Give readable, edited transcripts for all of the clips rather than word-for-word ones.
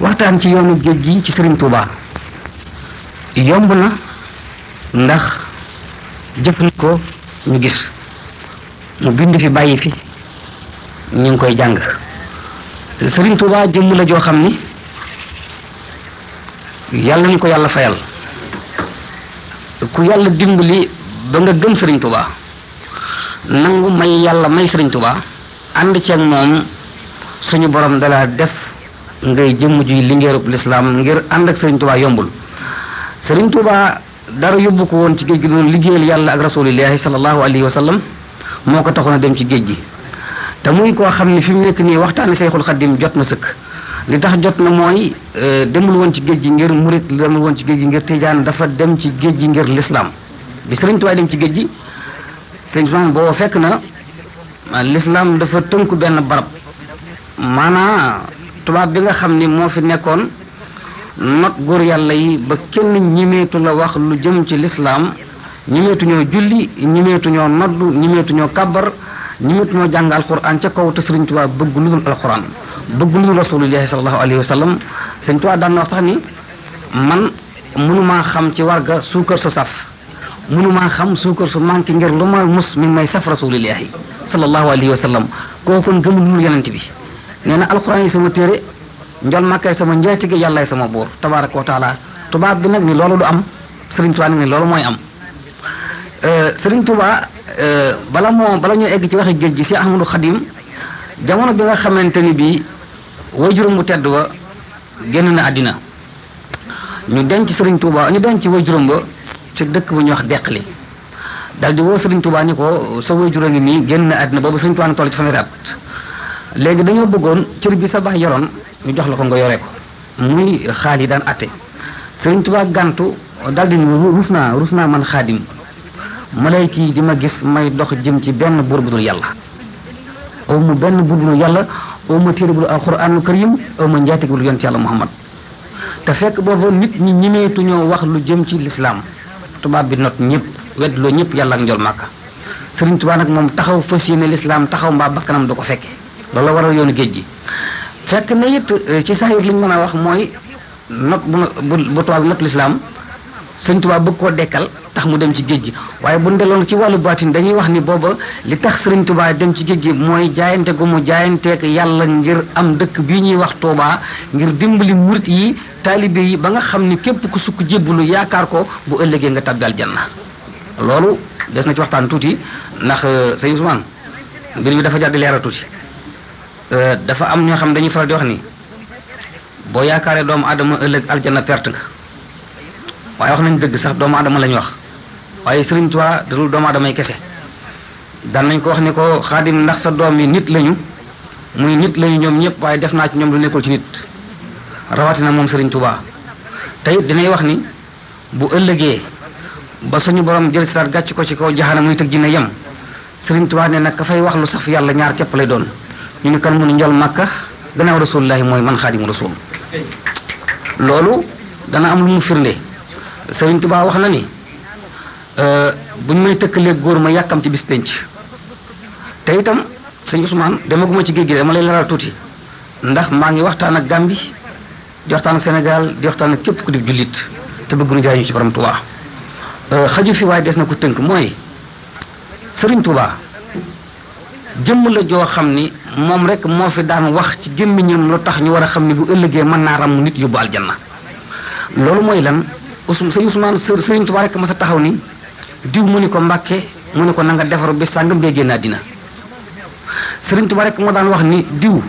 waxtaan ci yoonu géej gi ci Serigne Touba yomb na ndax jëfandikoo ñu gis mu bind fi bàyyi fi ñu ngi koy jàng Serigne Touba jëmm la joo xam ni yàlla ni ko yàlla fayal ku yàlla dimbali ba nga gëm Serigne Touba nangu may yàlla may Serigne Touba ànd ceeg moom suñu borom dala def ngay jëmm juy lingeerub lislaam ngir ànd ak Serigne Touba yombul Serigne Touba dara yóbbu ko woon ci géej gi doon liggéeyal yàlla ak rasulillahi sallallahu alayhi wa sallam moo ko taxoon a dem ci géej gi te muy koo xam ne fi mu nekk nii waxtaani Sayxul Xaddim jot na sëkk li tax jot na mooy demul woon ci géej gi ngir murit demul woon ci géej gi ngir tijaan dafa dem ci géej gi ngir lislaam bi Serigne Touba dem ci géej gi Serigne Touba booba fekk na lislaam dafa tënku benn barab maanaa tubaab bi nga xam ni moo fi nekkoon not góor yàlla yi ba kenn ñimeetu la wax lu jëm ci lislaam ñimeetuñoo julli ñimeetuñoo noddu ñimeetuñoo kàbbar ñimeetuñoo jàng alquran ca kaw te Sëriñ Tuubaa bëgg lu dul alquran bëgg lu dul rasulillahi sallallahu alayhi wa sallam Sëriñ Tuubaa daan na wax sax ni man mënumaa xam ci warga suukar su saf mënumaa xam suukar su manqué ngir lu ma mus mi may saf rasulillahi sallallahu alayhi wa sallam kooku gëmul lu yonent bi nee na alquran yi sama téere njol màkkay sama njaatige yàllaay sama buur tabaraka wa taala tubaab bi nag ni loolu du am Sëriñ Tuubaa nag ni loolu mooy am Sëriñ Tuubaa bala ñoo egg ci waxi géej gi si Ahmadu Xadim jamono bi nga xamante ni bii waajuram bu tedd wa génn na àddina ñu denc Sëriñ Tuubaa ñu denc waajuram ba ci dëkk bu ñuy wax Deqali dal di woo Sëriñ Tuubaa ni ko sa waajur a ngi nii génn na àddina boobu Sëriñ Tuubaa ngi toll ci fanweeri at léegi dañoo bëggoon cër bi sa baay yoroon ñu jox la ko nga yore ko muy xaal yi daan atte Sëriñ Tuubaa gàntu dal di rus naa man xaadim malayka yi di ma gis may dox jëm ci benn buur bu dul yàlla aw ma benn buur bu dul yàlla aw ma téere bu dul alxuraanul karim aw ma njaatig bu dul yonent yàlla Muhammad te fekk boobu nit ñi ñimeetuñoo wax lu jëm ci lislaam tubaab bi not ñëpp weddloo ñëpp yàlla ak njol màkka Sëriñ Tuubaa nag moom taxaw fas yéene lislaam taxaw mbaa bakkanam du ko fekke loolu la waral yoonu géej gi fekk na it ci saayir li ñu mën a wax mooy not bu tubaab bi not lislaam Sëriñ Tuubaa bëgg koo dekkal tax mu dem ci géej gi waaye bu ndeloon ci wàllu baatin dañuy wax ni booba li tax Sëriñ Tuubaa dem ci géej gi mooy jaayante gu mu jaayanteek yàlla ngir am dëkk bii ñuy wax Tuubaa ngir dimbali murit yi taalibe yi ba nga xam ni képp ku sukk jébbalu yaakaar ko bu ëllëgee nga tàbbi aljanna loolu des na ci waxtaan tuuti ndax sëñ Ousmane mbir mi dafa jar di leeral tuuti dafa am ñoo xam dañuy faral di wax ni boo yaakaaree doomu aadama ëllëg aljanna perte nga waaye wax nañ dëgg sax doomu aadama la ñu wax waaye Sëriñ Tuubaa dalul doomu aadama yi kese daan nañ ko wax ni ko Xaadim ndax sa doom yi nit lañu muy nit lañu ñoom ñëpp waaye def naa ci ñoom lu nekkul ci nit rawatina moom Sëriñ Tuubaa te it dinay wax ni bu ëllëgee ba suñu borom jël siraat gàcc ko ci kaw jaxana muy tëg dina yem Sëriñ Tuubaa ne nag ka fay wax lu saf yàlla ñaar képp lay doon ñu ni kan mu ni njol màkka gannaaw rasulullahi mooy man Xaadimu Rasuul loolu dana am lu mu firnde Sëriñ Tuubaa wax na ni buñ may tëkkalee góor ma yàkkam ci bis penc te itam sëñ Ousmane demaguma ci géej gi dama lay leeral tuuti ndax maa ngi waxtaan ak Gambie di waxtaan ak Sénégal di waxtaan ak képp ku di jullit te bëgg nu jaay ñu ci borom Tuubaa xaju fi waaye des na ko tënk mooy Sëriñ Tuubaa jëmm la joo xam ni moom rek moo fi daan wax ci gémmiñam lu tax ñu war a xam ni bu ëllëgee mën naa ram nit yóbbu aljanna loolu mooy lan sëñ Ousmane Sëriñ Tuubaa rek ma sa taxaw ni diw mu ni ko Mbàkke mu ni ko na nga defaru bis sàngam dee génn àddina Sëriñ Tuubaa rek moo daan wax ni diw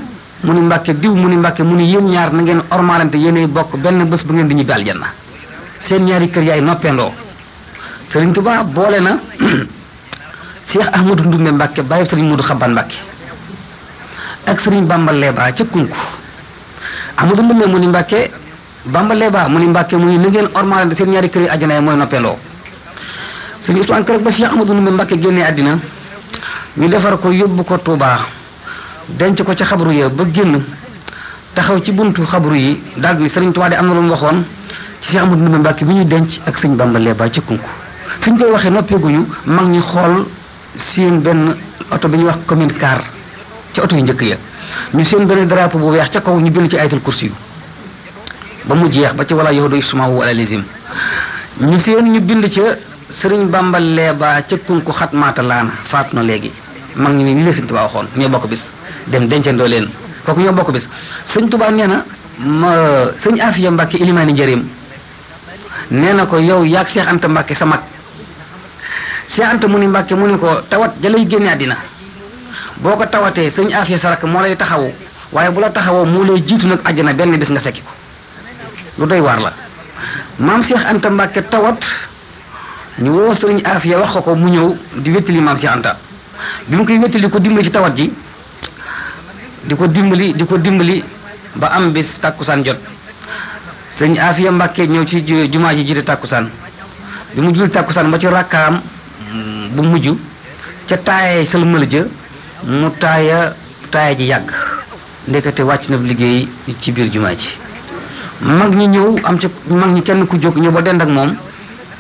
mu ni Mbàkke diw mu ni Mbàkke mu ni yéen ñaar na ngeen ormalante yéenay bokk benn bés bu ngeen di ñibbi aljanna seen ñaari kër yaay noppendoo Sëriñ Tuubaa boole na Cheikh Ahmadou Ndumbe Mbàkke bàyyi Sëriñ Moodu Xabbaan Mbàkke ak Sëriñ Bamba Leeba ca Kunku Ahmadou Ndumbe mu ni Mbàkke Bamba Leeba mu ni Mbàkke mu ni na ngeen ormalante seen ñaari kër yi àjjana yi mooy noppendoo Sëriñ Ousmane keroog ba Cheikh Ahmadou Ndumbe Mbàkke génnee àddina ñu defar ko yóbbu ko Touba denc ko ca xabru ya ba génn taxaw ci buntu xabru yi daal ni Sëriñ Tuubaa de am na lu mu waxoon ci Cheikh Ahmadou Ndumbe Mbàkke bi ñu denc ak sëñ Bamba Leeba ca Kunku fi ñu koy waxee noppeeguñu mag ñi xool seen benn oto bi ñuy wax commune car ca oto yu njëkk ya ñu seen benn drapeau bu weex ca kaw ñu bind ci ayatul kursi yu ba mu jeex ba ci wala yahudu ismahu ala lazim ñu seen ñu bind ca sëriñ Bamba leeba ca kunku xatmaata laana faatu na léegi mag ñi ni la sëñ Tuubaa waxoon ñoo bokk bis dem dencandoo leen kooku ñoo bokk bis sëñ Tuubaa nee na sëñ Afiya Mbàkke ilimaani njëriñ nee na ko yow yaag Cheikh Anta Mbàkke sa mag Cheikh Anta mu ni Mbàkke mu ni ko tawat jalay génne àddina boo ko tawatee sëñ Afiya sa rakk moo lay taxawu waaye bu la taxawoo moo lay jiitu nag àjjana benn bis nga fekki ko lu doy waar la maam Cheikh Anta Mbàkke tawat ñu woo sëñ Afiya wax ko mu ñëw di wéttali maam Cheikh Anta bi mu koy wéttali ko dimbali ci tawat ji di ko dimbali ba am bis tàkkusaan jot sëñ Afiya Mbàkke ñëw ci jumaa ji jiite tàkkusaan bi mu jul tàkkusaan ba ci rakkaam bu mujj ca taayee sëlmal ja mu taaya ji yàgg ndekete wàcc na liggéey ci biir jumaa ji mag ñi ñëw am ci mag ñi kenn ku jóg ñëw ba dend ak moom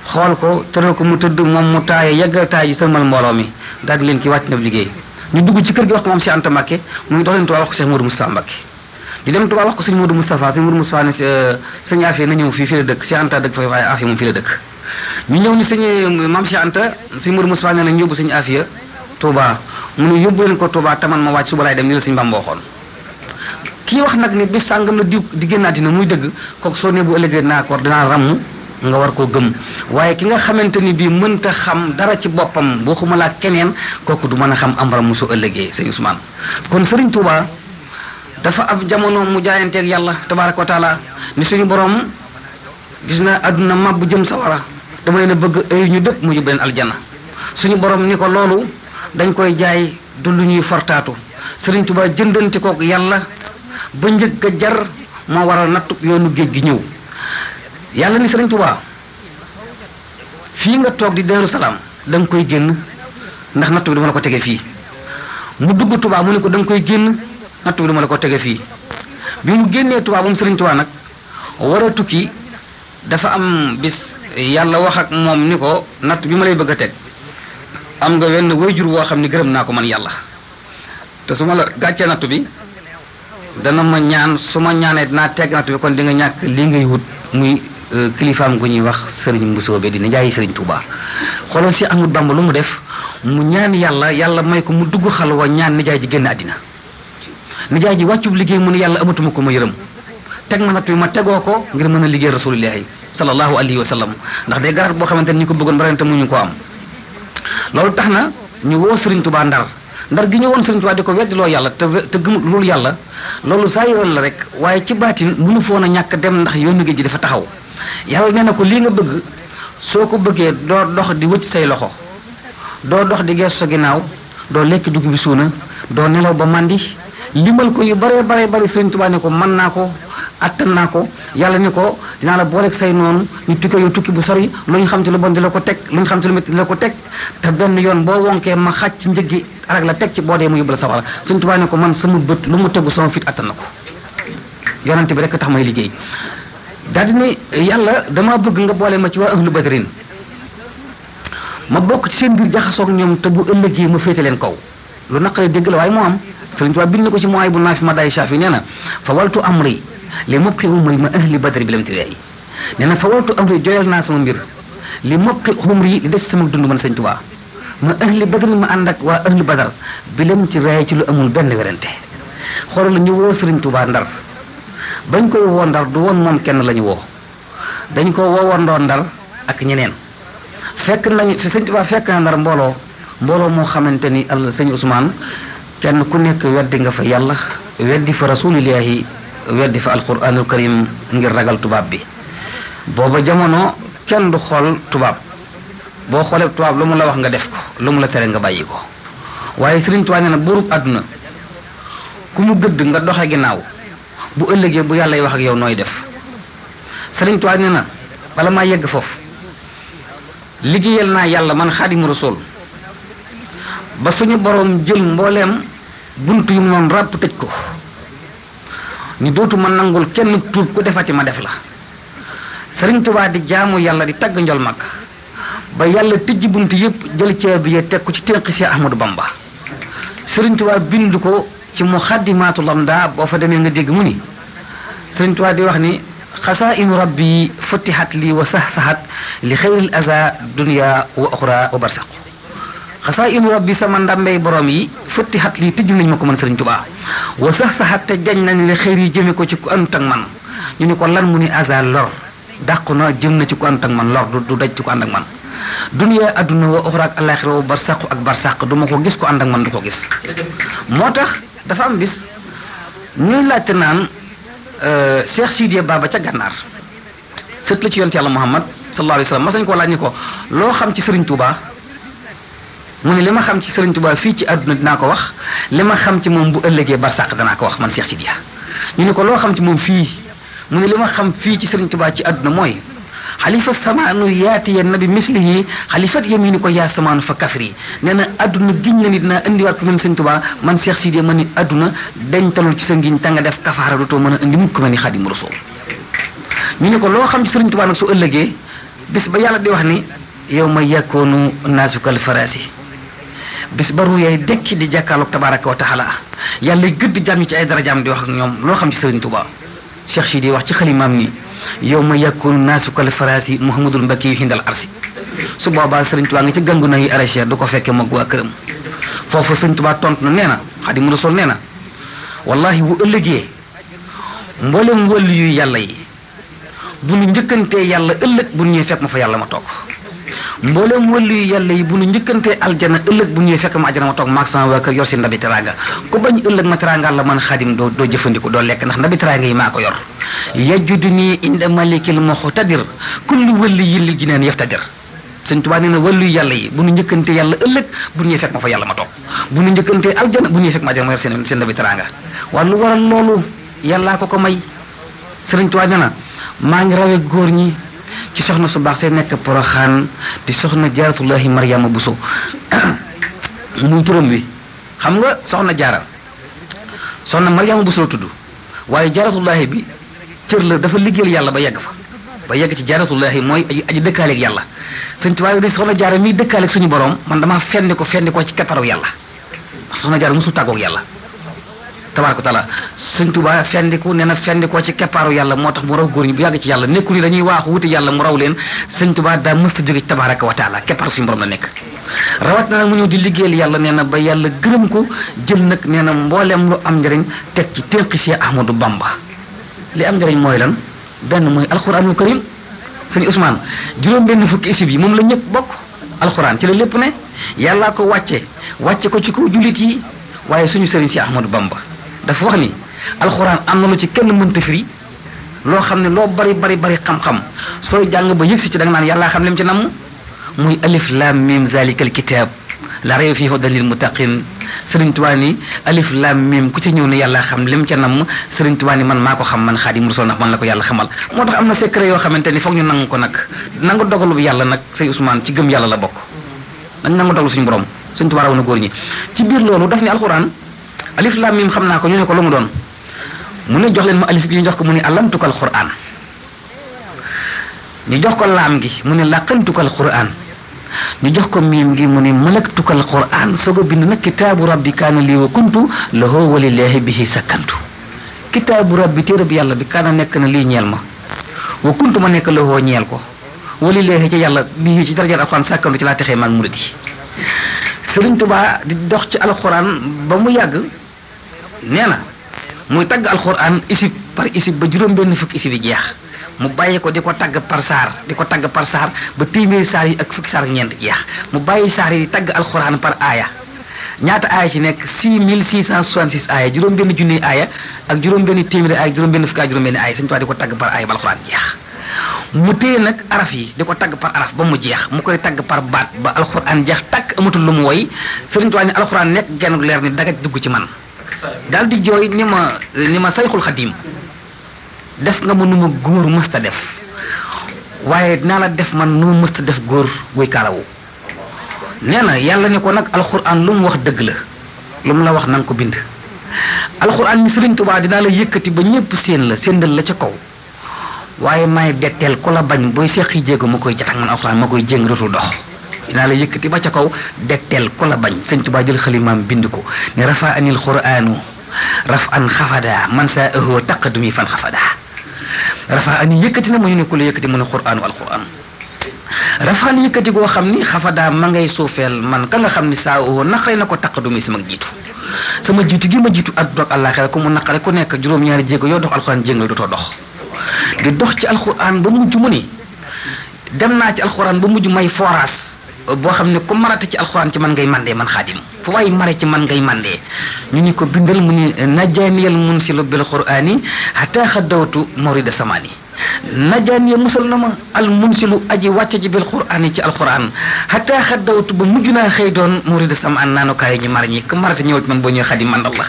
xool ko tëral ko mu tëdd moom mu taaya yàgg taay ji sëlmal mbooloo mi daal di leen ki wàcc na liggéey ñu dugg ci kër gi wax ko moom Cheikh Anta Mbàkke mu ngi dox leen Tuubaa wax ko Cheikh Modou Moustapha Mbàkke di dem Tuubaa wax ko sëñ Modou Moustapha ne sëñ Afiya na ñëw fii la dëkk Cheikh Anta dëkk fa waaye Afiya moom fii la dëkk ñu ñëw ni sëñ maam Cheikh Anta sëñ Modou Moustapha ne nañ yóbbu sëñ Afiya Touba mu ne yóbbu leen ko Touba taman ma wàcc suba laay dem ni la sëñ Bamba waxoon kii wax nag ni bis sàngam la di génn àddina muy dëgg kooku soo ne bu ëllëgee naa ko dinaa ramm nga war koo gëm waaye ki nga xamante ni bii mënta xam dara ci boppam boo xuma laa keneen kooku du mën a xam am ram su ëllëgee sëñ Ousmane kon Serigne Touba dafa am jamono mu jaayanteeg yàlla tabaaraka wa taala ni suñu borom gis na àdduna mab bu jëm sawara dama leen a bëgg ay ñu dëpp mu yóbbu leen aljana suñu borom ni ko loolu dañ koy jaay du lu ñuy fortaatu Serigne Touba jëndante koog yàlla ba njëkk a jar moo waral nattu yoonu géej gi ñëw yàlla ni Serigne Touba fii nga toog di Daaru Salaam da nga koy génn ndax nattu bi dama la ko tege fii mu dugg Touba mu ne ko da nga koy génn nattu bi dama la ko tege fii bi mu génnee Touba moom Serigne Touba nag war a tukki dafa am bis yàlla wax ak moom ni ko natt bi ma lay bëgg a teg am nga wenn wayjur woo xam ni gërëm naa ko man yàlla te su ma la gàccee nattu bi dana ma ñaan su ma ñaanee dinaa teg nattu bi kon di nga ñàkk lii ngay wut muy kilifaam gu ñuy wax Serigne Mbusoobe di nijaay Serigne Touba xoolal si Ahmadu Bamba lu mu def mu ñaan yàlla may ko mu dugg xalwa ñaan nijaay ji génn àddina nijaay ji wàccub liggéey mu ne yàlla amatuma ko ma yërëm teg ma nattu bi ma tegoo ko ngir mën a liggéey rasulillahi sallallahu alayhi wa sallam ndax day garat boo xamante ni ñu ko bëggoon barante mu ñu ko am loolu tax na ñu woo Serigne Touba ndar gi ñu woon Serigne Touba di ko weddiloo yàlla te gëmut loolu yàlla loolu saa yoon la rek waaye ci baatin mënu foon a ñàkk dem ndax yoonu géej gi dafa taxaw yàlla nee na ko lii nga bëgg soo ko bëggee doo dox di wëcc say loxo doo dox di geesu sa ginnaaw doo lekk dugub bi suuna doo nelaw ba màndi limal ko yu bare Serigne Touba ne ko mën naa ko attan naa ko yàlla ni ko dinaa la booleeg say noonu ñu tukki yow tukki bu sori lu ñu xam ci lu bon di la ko teg lu ñu xam ci lu métti di la ko teg te benn yoon boo wonkee ma xàcc njëggi arag la teg ci boo dee mu yóbbu la sawara Sëñ Tuubaa ne ko man sama bët lu mu tegu sama fit attan na ko yonante bi rek tax may liggéey daal di ne yàlla dama bëgg nga boole ma ci waa ahlu badrin ma bokk ci seen biir jaxasoog ñoom te bu ëllëgee ma féete leen kaw lu naqaree dégg la waaye moo am Sëñ Tuubaa bind na ko ci mooy bu naafi ma day shafi nee na fa waltu amri li mopqi umri ma ahli badri bi lam tiwee nee na fa waltu amri joyal naa sama mbir li mopqi umri li des sama dund man Sëñ Tuubaa ma ahli badri ma ànd ak waa ahli badar bi lam ci raay ci lu amul benn werante xoolal ñu woo Sëriñ Tuubaa ndar bañ koy woo ndar du woon moom kenn la ñu woo dañ ko woowandoo ndar ak ñeneen fekk nañu fi Sëñ Tuubaa fekk na ndar mbooloo moo xamante ni Sëñ Ousmane kenn ku nekk weddi nga fa yàlla weddi fa rasulillahi weddi fa alquranul karim ngir ragal tubaab bi booba jamono kenn du xool tubaab boo xoolee tubaab lu mu la wax nga def ko lu mu la tere nga bàyyi ko waaye Sëriñ Tuubaa nee na buurub àdduna ku mu gëdd nga doxe ginnaaw bu ëllëgee bu yàlla wax ak yow nooy def Sëriñ Tuubaa nee na bala maa yegg foofu liggéeyal naa yàlla man Xaadimu Rasuul ba suñu boroom jël mbooleem bunt yu mu noonu ràpp tëj ko ni dootuma nangul kenn tuub ku defati ma def la Sëriñ Tuubaa di jaamu yàlla di tagg njol mag ba yàlla tijji bunt yépp jël caabi ya teg ko ci tënk si Ahmadu Bamba Sëriñ Tuubaa bind ko ci Muxaddimaatul Amdaa boo fa demee nga dégg mu ni Sëriñ Tuubaa di wax ni xasaa'inu rabbi futihat li wa sahsahat li xayril aza dunya wa oxra wa barsaq xasaa'inu rabbi sama ndambey borom yi futihat li tëj nañ ma ko man Sëriñ Tuubaa wa sahsahat te jañ nañ li xayr yi jëme ko ci ku ànd ak man ñu ni ko lan mu ni aza lor dàqu na jëm na ci ku ànd ak man lor du daj ci ku ànd ak man dunya adduna wa oxra ak alaxira wa barsaq ak barsaq du ma ko gis ko ànd ak man du ko gis moo tax dafa am bis ñuy laajte naan Cheikh Sidiya Baba ca gànnaar sët la ci yonent yàlla Muhammad sallallahu alayhi wa sallam mas nañu ko laaj ni ko loo xam ci Sëriñ Tuubaa mu ne li ma xam ci Sëriñ Tuubaa fii ci àdduna dinaa ko wax li ma xam ci moom bu ëllëgee barsàq danaa ko wax man Cheikh Sidiya ñu ne ko loo xam ci moom fii mu ne li ma xam fii ci Sëriñ Tuubaa ci àdduna mooy xalifa samaanu yaati ya nabi mislihi xalifat yamini ko yaa samaanu fa kafri nee na adduna giñ na ni dinaa indiwaat ko mel ni Sëriñ Tuubaa man Cheikh Sidiya ma ni adduna dentalul ci sa ngiñ ta nga def kafaara dootoo mën a indi mukk mel ni Xaadimu Rasuul ñu ne ko loo xam ci Sëriñ Tuubaa nag su ëllëgee bis ba yàlla di wax ni yow ma yakkoonu naasukal farasi bis ba ruyee dekki di jàkkaarloog tabaraka wa taala yàlla gëdd jàmm ci ay darajaam di wax ak ñoom loo xam ci Sëriñ Tuubaa Cheikh Sidiya wax ci xalimaam ni yow ma yakkoonu naasukal farasi Muhammadul Mbakki yu hindal arsi su boobaa Sëriñ Tuubaa nga ci gangu na yi aracher du ko fekkee moog waa këram foofu Sëriñ Tuubaa tontu na nee na Xaadimu Rasuul nee na wallahi bu ëllëgee mboolem wàllu yu yàlla yi bu nu njëkkantee yàlla ëllëg bu ñëwee fekk ma fa yàlla ma toog mboolem wàllu yu yàlla yi bu nu njëkkantee aljana ëllëg bu ñëwee fekk ma aljana ma toog maag sama waa kër yor si ndabi teraanga ku bañ ëllëg ma teraanga la man Xaadim doo jëfandiku doo lekk ndax ndabi teraanga yi maa ko yor yajudu nii inda malikil muxtadir kullu wàllu yi li jineen yaftadir Sëriñ Tuubaa nee na wàllu yu yàlla yi bu nu njëkkantee yàlla ëllëg bu ñëwee fekk ma fa yàlla ma toog bu nu njëkkantee aljana bu ñëwee fekk ma aljana ma yor seen ndabi teraanga waaye lu waral loolu yàllaa ko may Sëriñ Tuubaa nee na maa ngi rawee góor ñi ci soxna su baax see nekk Poroxaan di soxna Jaaratullaahi Mariama Buso muy turam wi xam nga soxna Jaara soxna Mariama Buso la tudd waaye Jaaratullaahi bi cër la dafa liggéeyal yàlla ba yegg fa ba yegg ci Jaaratullaahi mooy aji dëkkaaleeg yàlla Sëriñ Tuubaa di soxna Jaara miy dëkkaaleeg suñu borom man damaa fendi ko ci kepparu yàlla ndax soxna Jaara musul tàggoog yàlla tabaaraka taala Sëriñ Tuubaa fendiku nee na fendikoo ci keppaaru yàlla moo tax mu raw góor ñi bu yàgg ci yàlla nekkul ni dañuy waaxu wuti yàlla mu raw leen Sëriñ Tuubaa daa mësta jóge ci tabaaraka wa taala keppaaru suñu borom la nekk rawat na nag mu ñëw di liggéeyal yàlla nee na ba yàlla gërëm ko jël nag nee na mbooleem lu am njëriñ teg ci ténqi si Ahmadu Bamba li am njëriñ mooy lan benn mooy alxuraanul karim sëñ Ousmane juróom benn fukki isib yi moom la ñëpp bokk alxuraan ci la lépp ne yàllaa ko wàcce ko ci kaw jullit yi waaye suñu sëriñ si Ahmadu Bamba dafa wax ni alxuraan am na lu ci kenn mënta firi loo xam ne loo bari xam-xam sooy jàng ba yëg si ci da nga naan yàllaa xam lim ci namm muy alif lam mim zalikal kitab la rayba fiihi hudan lil muttaqin Sëriñ Tuubaa ni alif lam mim ku ci ñëw ne yàllaa xam lim ca namm Sëriñ Tuubaa ni man maa ko xam man Xaadimu Rasuul ndax man la ko yàlla xamal moo tax am na secret yoo xamante ni foog ñu nangu ko nag nangu dogalu bi yàlla nag say Ousmane ci gëm yàlla la bokk nañ nangu dogalu suñu borom Sëriñ Tuubaa raw na góor ñi ci biir loolu daf ni alxuraan alif lam mim xam naa ko ñu ne ko lu mu doon mu ne jox leen ma alif gi ñu jox ko mu ne alamtukal qur'an ñu jox ko laam gi mu ne laqantukal qur'an ñu jox ko miim gi mu ne malaktukal qur'an soog a bind nag kitaabu rabbi kaana lii wa kuntu lahu walillaahi bihi sakkantu kitaabu rabbi téere bi yàlla bi kaana nekk na lii ñeel ma wa kuntu ma nekk lahu ñeel ko walillaahi ci yàlla bii ci daraja alxuraan sakkantu ci laa texee maag murid yi Sëriñ Tuubaa di dox ci alxuraan ba mu yàgg nee na muy tagg alxuraan isib par isib ba juróom benn fukki isib yi jeex mu bàyyi ko di ko tagg par saar ba téeméeri saar yi ak fukki saar ak ñeent jeex mu bàyyi saar yi tagg alxuraan par aaya ñaata aaya ci nekk 6666 aaya juróom benn junni aaya ak juróom benn téeméeri aaya juróom benn fukki ak juróom benn aaya Sëriñ Tuubaa di ko tagg par aaya ba alxuraan jeex mu téye nag araf yi di ko tagg par araf ba mu jeex mu koy tagg par baat ba alxuraan jeex takk amatul lu mu woy Sëriñ Tuubaa ni alxuraan nekk genn leer ni dagaj dugg ci man daal di jooy ni ma sayxul xadim def nga ma nu ma góor mësta def waaye dinaa la def man nu ma mësta def góor buy kaalawu nee na yàlla ne ko nag alxuraan lu mu wax dëgg la lu mu la wax na nga ko bind alxuraan ni Sëriñ Tuubaa dinaa la yëkkati ba ñëpp séendal la ca kaw waaye may detteel ku la bañ booy seqi jéego ma koy jatax man alxuraan ma koy jéng dootul dox dinaa la yëkkati ba ca kaw detteel ku la bañ Sëriñ Tuubaa jël xalimaam bind ko ne rafa anil quraanu raf an xafada man saa ëhoo taqadumi fan xafada rafaani yëkkati na mu ñu ne ku la yëkkati mu ne qur'aanu alquran rafaani yëkkati goo xam ni xafadaa ma ngay suufeel man ka nga xam ni saa oo naqare na ko taqadumi sama jiitu gi ma jiitu àdduna ak àllaaxira ku mu naqare ku nekk juróom-ñaari jéego yoo dox alquran jéngal dootoo dox di dox ci alquran ba mujj mu ni dem naa ci alquran ba mujj may forage boo xam ne ku marate ci alquran ci man ngay mandee man xaadim fu waay mare ci man ngay mandee ñu ni ko bindal mu ni najaaniyal munsilu bil qur'ani hatta xaddawtu mawrida samani najaaniya musal na ma al munsilu aji wàcce ji bil qur'ani ci alquran hatta xaddawtu ba mujj naa xëy doon mawrida samaan naanukaay ñi mar ñi ku marate ñëw ci man boo ñëwee xaadim man Allah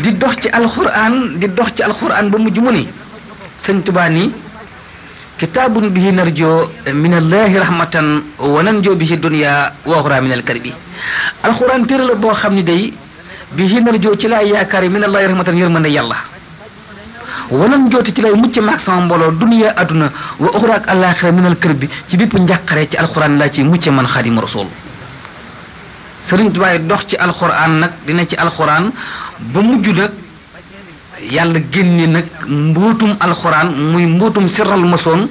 di dox ci alquran ba mujj mu ni sëñ Tuubaa ni kitaabun bihi narjo min allahi rahmatan wa nanjo bihi dunya wa uxra min alkarbi alquran téere la boo xam ni day bihi narjo ci laay yaakaar min allahi rahmatan yërmande yàlla wa nanjo ci lay mucc maag sama mbooloo dunya aduna wa uxra ak alaxira min alkarbi ci bépp njàqare ci alquran laa ci mucc man xaadimu rasul Sëriñ Tuubaa dox ci alquran nag dina ci alquran ba mujj nag yàlla génne nag mbootum alxuraan muy mbootum sirral masoon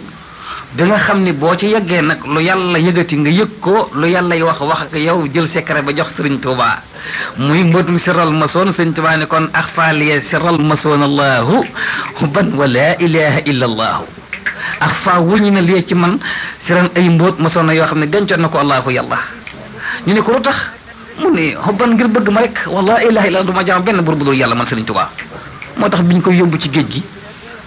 bi nga xam ni boo ci yeggee nag lu yàlla yëgati nga yëg ko lu yàlla wax ak yow jël secret ba jox Sëriñ Tuubaa muy mbootum sirral masoon Sëriñ Tuubaa ne kon axfaaliya sirral masoon allahu ban wa laa ilaha illa allahu axfa wuñu na lie ci man siran ay mbóot masoon na yoo xam ne dencoon na ko allahu yàlla ñu ne ko lu tax mu ne xubban ngir bëgg ma rek wa laa ilaha illa du ma jaam benn bur bu dul yàlla man Sëriñ Tuubaa moo tax biñ koy yóbbu ci géej gi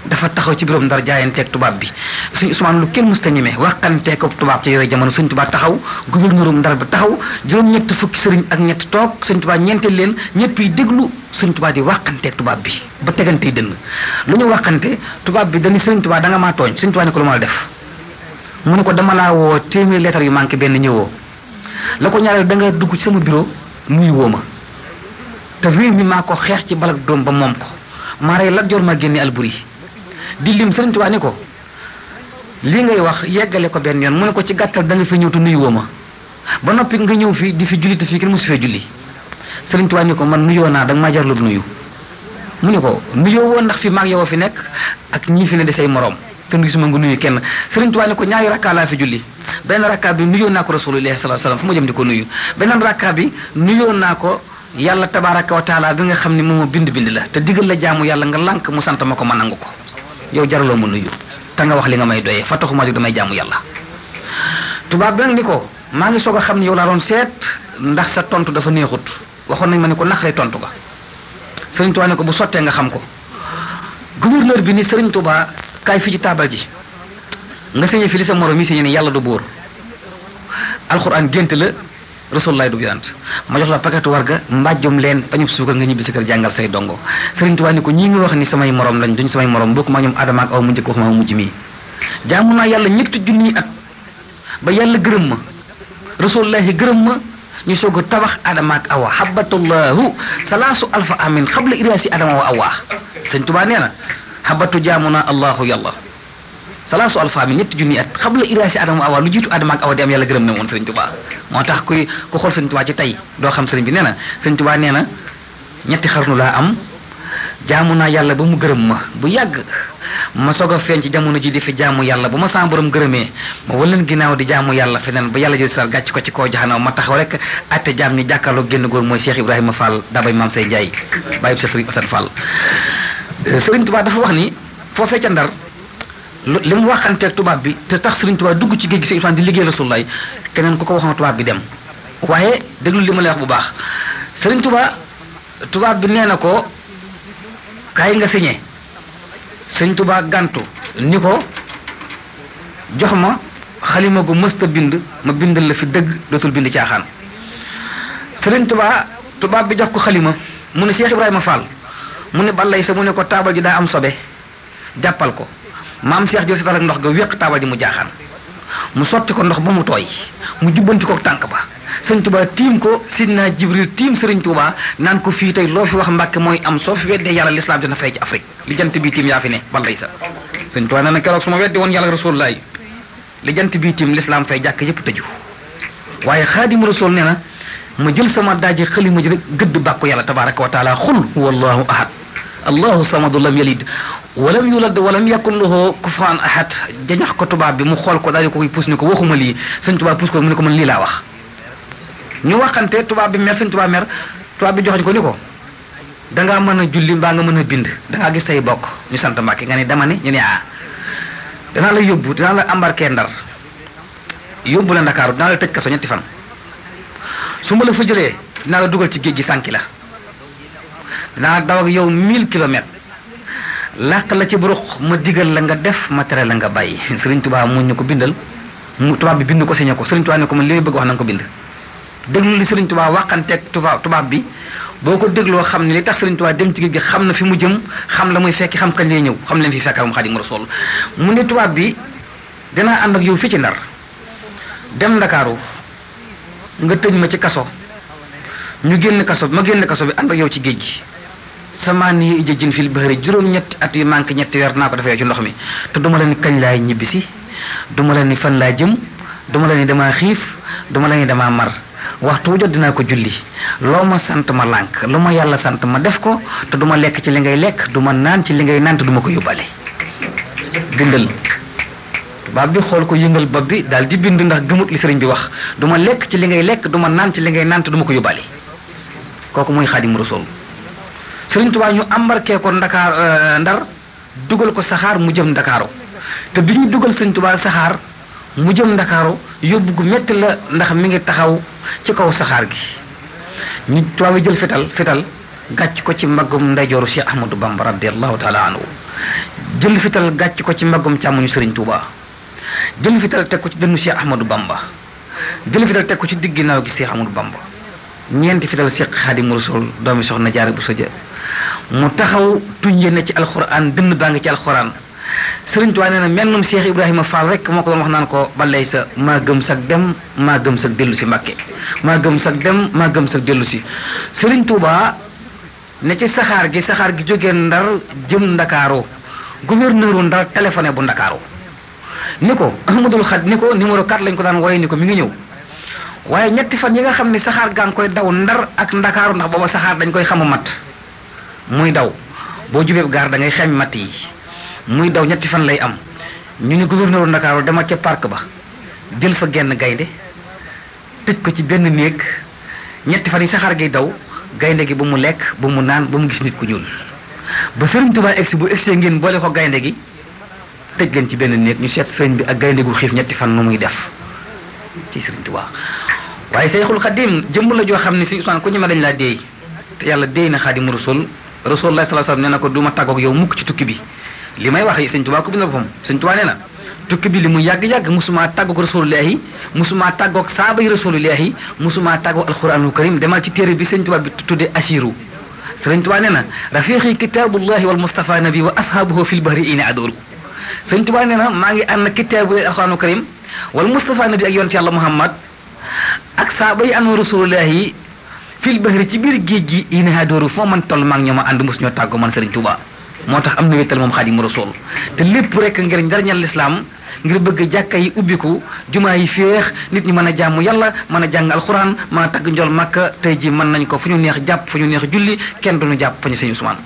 dafa taxaw ci biirum Ndar jaayanteeg tubaab bi suñu Usmaan lu kenn musta ñeme waxanteeg ko tubaab ci yooyu jamono suñ tubaab taxaw gouverneuru Ndar bi taxaw juróom-ñett fukki sëriñ ak ñett toog suñ tubaab ñeenteel leen ñëpp yi déglu suñ tubaab di waxanteeg tubaab bi ba tegantey dënn lu ñu waxante tubaab bi dañu sëriñ tubaab da nga maa tooñ suñ tubaab ne ko lu ma la def mu ne ko dama laa woo téeméeri lettre yu manqué benn ñëwoo la ko ñaareel da nga dugg ci sama bureau nuyu woo ma te réew mi maa ko xeex ci balak doom ba moom ko maa rey Lat Joor maa génne Alburi di lim Sëriñ Tuubaa ni ko lii ngay wax yeggale ko benn yoon mu ne ko ci gàttal da nga fi ñëw te nuyu woo ma ba noppi nga ñëw fii di fi julli te fii kenn mosu fee julli Sëriñ Tuubaa ni ko man nuyoo naa da nga maa jar lu nuyu mu ne ko nuyoo woon ndax fi maag yow fi nekk ak ñii fi ne di say morom te gisuma nga nuyu kenn Sëriñ Tuubaa ni ko ñaari rakkaa laa fi julli benn rakkaa bi nuyoo naa ko Rasulullaahi sallallaahu alayhi wa sallam fu ma jëm di ko nuyu beneen rakkaa bi nuyoo naa ko yàlla tabaaraka wa taala bi nga xam ne moom bind la te digal la jaamu yàlla nga lànk mu sant ma ko ma nangu ko yow jaraloo ma nuyu te nga wax li nga may doyee fa taxuma jóg damay jaamu yàlla tubaab bi nag ni ko maa ngi soog a xam ne yow laa doon seet ndax sa tontu dafa neexut waxoon nañ ma ne ko naqaree tontu ga Sëriñ Tuubaa ne ko bu sottee nga xam ko gouverneur bi ni Sëriñ Tuubaa kaay fi ci taabal ji nga sañe fi li sa morom yi sañe ne yàlla du buur alxuraan gént la Rasulullah du yonent ma jox la paquetu warga mbàjjum leen pañub suukar nga ñibbi sa kër jàngal say dongo Sëriñ Tuubaa ni ko ñii nga wax ni samay morom lañ duñ samay morom bokk ma ñoom Adama ak aw mu njëkk wax ma mujj mii jaamu naa yàlla ñetti junniy at ba yàlla gërëm ma Rasulullahi gërëm ma ñu soog a tabax Adama ak Awa habatullahu salaasu alfa amin xabla iraasi Adama wa Awa Sëriñ Tuubaa nee na habatu jaamu naa allahu yàlla salaasu alfa mi ñetti junni at xabla iraasi Adama awa lu jiitu Adama ak Awa di am yàlla gërëm na woon Sëriñ Tuubaa moo tax ku xool Sëriñ Tuubaa ci tey doo xam sëriñ bi nee na Sëriñ Tuubaa nee na ñetti xarnu laa am jaamu naa yàlla ba mu gërëm ma bu yàgg ma soog a feeñ ci jamono ji di fi jaamu yàlla ba ma sama borom gërëmee ma waleen ginnaaw di jaamu yàlla feneen ba yàlla jël sal gàcc ko ci koo jaxanaw ma taxaw rek atte jaam ñi jàkkaarloo génn góor mooy Cheikh Ibrahima Fall dabay maam say Njaay bàyyi Cheikh Sëriñ Asan Fall Sëriñ Tuubaa dafa wax ni foofee ca Ndar li mu waxanteeg tubaab bi te tax Sëriñ Tuubaa dugg ci géej gi Sëriñ di liggéey Rasulullah keneen ku ko waxoon tubaab bi dem waaye déglu li ma lay wax bu baax Sëriñ Tuubaa tubaab bi nee na ko kaay nga signé Sëriñ Tuubaa gàntu ni ko jox ma xalima gu mësta bind ma bindal la fi dëgg dootul bind caaxaan Sëriñ Tuubaa tubaab bi jox ko xalima mu ne Cheikh Ibrahima Fall mu ne balay sa mu ne ko taabal ji daa am sobe jàppal ko maam Cheikh jël si ak ndox ga wéq taabal ji mu jaaxaan mu sotti ko ndox ba mu tooy mu jubbanti ko tànk ba Sëriñ Tuubaa tiim ko Sidna Jibril tiim Sëriñ Tuubaa naan ko fii tey loo fi wax Mbàkke mooy am soo fi weddee yàlla lislaam dina fay ci Afrique li jant bii tiim yaa fi ne balay sa Sëriñ Tuubaa nee na keroog su ma weddi woon yàlla Rasulullah li jant bii tiim lislaam fay jàkk yépp tëju waaye Xaadimu Rasuul nee na ma jël sama daaje xalima ji rek gëdd bàkku yàlla tabaaraka wa taala xul wallahu ahad allahu samadu lam yalid walam yulad walam yakun lahu kufuwan ahad jañax ko tubaab bi mu xool ko daal di ko koy puus ni ko waxuma lii sëñ tubaab puus ko mu ne ko man lii laa wax ñu waxante tubaab bi mer sëñ tubaab mer tubaab bi joxoñ ko ni ko dangaa mën a julli mbaa nga mën a bind dangaa gis say bokk ñu sant Mbàkke nga ne dama ne ñu ne danaa la yóbbu dinaa la embarqué Ndar yóbbu la Ndakaaru dinaa la tëj kaso ñetti fan su ma la fa jëlee dinaa la dugal ci géej gi sànki la dinaa daw ak yow 1000 kilomètres làq la ci buruq ma digal la nga def ma tere la nga bàyyi Sëriñ Tuubaa mu ñu ko bindal mu tubaab bi bind ko signé ko Sëriñ Tuubaa ne ko man li bëgg wax na nga ko bind déglu li Sëriñ Tuubaa waxanteeg tubaab bi boo ko dégloo xam ne li tax Sëriñ Tuubaa dem ci géej gi xam na fi mu jëm xam la muy fekki xam kañ lay ñëw xam leen fi fekk moom Xaadimu Rasuul mu ne tubaab bi dinaa ànd ak yow fii ci Ndar dem Ndakaaru nga tëj ma ci kaso ñu génn kaso ma génn kaso bi ànd ak yow ci géej gi samaani ijajin fil bahri juróom-ñetti at yu manqué ñetti weer naa ko defee ci ndox mi te duma la ni kañ laay ñibbisi duma la ni fan laa jëm duma la ni damaa xiif duma la ni damaa mar waxtu wu jot dinaa ko julli loo ma sant ma lànk lu ma yàlla sant ma def ko te duma lekk ci li ngay lekk duma naan ci li ngay naan te duma ko yóbbale bindal tubaab bi xool ko yëngal bopp bi daal di bind ndax gëmut li sëriñ bi wax duma lekk ci li ngay lekk duma naan ci li ngay naan te duma ko yóbbale kooku mooy Xaadimu Rasuul Sëriñ Tuubaa ñu embarqué ko Ndar dugal ko saxaar mu jëm Ndakaaru te bi ñu dugal Sëriñ Tuubaa saxaar mu jëm Ndakaaru yóbbu gu métti la ndax mi ngi taxaw ci kaw saxaar gi ñu tubaab yi jël fital gàcc ko ci mbaggum ndeyjooru Cheikh Ahmadou Bamba radiyallahu taala anhu jël fital gàcc ko ci mbaggum càmmoñu Sëriñ Tuubaa jël fital teg ko ci dënnu Cheikh Ahmadou Bamba jël fital teg ko ci digg ginnaaw gi Cheikh Ahmadou Bamba ñeenti fital Cheikh Xaadimu Rasuul doomi soxna Jaara bu Soja mu taxaw tuñjee na ci alxuraan dënn baa ngi ci alxuraan Sëriñ Tuubaa nee na mennum Cheikh Ibrahima Fall rek moo ko doon wax naan ko balay sa maa gëm sag dem maa gëm sag dellu si Mbàkke maa gëm sag dem maa gëm sag dellu si Sëriñ Tuubaa ne ci saxaar gi jógee Ndar jëm Ndakaaru gouverneur Ndar téléphoné bu Ndakaaru ni ko Ahmadul Xad ni ko numéro 4 lañ ko daan wooye ni ko mi ngi ñëw waaye ñetti fan yi nga xam ne saxaar gaa ngi koy daw Ndar ak Ndakaaru ndax booba saxaar dañ koy xamu mat muy daw boo jubee gaar da ngay xem matt yi muy daw ñetti fan lay am ñu ni gouverneur Ndakaaru demal ca parc ba jël fa genn gaynde tëj ko ci benn néeg ñetti fan yi saxaar gi daw gaynde gi ba mu lekk ba mu naan ba mu gis nit ku ñuul ba Sëriñ Tuubaa egsi bu egsee ngeen boole ko gaynde gi tëj leen ci benn néeg ñu seet sëriñ bi ak gaynde gu xiif ñetti fan nu muy def ci Sëriñ Tuubaa waaye Seyxul Xadim jëmm la joo xam ne si Usmaan ku ñu ma dañ laa déey te yàlla déey na Xaadimu Rasuul Rasulullah sallallahu alayhi wasallam nee na ko du ma tàggoog yow mukk ci tukki bi li may wax Sëriñ Tuubaa ko bindal boppam Sëriñ Tuubaa nee na tukki bi li mu yàgg-yàgg musuma tàggoog Rasulullahi musuma tàggoog saabay Rasulullahi musuma tàggoog alquranul karim demal ci téere bi Sëriñ Tuubaa bi tuddee Asiru Sëriñ Tuubaa nee na rafiqi kitaabullahi wal mustafa nabi wa ashabuhu fil bahri ina adoru Sëriñ Tuubaa nee na maa ngi ànd kitaabu alquranul karim wal mustafa nabi ak yonent yàlla Muhammad ak saabay anu Rasulullahi fil bahri ci biir géej gi ina adoru foo man toll maa ngi ñoo ma ànd mos ñoo tàggoo man Sëriñ Tuubaa moo tax am na wéttal moom Xaadimu Rasuul te lépp rek ngir njariñal lislaam ngir bëgg jàkka yi ubbiku jumaa yi féex nit ñi mën a jàmm yàlla mën a jàng alxuraan mën a tagg njol Makka tey ji mën nañ ko fu ñu neex jàpp fu ñu neex julli kenn duñu jàpp fa ñu Sëriñ Usmaan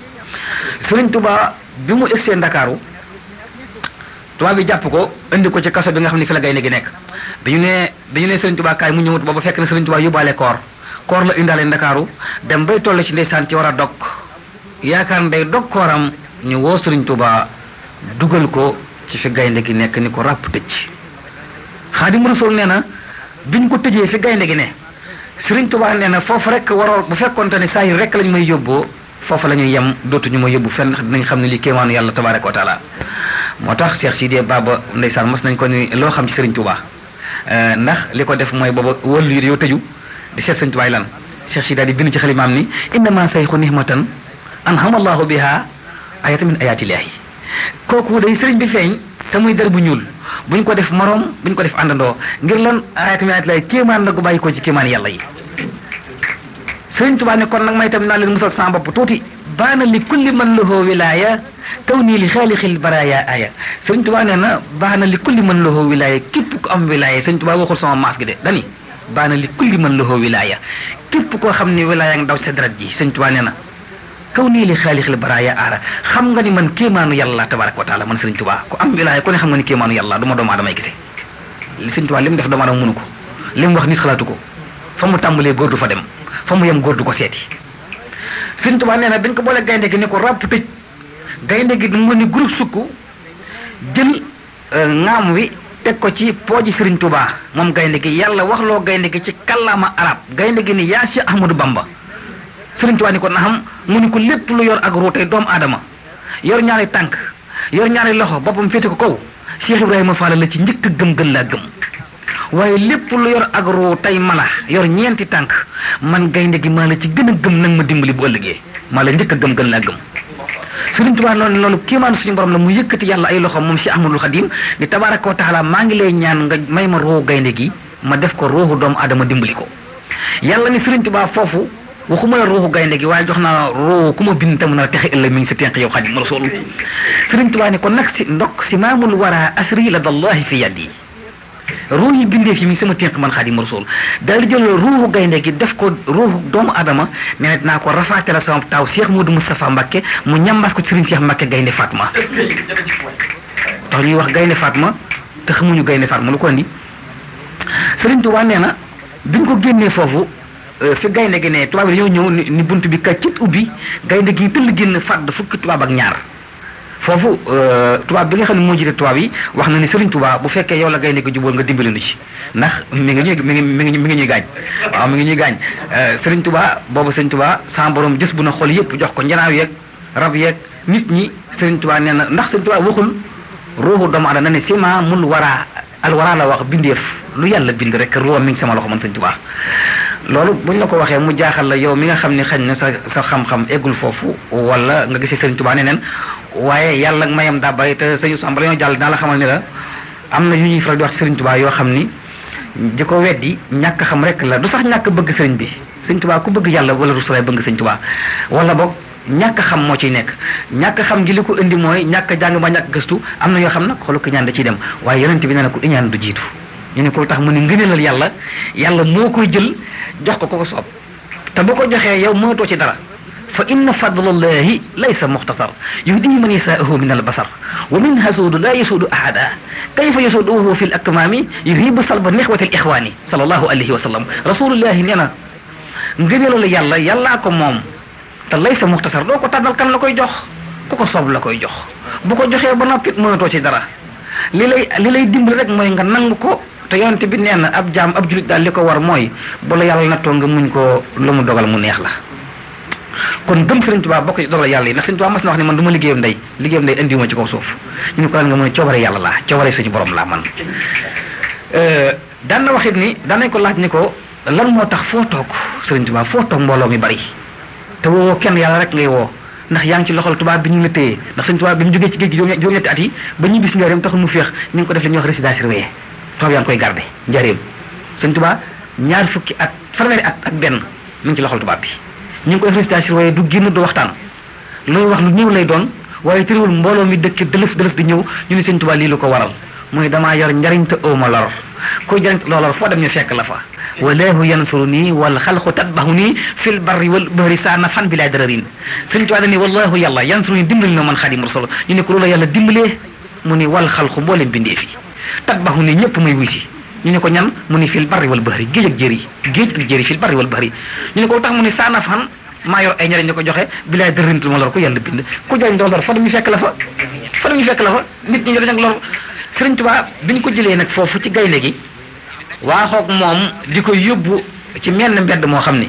Sëriñ Tuubaa bi mu egsee Ndakaaru tubaab bi jàpp ko indi ko ci kaso bi nga xam ne fi la gaynde gi nekk bi ñu nee Sëriñ Tuubaa kaay mu ñëwut booba fekk na Sëriñ Tuubaa yóbbaale koor la indaale Ndakaaru dem bay toll ci ndeysaan ci war a dog yaakaar nday dog kooram ñu woo Sëriñ Tuubaa dugal ko ci fi gaynde gi nekk ni ko ràpp tëj Xaadimu Rasuul nee na biñ ko tëjee fi gaynde gi ne Sëriñ Tuubaa nee na foofu rek waroo bu fekkonte ne saa yi rek lañ may yóbboo foofu la ñuy yem dootuñu ma yóbbu fenn dinañ xam ne lii kéemaanu yàlla tabaaraka wa taala moo tax Cheikh Sidiya Baba ndeysaan mas nañ ko ni loo xam ci Sëriñ Tuubaa ndax li ko def mooy booba wëllu yi yow tëju di seet Sëriñ Tuubaa lan Cheikh Sidiya di bind ci xalimaam ni innama sayxu nihmatan anhamallahu biha ayatan min ayatillahi kooku day sëriñ bi feeñ te muy der bu ñuul buñ ko def moroom buñ ko def àndandoo ngir lan ayatan min ayatillahi kéemaan la gu bàyyi ko ci kéemaan yàlla yi Sëriñ Tuubaa ne kon nag may itam naa leen musal sama bopp tuuti baana li kulli man lahu wilaaya kaw nii li xaalixil baraaya aya Sëriñ Tuubaa nee na baana li kulli man lahu wilaaya képp ku am wilaaya Sëriñ Tuubaa waxul sama maas gi de dani baana li kulli man lahu wilaaya képp koo xam ne wilaaya nga daw sa deret ji Sëriñ Tuubaa nee na kaw nii li xaalixil baraaya aara xam nga ni man kéemaanu yàlla tabaraka wa taala man Sëriñ Tuubaa ku am wilaaya ku ne xam nga ni kéemaanu yàlla du ma doomu aadamay gisee li Sëriñ Tuubaa li mu def doomu aadama mënu ko li mu wax nit xalaatu ko fa mu tàmbalee góor du fa dem fa mu yem góor du ko seeti Sëriñ Tuubaa nee na dañ ko boole gaynde gi ne ko ràpp tëj gaynde gi mu ni groupe sukk jël ŋaam wi teg ko ci pooji Sëriñ Tuubaa moom gaynde gi yàlla waxloo gaynde gi ci kàllaama arab gaynde gi ni yaa Cheikh Ahmadou Bamba Sëriñ Tuubaa ni ko naxam mu ni ko lépp lu yor ak ruutey doomu aadama yor ñaari tànk yor ñaari loxo boppam féete ko kaw Cheikh Ibrahima Fall la ci njëkk a gëm gën laa gëm waaye lépp lu yor ak ruutey mala yor ñeenti tànk man gaynde gi maa la ci gën a gëm nag ma dimbali bu ëllëgee maa la njëkk a gëm gën laa gëm Sëriñ Tuubaa loolu kéemaanu suñu borom la mu yëkkati yàlla ay loxo moom Cheikh Ahmadul Xadim ni tabaaraka wa taala maa ngi lay ñaan nga may ma ruu gaynde gi ma def ko ruuxu doomu aadama dimbali ko yàlla ni Sëriñ Tuubaa foofu waxuma la ruuxu gaynde gi waaye jox naa ruuxu ku ma bind te mun a texe ëllëg mi ngi sa tenq yow Xadim Rasul Sëriñ Tuubaa ni ko nag si ndok si maamul wara asri la dallahi fi yaddi ruux yi bindee fi mi ngi sama tenq man Xadim Rasul daal di jël ruuxu gaynde gi def ko ruuxu doomu aadama nee na dinaa ko rafaate la sama taaw Cheikh Modou Moustapha Mbacké mu ñambaas ko ci Sëriñ Cheikh Mbacké gaynde Fatma tax ñuy wax gaynde Fatma te xamuñu gaynde Fatma lu ko andi Sëriñ Tuubaa nee na biñ ko génnee foofu fi gaynde gi ne tubaab yi dañoo ñëw ni bunt bi kaccit ubbi gaynde gi tëll génn fàdd fukki tubaab ak ñaar foofu tubaab bi nga xam ne moo jiite tubaab yi wax na ni Sëriñ Tuubaa bu fekkee yow la gaynde gi jubóol nga dimbali nu ci ndax mi ngi ñuy gaañ waaw mi ngi ñuy gaañ Sëriñ Tuubaa boobu Sëriñ Tuubaa sa borom jës bu na xol yëpp jox ko njanaaw yeeg rab yeeg nit ñi Sëriñ Tuubaa nee na ndax Sëriñ Tuubaa waxul ruuxu doomu aadama na ne sima mul waraa al waraa la wax bindeef lu yàlla bind rek ruuxam mi ngi sama loxo man Sëriñ Tuubaa loolu buñ la ko waxee mu jaaxal la yow mi nga xam ne xañ na sa xam-xam eggul foofu wala nga gisee Sëriñ Tuubaa neneen waaye yàlla mayam daa bari te sëñ Samba la ñoo jàll dinaa la xamal ni la am na yu ñuy faral di wax ci Sëriñ Tuubaa yoo xam ni di ko weddi ñàkk xam rek la du sax ñàkk bëgg sëriñ bi Sëriñ Tuubaa ku bëgg yàlla wala rusulaay bëgg Sëriñ Tuubaa wala boog ñàkk xam moo ciy nekk ñàkk xam gi li ko indi mooy ñàkk jàng ba ñàkk gëstu am na yoo xam nag xoolu ko ñaan da ciy dem waaye yonent bi nee na ko iñaan du jiitu ñu ne ko tax mu ne ngëneelal yàlla moo koy jël jox ko ko soob te bu ko joxee yow mënatoo ci dara fa inna fadlallahi laysa muxtasar yuhdihi man yasaahu min albasar wa min hasuudu la yasuudu ahada kayfa yasuudu wa huwa fi l akmaami yuhibu salba nixwati l ixwaani sallallahu alayhi wa sallam rasulullahi nee na ngëneelal yàllaa ko moom te laysa muxtasar doo ko tànnal kan la koy jox ku ko soob la koy jox bu ko joxee ba noppi mënatoo ci dara li lay dimbali rek mooy nga nangu ko te yonent bi nee na ab jaam ab julit daal li ko war mooy bu la yàlla nattoo nga muñ ko lu mu dogal mu neex la kon gëm Sëriñ Tuubaa bokk dogal yàlla yi ndax Sëriñ Tuubaa mas na wax ni man du ma liggéeyam ndey indiwuma ci kaw suuf ñu ne ko lan nga mën a coobare yàlla laa coobare suñu borom laa man daan na waxit ni daan nañ ko laaj ni ko lan moo tax foo toog Sëriñ Tuubaa foo toog mbooloo mi bari te woo kenn yàlla rek ngay woo ndax yaa ngi ci loxol tubaab bi ñu la téye ndax Sëriñ Tuubaa bi mu jógee ci géej gi juróom-ñetti at yi ba ñu bis njaareem taxul mu féex ñu ngi ko def li ñuy wax résidence surveillée tubaab yaa ngi koy garde njaareem Sëriñ Tuubaa ñaar fukki at fanweeri at ak benn mu ngi ci loxol tubaab bi ñu ngi ko def résidence surveillée du génn du waxtaan looy wax lu ñëw lay doon waaye tëriwul mbooloo mi dëkk dëlëf di ñëw ñu ne Sëriñ Tuubaa lii lu ko waral muy damaa yor njariñ te ooma lor kuy jariñ loolor foo dem ñu fekk la fa walaahu yansuruni wal xalqu tatbahuni fil barri wal bahri saa nafan bi laa dararin Sëriñ Tuubaa dañu wallahu yàlla yansuruni dimbali na man Xaadimu Rasuul ñu ne ko loolu yàlla dimbalee mu ni wal xalqu mbooleem bindee fi tatbahuni ñëpp may wusi ñu ne ko ñan mu ni fil barri wal bahri géej ak jëri fil barri wal bahri ñu ne ko tax mu ni saa nafan maa yor ay njariñ di ko joxe bi laa dararin ma lor ko yàlla bind ku jariñ doo lor fa dañu fekk la fa nit ñi dañ ak lor Sëriñ Tuubaa bi ñu ko jëlee nag foofu ci gaynde gi waaxoog moom di ko yóbbu ci menn mbedd moo xam ni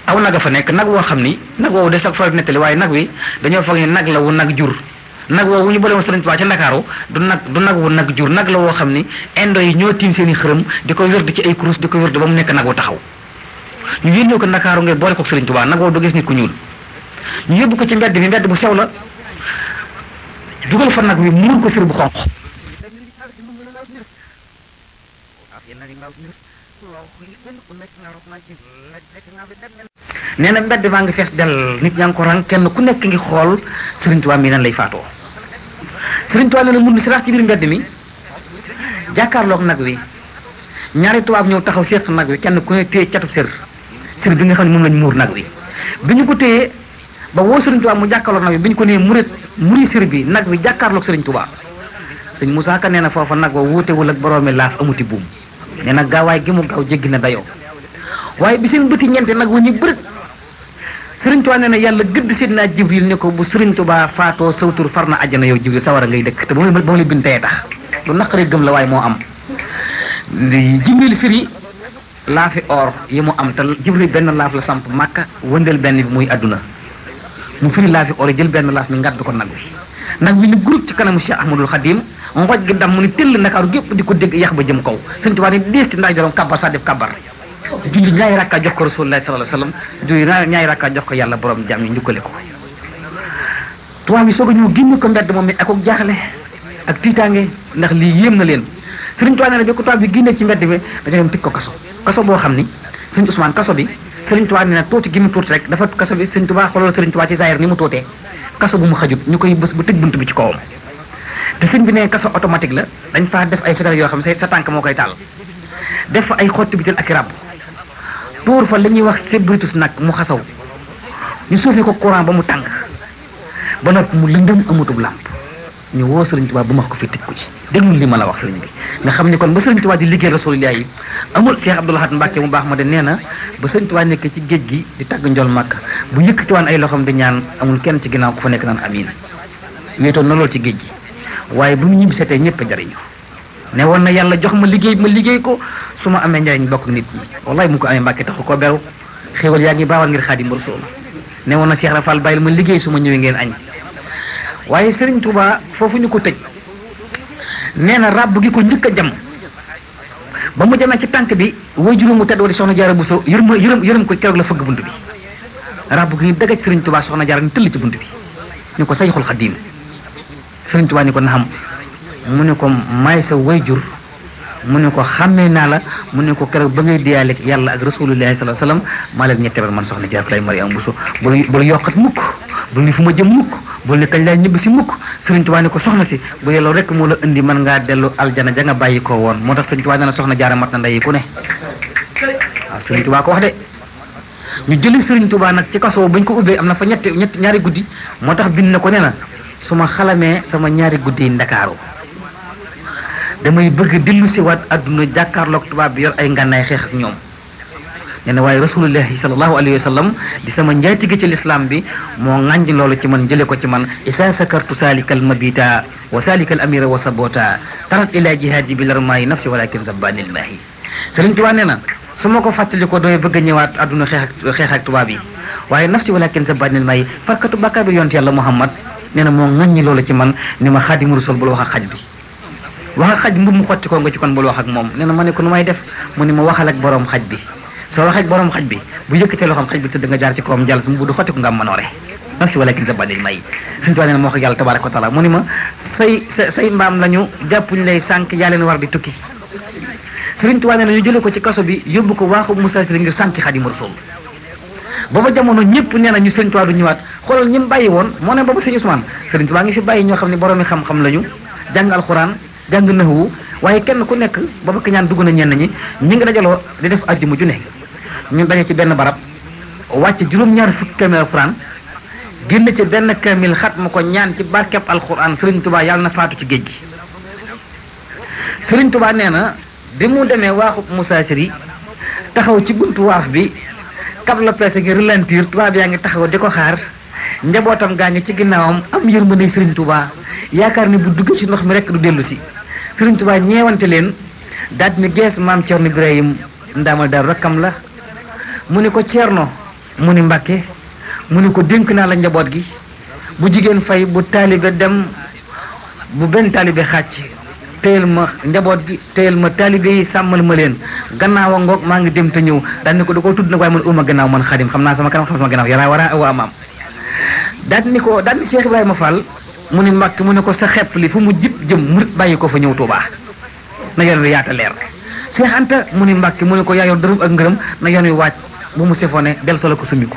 aw nag a fa nekk nag woo xam ni nag woowu des nag faral di nettali waaye nag wi dañoo foog ni nag la wu nag jur nag woowu ñu boole woon Sëriñ Tuubaa ca Ndakaaru du nag wu nag jur nag la woo xam ni indo yi ñoo tiim seen i xërëm di ko wérd ci ay kurus di ko wérd ba mu nekk nag wu taxaw ñu yónnee ko Ndakaaru ngir boole ko Sëriñ Tuubaa nag woowu du gis nit ku ñuul ñu yóbbu ko ci mbedd bu sew la dugal fa nag wi muur ko fir bu xonq nee na mbedd maa ngi fees del nit ñaa ngi ko rang kenn ku nekk ngi xool Sëriñ Tuubaa mi nan lay faatoo Sëriñ Tuubaa nee na mun si rax ci biir mbedd mi jàkkaarloog nag wi ñaari tubaab ñëw taxaw séq nag wi kenn ku ne téye catub sër bi nga xam ne moom lañ muur nag wi bi ñu ko téyee ba woo Serigne Touba mu jàkkaarloog nag bi ñu ko nee muri sir bi nag bi jàkkaarloog Serigne Touba sëñ Moussa Ka nee na foofa nag wa wuutewul ak boroomi laaf amuti buum nee na gaawaay gi mu gaaw jéggi na dayoo waaye bi seen bëti ñeente nag wa ñu bërët Serigne Touba nee na yàlla gëdd Seydina Jibril ne ko bu Serigne Touba faatoo sawtur far na àjjana yow Jibril sawara ngay dëkk te ba mu la bind tey tax lu naqaree gëm la waaye moo am Jibril firi laafi or yi mu am te Jibril benn laaf la samp Makka wëndeel benn bi muy àdduna mu firi laafi or yi jël benn laaf mi ngadd ko nag wi ni groupe ci kanamu Cheikh Ahmadul Khadim ngoj gi dam mu ni tëll Ndakaaru gépp di ko dégg yax ba jëm kaw Serigne Touba ni dees ci ndax jorom kabar sa def kabar julli ñaari rakka jox ko Rasulullah sallallahu alayhi wasallam julli ñaari rakka jox ko yàlla borom jàmm ñu njukkale ko tubaab bi soog a ñëw génne ko mbedd moom mi ak jaaxle ak tiitaange ndax lii yéem na leen Serigne Touba nee na bi ko tubaab bi génne ci mbedd bi dañoo dem tëj ko kaso boo xam ni Serigne Ousmane kaso bi Serigne Touba nee na tuuti gi mu tuuti rek dafa kaso bi Serigne Touba xoolal Serigne Touba ci zahir ni mu tuutee kaso bu mu xajut ñu koy bës bu tëj bunt bi ci kawam te sëñ bi ne kaso automatique la dañ faa def ay fédéral yoo xam sa tànk moo koy taal def fa ay xotti bitel ak i ràbb tuur fa li ñuy wax sébritus nag mu xasaw ñu suufee ko courant ba mu tàng ba nag mu lëndëm amutub làmp ñu woo Serigne Touba bu ma ko fi tëj ko ci déglul li ma la wax Serigne bi nga xam ni kon ba Serigne Touba di liggéey Rasulullah yi amul Cheikh Abdoul Ahad Mbacké mu baax ma de nee na ba Serigne Touba nekk ci géej gi di tagg njol Makka bu yëkkatiwaan ay loxoom di ñaan amul kenn ci ginnaaw ku fa nekk naan amiin wéetoon na lool ci géej gi waaye bu mu ñibbi seetee ñëpp a jariñu ne woon na yàlla jox ma liggéey ko su ma amee njariñ bokk nit ñi wallahi mu ko amee Mbàkke taxu ko beru xéewal yaa ngi baawal ngir Xaadimu Rasuul ne woon na Cheikh Rafal bàyyil ma liggéey su ma ñëwee ngeen añ waaye Serigne Touba foofu ñu ko tëj nee na ràbb gi ko njëkk a jam ba mu jamee ci tànk bi way juróom mu tedd wa di soxna Jaara Buso yërëm ko keroog la fëgg bunt bi ràbb gi ñu dagaj Serigne Touba soxna Jaara ñu tëll ci bunt bi ñu ko Sayxul Xadiim Serigne Touba ni ko naxam mu ne ko may sa wayjur mu ne ko xàmmee naa la mu ne ko keroog ba ngay diyaaleeg yàlla ak rasulullahi sallallahu alayhi wasallam maa leen ñetteel man soxna Jaara Mariama Bousso bul yokkat mukk bul ni fu ma jëm mukk bul ni kañ laay ñibbi si mukk Serigne Touba ni ko soxna si bu yelloo rek moo la indi mën ngaa dellu aljana ja nga bàyyi ko woon moo tax Serigne Touba nee na soxna Jaara mat na ndeyi ku ne waaw Serigne Touba ko wax de ñu jëli Serigne Touba nag ci kaso bañ ko ubbee am na fa ñaari guddi moo tax bind na ko nee na su ma xalamee sama ñaari guddi yi Ndakaaru damay bëgg dellu si waat adduna jàkkaarloog tubaab bi yor ay ngànnaay xeex ak ñoom nee na waaye rasulullahi sallallahu alayhi wa sallam di sama njaatige ci lislaam bi moo ŋànj loolu ci man jële ko ci man isa sakartu salikal mabita wa salikal amira wa sabota tarat ila jihaadi bi larmaayi nafsi walakin zabbanil maahi Sëriñ Tuubaa nee na su ma ko fàttali ko doy bëgg a ñëwaat adduna xeex ak tubaab yi waaye nafsi walakin zabbanil maahi farkatu bàkkaar bi yonte yàlla Muhammad nee na moo ŋàññi loolu ci man ni ma Xaadimu Rasuul bul wax ak xaj bi wax ak xaj mbub mu xotti ko nga ci kon bul wax ak moom nee na ma ne ko nu may def mu ni ma waxal ak borom xaj bi soo waxee ak borom xaj bi bu yëkkatee loxoom xaj bi tëdd nga jaar ci kawam jàll su mu du xotti ko nga am manoore nafsi walakin zabbanil maahi Sëriñ Tuubaa nee na ma wax ak yàlla tabaaraka wa taala mu ni ma say mbaam lañu jàppuñ lay sànq yaa leen war di tukki Sëriñ Tuubaa nee na ñu jëlee ko ci kaso bi yóbbu ko waaxu musaasiri ngir sànqi Xaadimu Rasuul booba jamono ñëpp nee na ñu Sëriñ Tuubaa du ñëwaat xoolal ñi mu bàyyi woon moo ne booba Sëriñ Usmaan Sëriñ Tuubaa ngi fi bàyyi ñoo xam ne boroomi xam-xam lañu jàng alxuraan jàng naxwu waaye kenn ku nekk booba ki ñaan dugg na ñenn ñi ñu ngi dajaloo di def àjjuma ju ne ñu daje ci benn barab wàcc juróom-ñaar fukki kaamil alxuraan génn ci benn kaamil xat ma ko ñaan ci barkeb alxuraan Sëriñ Tuubaa yàlla na faatu ci géej gi Sëriñ Tuubaa nee na bi mu demee waaxu musaasiri taxaw ci buntu waaf bi kab la peese gi ralentir tubaab yaa ngi taxaw di ko xaar njabootam gaa ngi ci ginnaawam am yërmande Sëriñ Tuubaa yaakaar ne bu dugg ci ndox mi rek du dellu si Sëriñ Tuubaa ñeewante leen daal ni gees maam Ceerno Ibrahim ndaamal daal rakkam la mu ni ko Ceerno mu ni Mbàkke mu ni ko dénk naa la njaboot gi bu jigéen fay bu taalibe dem bu benn taalibe xàcc téyel ma njaboot gi téyel ma taalibe yi sàmmal ma leen gannaaw a ngoog maa ngi dem te ñëw daal ni ko da koo tudd nag waaye man uma gannaaw man Xaadim xam naa sama kanam xam sama gannaaw yaraa waraa awa amaam daal ni Cheikh Ibrahima Fall mu ni Mbàkke mu ne ko sa xepp li fu mu jib jëm murit bàyyi ko fa ñëw Tuubaa na yoon wi yaata leer Cheikh Anta mu ni Mbàkke mu ne ko yaa yor dërëm ak ngërëm na yoon wi waaj bu mu sefone del solo ko summi ko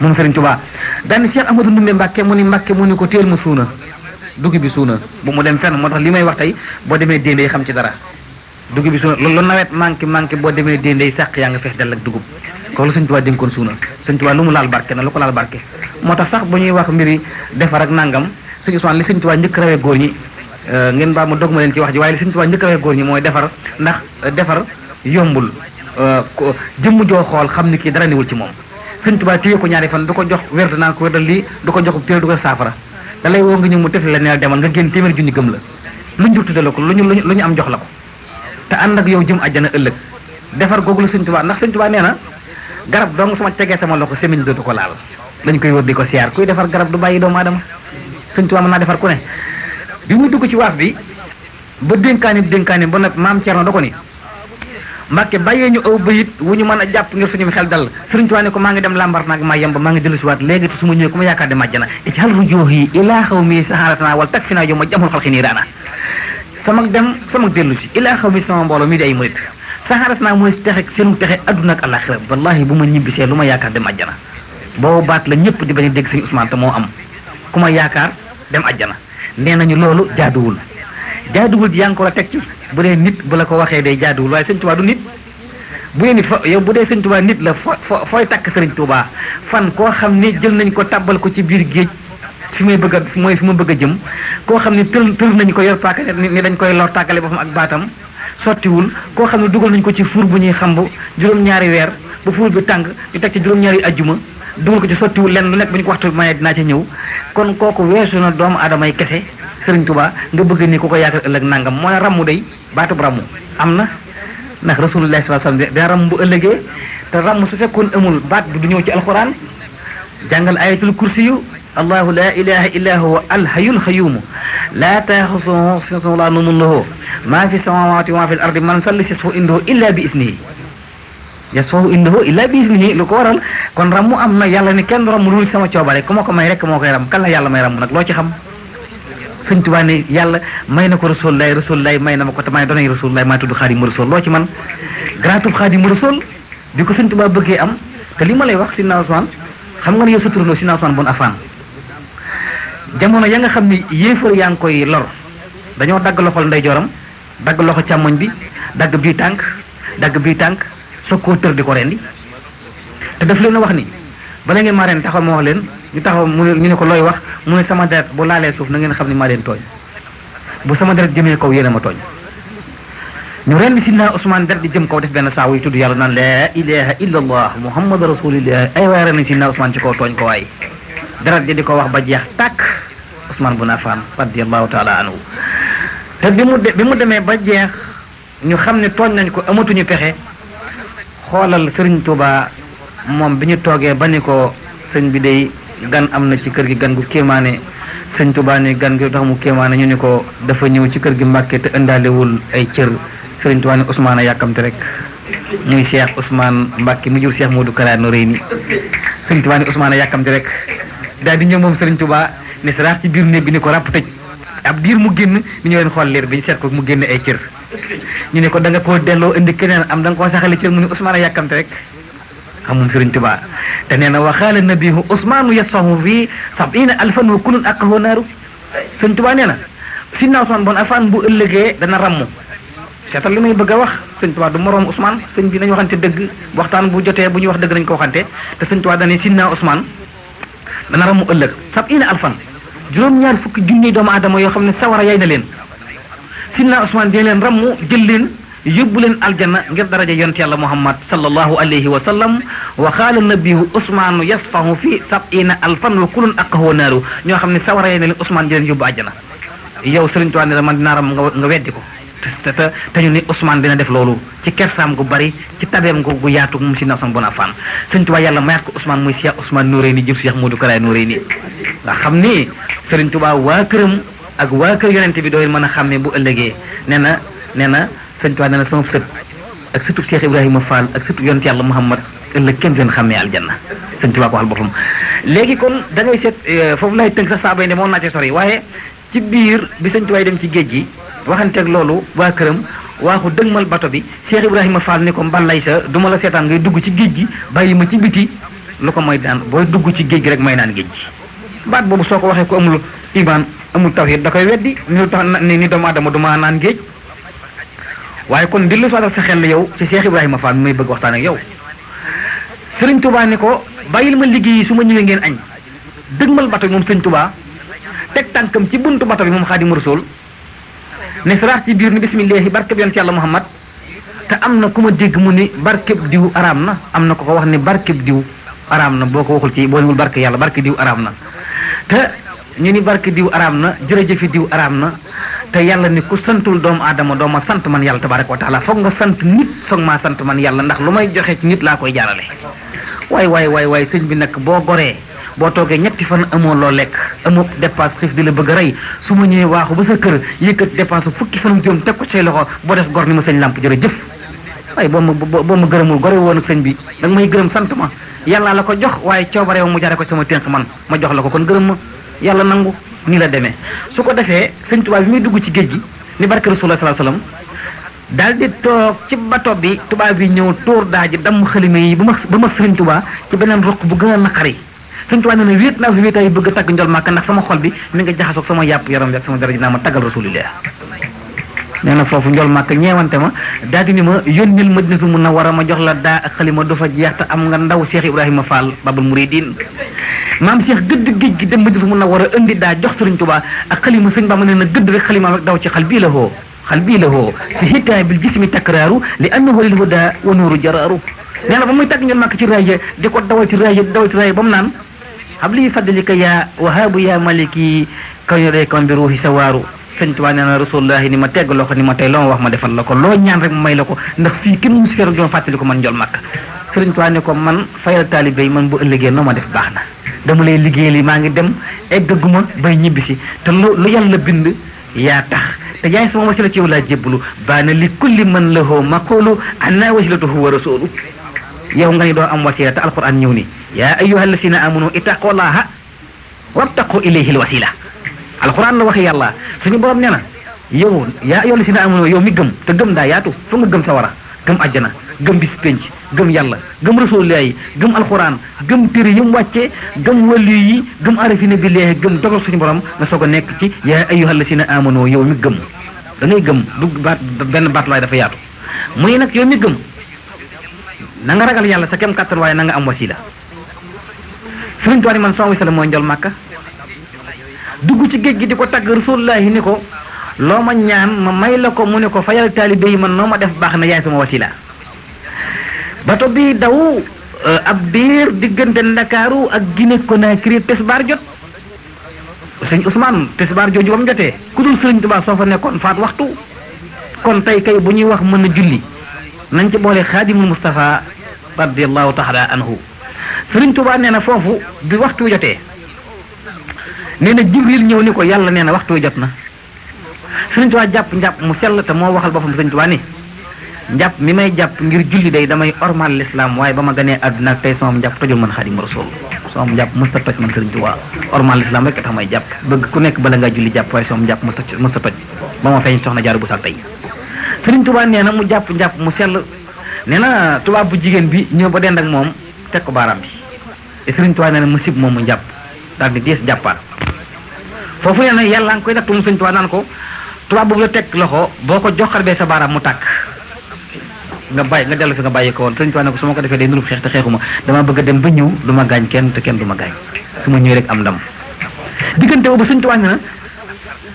moom Sëriñ Tuubaa daal ni Cheikh Amadou Ndumbe Mbàkke mu ni Mbàkke mu ne ko téel ma suuna dugub bi suuna bu mu dem fenn moo tax li may wax tey boo demee déndey xam ci dara dugub bi suuna loolu nawet manqué boo demee déndey sàq yaa nga fees dell ak dugub ko lu Sëriñ Tuubaa dénkoon suuna sëñ Tuubaa lu mu laal barke na lu ko laal barke moo tax sax bu ñuy wax mbiri defar ak nangam sëñ Ousmane li sëñ Tuubaa njëkk rawee góor ñi ngeen baa ma dog ma leen ci wax ji waaye li sëñ Tuubaa njëkk rawee góor ñi mooy defar ndax defar yombul jëmm joo xool xam ni kii dara niwul ci moom sëñ Tuubaa téye ko ñaari fan du ko jox wérd naan ko wérdal lii du ko jox téere du ko saafara da lay woo nga ñëw mu tefli la neel demal nga génn téeméeri junni gëm la lu ñu tudde la ko lu ñu am jox la ko te ànd ak yow jëm àjjana ëllëg defar googu la sëñ Tuubaa ndax sëñ Tuubaa nee na garab dong sama tegee sama loxo semiñ dootu ko laal dañ koy wër di ko siyaar kuy defar garab du bàyyi doomu aadama sëñ Tuubaa mën naa defar ku ne bi mu dugg ci waaf bi ba dénkaani ba nag maam Thierno da ko ni Mbàkke bàyyee ñu aw bayit wu ñu mën a jàpp ngir suñu xel dal sëriñ Tuubaa ne ko maa ngi dem lambar nag maa yemba maa ngi dellu si waat léegi te su ma ñëwee ku ma yaakaar de màjjana ijal rujuhi ilaa xaw mi saharatana wala tag fi naa yow ma jamul xalqi nii daana sama dem sama dellu si ilaa xaw mi sama mbooloo mi di ay murit saharatana mooy texe seenu texe adduna ak àlaxira wallahi bu ma ñibbisee lu ma yaakaar dem àjjana boobu baat la ñëpp di bañ a dégg sëñ Ousmane te moo am ku ma yaakaar dem àjjana nee nañu loolu jaaduwul ji yaa ngi ko la teg ci bu dee nit bu la ko waxee day jaaduwul waaye sëñ Tuubaa du nit bu dee nit yow bu dee sëñ Tuubaa nit la fooy takk sëriñ Tuubaa fan koo xam ni jël nañ ko tàbbal ko ci biir géej fi may bëgg a mooy fi ma bëgg a jëm koo xam ni tël nañ ko yor paaka ni dañ koy lor tàggale boppam ak baatam sottiwul koo xam ne dugal nañ ko ci fuur bu ñuy xamb juróom-ñaari weer ba fuur bi tàng ñu teg ci juróom-ñaari ajjuma dugal ko ci sottiwul lenn lu nekk bu ñu ko waxtu maye dinaa ca ñëw kon kooku weesu na doomu aadamay kese sëriñ Tuubaa nga bëgg ni ku ko yaakaar ëllëg nangam moo ne rammu day baatub rammu am na ndax rasulullah sallallahu alayhi wasallam dina ramm bu ëllëgee te ramm su fekkoon amul baat bi du ñëw ci alquran jàngal ayatul kursiyu allahu la ilaha illa huwa alhayyul qayyum la ta'khusuhu sinatun wa la nawmun lahu ma fi samawati wa ma fil ardi man salli yasfahu indahu illa bi isnihi yasfahu indahu illa bi isnihi lu ko waral kon rammu am na yàlla ni kenn ramm lu sama coobare ku ma ko may rek moo koy ram kan la yàlla may ramm nag loo ci xam sëñ Tuubaa ne yàlla may na ko rasulullaay may na ma ko te may doonay rasulullaay maa tudd Xaadimu Rasuul loo ci man garaatub Xaadimu Rasuul bi ko sëñ Tuubaa bëggee am te li ma lay wax Sidna Usmaan xam nga ne yow sa turandoo Sidna Usmaan bun Affaan jamono ya nga xam ni yéefar yaa ngi koy lor dañoo dagg loxol ndeyjooram dagg loxo càmmoñ bi dagg bii tànk soog koo tër di ko rendi te daf leen a wax ni bala ngeen maa ren taxaw ma wax leen ñu taxaw ñu ne ko looy wax mu ne sama deret bu laalee suuf na ngeen xam ne maa leen tooñ bu sama deret jëmee kaw yéen a ma tooñ ñu rendi Sidna Usmaan deret di jëm kaw def benn saawu yi tudd yàlla naan laa ilaha illa allah muhammad rasulillah ay waay ren Sidna Usmaan ci kaw tooñ ko waay deret ji di ko wax ba jeex tàkk Usmaan bun Affaan radiyallahu taala anhu te bi mu demee ba jeex ñu xam ne tooñ nañ ko amatuñu pexe xoolal Sëriñ Tuubaa moom bi ñu toogee ba ni ko sëñ bi day gan am na ci kër gi gan gu kéemaane sëñ Tuubaa ni gan gi tax mu kéemaane ñu ni ko dafa ñëw ci kër gi Mbàkke te indaalewul ay cër sëriñ Tuubaa ni Ousmane a yàkkamte rek muy Cheikh Ousmane Mbàkke mu jur Cheikh Modou Kara Noreyni sëriñ Tuubaa ni Ousmane a yàkkamte rek daal di ñëw moom sëriñ Tuubaa ne saraax ci biir néeg bi ni ko ràpp tëj ab diir mu génn ni ñu leen xool leer bi ñu seet ko mu génn ay cër ñu ne ko da nga koo delloo indi keneen am da nga koo saxale cër mu ni Ousmane a yàkkamte rek xamum sëriñ Tuubaa te nee na waxaala nabihu Usmaanu yasfahu fii 70,000 wa kullun aqahu naaru sëriñ Tuubaa nee na Sidna Usmaan bun Affaan bu ëllëgee dana ramm seetal li may bëgg a wax sëriñ Tuubaa du moroom Usmaan sëñ bi nañu waxante dëgg waxtaan bu jotee bu ñuy wax dëgg nañu ko waxante te sëriñ Tuubaa dane Sidna Usmaan dana ramm ëllëg 70,000 juróom-ñaar fukki junni doomu aadama yoo xam ne sawara yay na leen Sidna Usmaan dina leen ramm jël leen yóbbu leen aljanna ngir daraja yonent yàlla Muhammad sallallahu alayhi wa sallam wa qaala nabiyu Usmaanu yasfahu fi 70,000 wa kullun aqahu naaru ñoo xam ne sawara yee na leen Usmaan di leen yóbbu aljanna yow Sëriñ Tuubaa ne la man dinaa ram nga weddi ko te ñu ni Usmaan dina def loolu ci kersaam gu bari ci tabeem gu yaatu mu Sidna Usmaan bun Affaan Sëriñ Tuubaa yàlla mayaat ko Usmaan muy Cheikh Ousmane Noreyni jëm Cheikh Modou Kara Noreyni nga xam ni Sëriñ Tuubaa waa këram ak waa kër yonente bi dooy mën a xàmmee bu ëllëgee nee na Sëriñ Tuubaa nee na sama sët ak sëtub Cheikh Ibrahima Fall ak sëtub yonent yàlla Muhammad ëllëg kenn du leen xàmmee aljanna Sëriñ Tuubaa ko waxal boppam léegi kon da ngay seet foofu lay tënk sax saa bay ne moom naa ci sori waaye ci biir bi Sëriñ Tuubaa dem ci géej gi waxanteeg loolu waa këram waaxu dëgmal bato bi Cheikh Ibrahima Fall ni ko mbalay sa du ma la seetaan ngay dugg ci géej gi bàyyi ma ci biti lu ko mooy daan booy dugg ci géej gi rek may naan géej gi baat boobu soo ko waxee ko amul iman amul tawhid da koy weddi ni tax ni doomu aadama du ma naan géej waaye kon dillu soo sa xel yow ci Cheikh Ibrahima Fall mi may bëgg waxtaan ak yow Sëriñ Tuubaa ne ko bàyyil ma liggéey su ma ñëwee ngeen añ dëgmal bato bi moom Sëriñ Tuubaa teg tànkam ci buntu bato bi moom Xaadimu Rasuul ne saraax ci biir ni bismillahi barkeb yonent Yàlla Muhammad te am na ku ma dégg mu ni barkeb diw araam na am na ko wax ni barkeb diw araam na boo ko waxul ci boolewul barke yàlla barke diw araam na te ñu ni barke diw araam na jërëjëfi diw araam na te yàlla ni ku santul doomu aadama dooma sant man yàlla tabaraka wa taala foog nga sant nit soog maa sant man yàlla ndax lu may joxe ci nit laa koy jaarale waay sëñ bi nag boo goree boo toogee ñetti fan amoo loo lekk amoo dépense xiif di la bëgg a rey su ma ñëwee waaxu ba sa kër yëkkat dépense fukki fanam juróom teg ko ci say loxo boo des gor ni ma sëñ làmp jërëjëf waaye boo ma gërëmul gore woon ak sëñ bi da nga may gërëm sant ma yàlla la ko jox waaye coobareew mu jare ko sama tënk man ma jox la ko kon gërëm ma yàlla nangu nii la demee su ko defee sëñ Tuubaa bi muy dugg ci géej gi ni barke Rasulullah sallallahu alayhi wasallam daal di toog ci bato bi tubaab bi ñëw tóor daa ji damm xalima yi ba ma sëriñ Tuubaa ci beneen ruq bu gën a naqari sëñ Tuubaa nee na wéet naa fi wéetaay bëgg a tagg njol Màkka ndax sama xol bi mi nga jaxasoog sama yàpp yaram bi ak sama daraja naa ma taggal Rasulullah nee na foofu njol Màkka ñeewante ma daal di ni ma yónnil Madinatul Munawwara ma jox la daa ak xalima du fa jeex te am nga ndaw Cheikh Ibrahima Fall Babul Mouridine maam Cheikh gëdd géej gi dem Madinatul Munawwara indi daa jox sëriñ Tuubaa ak xalima sëñ Bamba nee na gëdd rek xalima ak daw ci xal bii la hoo fi hitaa bil jismi takraaru li annahu lil huda wa nuuru jaraaru nee na ba muy tagg njol Màkka ci raaya di ko dawal ci raaya ba mu naan habli fadlika ya wahaabu ya maliki kaw ñu dee kon bi ruuxi sa waaru sëñ Tuubaa nee na rasulullahi ni ma tegg loxo ni ma tey loo ma wax ma defal la ko loo ñaan rek ma may la ko ndax fii kenn musu feeru joon fàttali ko man njol Màkka sëriñ Tuubaa ne ko man fayal taalibe yi man bu ëllëgee noo ma def baax na dama lay liggéey li maa ngi dem eggaguma bay ñibbisi te lu yàlla bind yaa tax te yaay sama wasila ci yow laa jébbalu baana li kulli man lahu maqulu anna wasilatuhu wa rasulu yow nga ni doo am wasila te alquran ñëw ni yaa ayyuha alladina amanu ittaqullaha wabtaqu ilayhi alwasila alquran la waxe yàlla suñu borom nee na yow yaa ayyuha alladina amanu yow mi gëm te gëm daa yaatu fu nga gëm sa wara gëm àjjana gëm bis penc gëm yàlla gëm rasulullah yi gëm alquran gëm téere yi mu wàcce gëm wali yi gëm arafina billahi gëm dogal suñu borom nga soog a nekk ci yaa ayyuha alladina amanu yow mi gëm da ngay gëm du baat benn baat laay dafa yaatu muy nag yow mi gëm na nga ragal yàlla sa kem kàttan waaye na nga am wasila sëriñ Tuubaa man sama wasila mooy njol Màkka dugg ci géej gi di ko tagg rasulullahi ni ko loo ma ñaan ma may la ko mu ne ko fayal taalibe yi man noo ma def baax na yaay sama wasila bato bi daw ab diir diggante Ndakaaru ak Guinée Conakry tisbaar jot sëñ Ousmane tisbaar jooju ba mu jotee ku dul sëriñ Tuubaa soo fa nekkoon faat waxtu kon tey kay bu ñuy wax mën a julli nañ ci boole xaadimul Mustafa radiyallahu taala anhu sëriñ Tuubaa nee na foofu bi waxtu jotee nee na Jibril ñëw ni ko yàlla nee na waxtu jot na sëriñ Tuubaa jàpp njàpp mu sell te moo waxal boppam sëriñ Tuubaa ni njàpp mi may jàpp ngir julli day damay ormal l'islam waaye ba ma ganee àdduna ak tey sama njàpp tojul man Xaadimu Rasuul sama njàpp mësta toj man sëriñ Tuubaa ormal l'islam rek tax may jàpp bëgg ku nekk bala ngaa julli jàpp waaye sama njàpp mësta toj ba ma feeñ soxna Jaara bu sal tey sëriñ Tuubaa nee na mu jàpp njàpp mu sell nee na tubaab bu jigéen bi ñëw ba dend ak moom teg ko baaraam bi te sëriñ Tuubaa nee na mu sib moom mu jàpp daal di dees jàppaat foofu nee na yàlla nga koy nattu mu sëriñ Tuubaa naan ko tubaab boobu la teg loxo boo ko joxar bee sa baaraam mu tàkk nga bàyyi nga dellu fi nga bàyyi ko woon sëriñ Tuubaa ne ko su ma ko defee day nurub xeex te xeexuma dama bëgg a dem ba ñëw du ma gaañ kenn te kenn du ma gaañ su ma ñëwee rek am ndam diggante boobu sëriñ Tuubaa nee na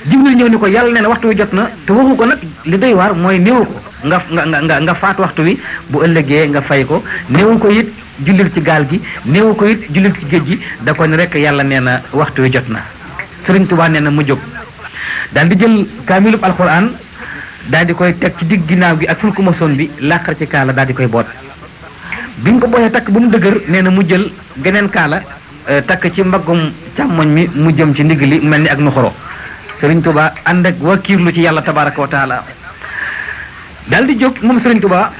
Jibril ñëw ni ko yàlla nee na waxtu wi jot na te waxu ko nag li doy waar mooy néewu ko nga faat waxtu wi bu ëllëgee nga fay ko néewu ko it jullil ci gaal gi néewu ko it jullil ci géej gi da ko ne rek yàlla nee na waxtu wi jot na sëriñ Tuubaa nee na mu jóg daal di jël kaamilub alquran daal di koy teg ci digg ginnaaw gi ak fulku mosoon bi làqar ci kaala daal di koy boot bi ñu ko booyee takk ba mu dëgër nee na mu jël geneen kaala takk ci mbaggum càmmoñ mi mu jëm ci ndigg li mel ni ak nuxoro sëriñ Tuubaa ànd ak wakiirlu ci yàlla tabaraka wa taala daal di jóg moom sëriñ Tuubaa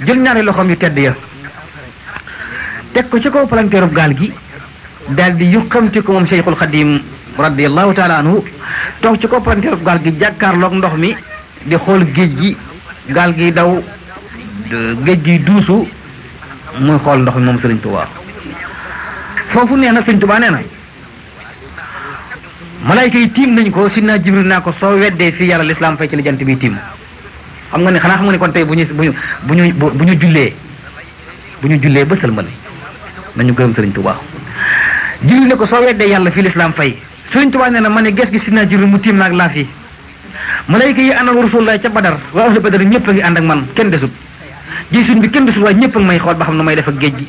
jël ñaari loxoom yu tedd ya teg ko ci kaw palanteerub gaal gi daal di yuqamti ko moom Cheikhul Xadim radiyallahu taala anhu toog ci kaw palanteerub gaal gi jàkkaarloog ndox mi di xool géej gi gaal gi daw géej gi duusu muy xool ndox mi moom sëriñ Tuubaa foofu nee na sëriñ Tuubaa nee na malaayka yi tiim nañ ko sidna Jibril naa ko soo weddee fii yàlla lislaam fay ci la jant bi tiim xam nga ne xanaa xam nga ne kon tey bu ñu jullee bu ñu jullee ba sëlmal nañu gërëm Sëriñ Tuubaa. Jibril ne ko soo weddee yàlla fii lislaam fay. Sëriñ Tuubaa nee na ma ne ges gi Sidna Jibril mu tiim naag laaf yi malayka yi àndoon Rasulullah ca Badar waa ahlu Badar ñëpp a ngi ànd ak man kenn desut ji suñ bi kenn desul waaye ñëpp a ngi may xool ba xam ne may def ak géej gi.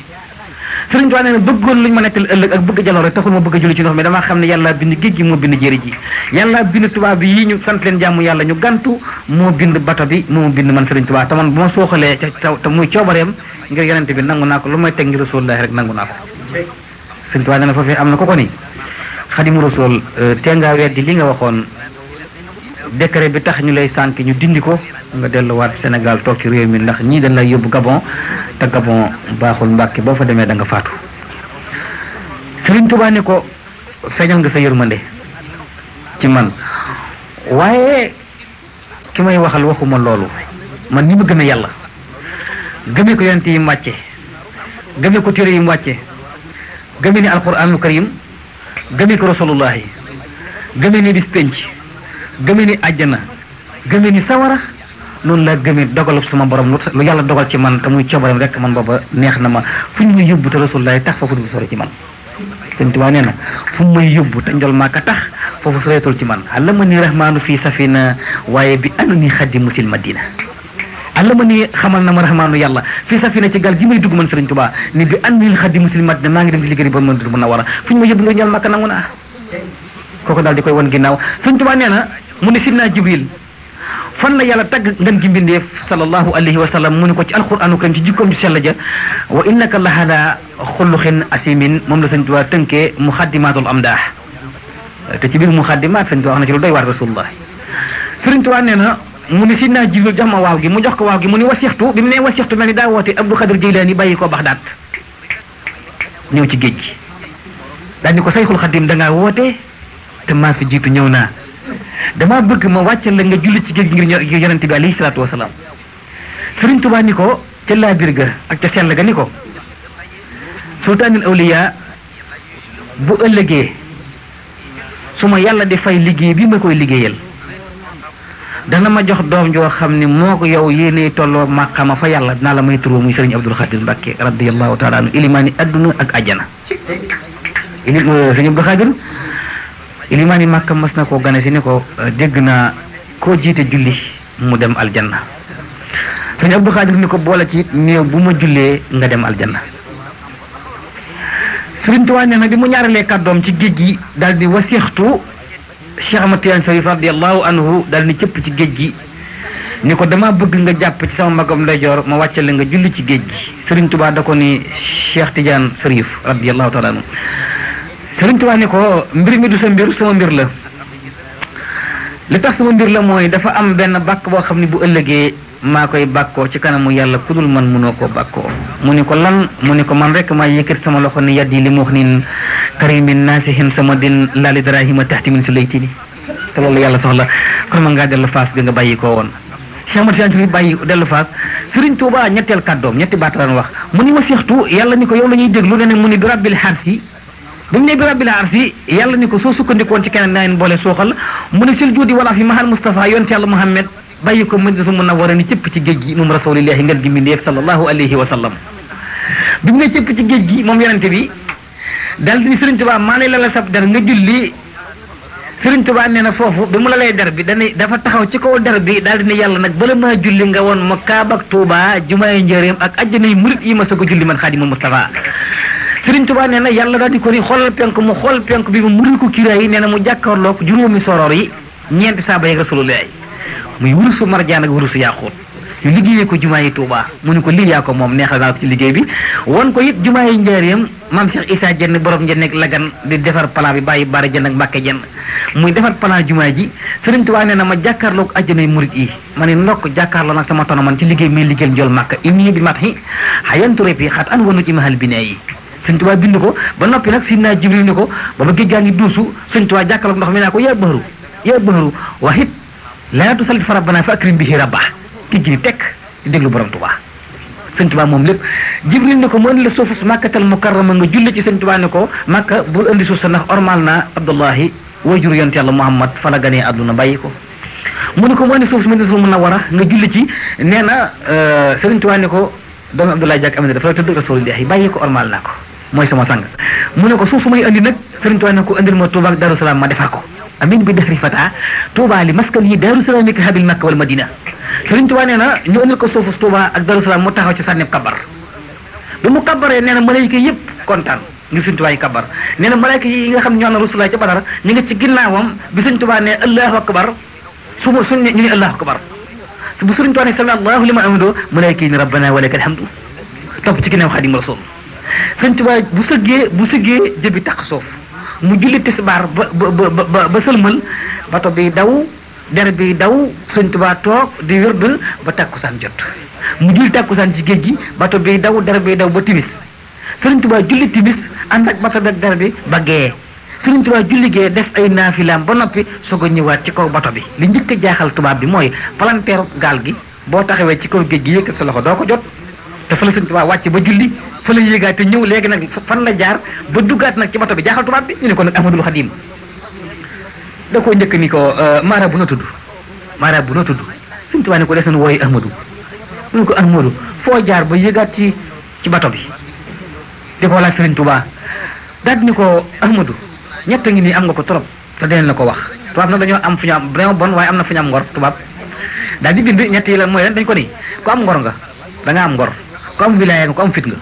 Sëriñ Tuubaa nee na bëggoon luñ ma nettal ëllëg ak bëgg jaloore taxul ma bëgg a julli ci ndox mi damaa xam ne yàlla bind géej gi moo bind jéeri ji yàlla bind tubaab bi yii ñu sant leen jàmm yàlla ñu gantu moo bind bato bi moo bind man Sëriñ Tuubaa te man bu ma sooxalee te muy coobareem ngir yonente bi nangu naa ko lu may teg ngir Rasulullah rek nangu naa ko. Sëriñ Tuubaa nee na foofee am na ko ko ni Xadimu Rasul te ngaa weddi li nga waxoon décret bi tax ñu lay sànk ñu dindi ko nga delluwaat Sénégal toog ci réew mi ndax ñii dañ lay yóbbu Gabon te Gabon baaxul Mbàkke boo fa demee da nga faatu. Sëriñ Tuubaa ne ko feeñal nga sa yërmande ci man waaye ki may waxal waxuma loolu man ni ma gëmee yàlla gëmee ko yonent yi mu wàcce gëmee ko téere yi mu wàcce gëmee ni alquraanul karim gëmee ko rasulullahi gëmee ni bis penc gëmee ni àjjana gëmee ni sawara noonu laa gëmee dogalub sama borom lu yàlla dogal ci man te muy coobareem rek man booba neex na ma fu ñu may yóbbu te rasulullahi tax foofu du sori ci man. Sëriñ Tuubaa nee na fu mu may yóbbu te njol maaka tax foofu soreetul ci man allama ni rahmaanu fii safina waaye bi anu ni xaddi musil madina allama ni xamal na ma rahmaanu yàlla fii safina ci gal gi may dugg man Sëriñ Tuubaa ni bi anu ni xaddi musil madina maa ngi dem ci liggéey ba mën a war a fu ñu may yóbbu nga njol maaka nangu naa kooku daal di koy won ginnaaw. Sëriñ Tuubaa nee na mu ne Sidna Jibril fan la yàlla tagg ngeen gi mbindeef sallallahu alayhi wa sallam mu ne ko ci alquranu karim ci jikkoom ci sell ja wa innaka la hada xuluqin asimin moom la Sëriñ Tuubaa tënkee muxaddimatul amdaax te ci biir muxaddimaat Sëriñ Tuubaa wax na ci lu doy waar rasulullah. Sëriñ Tuubaa nee na mu ne Sidna Jibril jox ma waaw gi mu jox ko waaw gi mu ne wasixtu bi mu ne wasixtu mel ni daa woote Abdou Xadir Jeylaani bàyyi ko Baxdaat ñëw ci géej gi daal ni ko Sayxul Xadim dangaa woote te maa fi jiitu ñëw naa dama bëgg ma wàccal la nga julli ci géej gi ngir yonent bi alayhi salaatu wasalaam. Sëriñ Tuubaa ni ko ca laabir ga ak ca sell ga ni ko sultaanul awliya bu ëllëgee su ma yàlla di fay liggéey bi ma koy liggéeyal dana ma jox doom joo xam ne moo ko yow yéene tolloo maqama fa yàlla dinaa la may turoo muy Sëriñ Abdul Xaadir Mbàkke radiyallahu taala anhu ilimaani adduna ak ajjana. Sëriñ Abdul Xaadir ilimaani Màkka mas na koo gane si ni ko dégg naa koo jiite julli mu dem aljanna. Sëriñ Abdul Xaadir ni ko boole ci néew bu ma jullee nga dem aljanna. Sëriñ Tuubaa nee na bi mu ñaaralee kàddoom ci géej gi daal di wasixtu Cheikh Ahmad Tijaan Sarif radiyallahu anhu daal ni cëpp ci géej gi ni ko dama bëgg nga jàpp ci sama magam ndeyjoor ma wàccale nga julli ci géej gi. Sëriñ Tuubaa da ko ni Cheikh Tijaan Sarif radiyallahu taala anhu. Sëriñ Tuubaa ni ko mbir mi du sa mbir sama mbir la li tax sama mbir la mooy dafa am benn bàkk boo xam ne bu ëllëgee maa koy bàkkoo ci kanamu yàlla ku dul man mënoo koo bàkkoo. mu ni ko lan mu ni ko man rek maa yëkkati sama loxo ni yaddi li mu wax niin karimin naasihin sama din laali darahima taxti min su laytini te loolu yàlla soxla kon ma ngaa dellu faas ga nga bàyyi koo woon. Cheikh Ahmad Tijaan Sarif bàyyi dellu faas. Sëriñ Tuubaa ñetteel kàddoom ñetti baat la wax mu ni ma seextu yàlla ni ko yow la ñuy déglu ne mu ni bi rabbil harsi bi mu ne bi rabbil arsi yàlla ni ko soo sukkandikoon ci keneen naa leen boole suuxal mu ne sil juudi wala fi mahal Mustafa yonte yàlla Muhammad bàyyi ko Madinatu Munawwara ni cëpp ci géej gi moom rasulillahi ngeen gi mbindeef sallallahu alayhi wa sallam. bi mu ne cëpp ci géej gi moom yonente bi daal di ni Sëriñ Tuubaa maa lay lala sab der nga julli. Sëriñ Tuubaa nee na foofu bi mu la lay der bi dafa taxaw ci kaw der bi daal di ne yàlla nag bala maa julli nga woon ma Kaaba ak Tuubaa jumaay njëreem ak àjjana yi murit yi ma soog a julli man Xaadimul Mustafa. Sëriñ Tuubaa nee na yàlla daal di ko ni xoolal penk mu xool penk bi mu muril ko kiraay yi nee na mu jàkkaarloog juróomi soroor yi ñeenti saaba yeeg rasulullah muy wurusu marjaan ak wurusu yaaxuut ñu liggéeyee ko jumaa yi Tuubaa mu ni ko lii yaa ko moom neexal naa ko ci liggéey bi won ko it jumaa yi njaareem maam Cheikh Issa Dieng borom Dieng ak Lagan di defar plan bi bàyyi Baara Dieng ak Mbàkke Dieng muy defar plan jumaa ji. Sëriñ Tuubaa nee na ma jàkkaarloog àjjanay murit yi ma ne ndokk jàkkaarloo nag sama tono man ci liggéey may liggéeyal njol Màkka inni bi mat hi xayantu repi xat an wanu ci mahal binee yi. Sëriñ Tuubaa bind ko ba noppi nag Sidna Jibril ni ko ba ba géej gaa ngi duusu Sëriñ Tuubaa jàkkaarloog ndox mi naa ko yaa bahru waxit laa tusallit fa rabbana fa akrim bihi rabba ki gi ni tekk di déglu borom Tuubaa. Sëriñ Tuubaa moom lépp Jibril ni ko mu indi la suufu Makkatal Mukarrama nga julli ci Sëriñ Tuubaa ni ko Makka bul indi suuf sa ndax ormal naa Abdullahi wajur yonent Yàlla Muhammad fa la ganee àdduna bàyyi ko. mu ni ko mu indi suuf si Madinatul Munawwara nga julli ci nee na Sëriñ Tuubaa ni ko doomu Abdoulaye Diak Amina dafa la tëdd Rasulullah bàyyi ko ormal naa ko mooy sama sang mu ne ko suuf su may andi nag Sëriñ Tuubaa ne ko andil ma Touba ak Darou Salaam ma defar ko amin bi dëxri fata Touba li maskan yi Darou Salaam ka habil Makka wal Madina Sëriñ Tuubaa nee na ñu andil ko suufu Touba ak Darou Salaam mu taxaw ci sànni kabar bi mu kabaree nee na malayka yëpp kontaan ngir Sëriñ Tuubaa yi kabar nee na malayka yi nga xam ne ñoo na Rasulullah ca Badar ñu ngi ci ginnaawam bi Sëriñ Tuubaa ne Allahu akbar suñ ñu ne Allahu akbar bu Sëriñ Tuubaa ne sami Allahu liman hamidahu malayka yi ni rabbana wa lakal hamdu topp ci ginnaaw Xaadimu Rasuul Sëriñ Tuubaa bu sëggee jëbi tax suuf mu julli tisbaar ba sëlmal bato bi daw der bi daw Sëriñ Tuubaa toog di wérd ba takkusaan jot mu julli takkusaan ci géej gi bato bi daw der bi daw ba timis Sëriñ Tuubaa julli timis ànd ak bato bi ak der bi ba gee Sëriñ Tuubaa julli gee def ay naafilaam ba noppi soog a ñëwaat ci kaw bato bi li njëkk a jaaxal tubaab bi mooy palanteeru gaal gi boo taxawee ci kaw géej gi yëkkat sa loxo doo ko jot te fa la Sëriñ Tuubaa wàcc ba julli fa la yéegaat te ñëw léegi nag fan la jaar ba duggaat nag ci bato bi jaaxal tubaab bi ñu ne ko nag Ahmadul Xadim da koo njëkk ni ko maara bu na tudd Sëriñ Tuubaa ne ko des na wooyu Ahmadu ñu ne ko Ahmadu foo jaar ba yéegaat ci bato bi di ko laaj Sëriñ Tuubaa daal ni ko Ahmadu ñett ngi nii am nga ko trop te dinañ la ko wax tubaab nag dañoo am fu ñu am dañoo bon waaye am na fu ñu am ngor tubaab daal di bind ñett yi la mooy leen dañ ko ni ku am ngor nga da nga am ngor ku am wilaaya nga ku am fit nga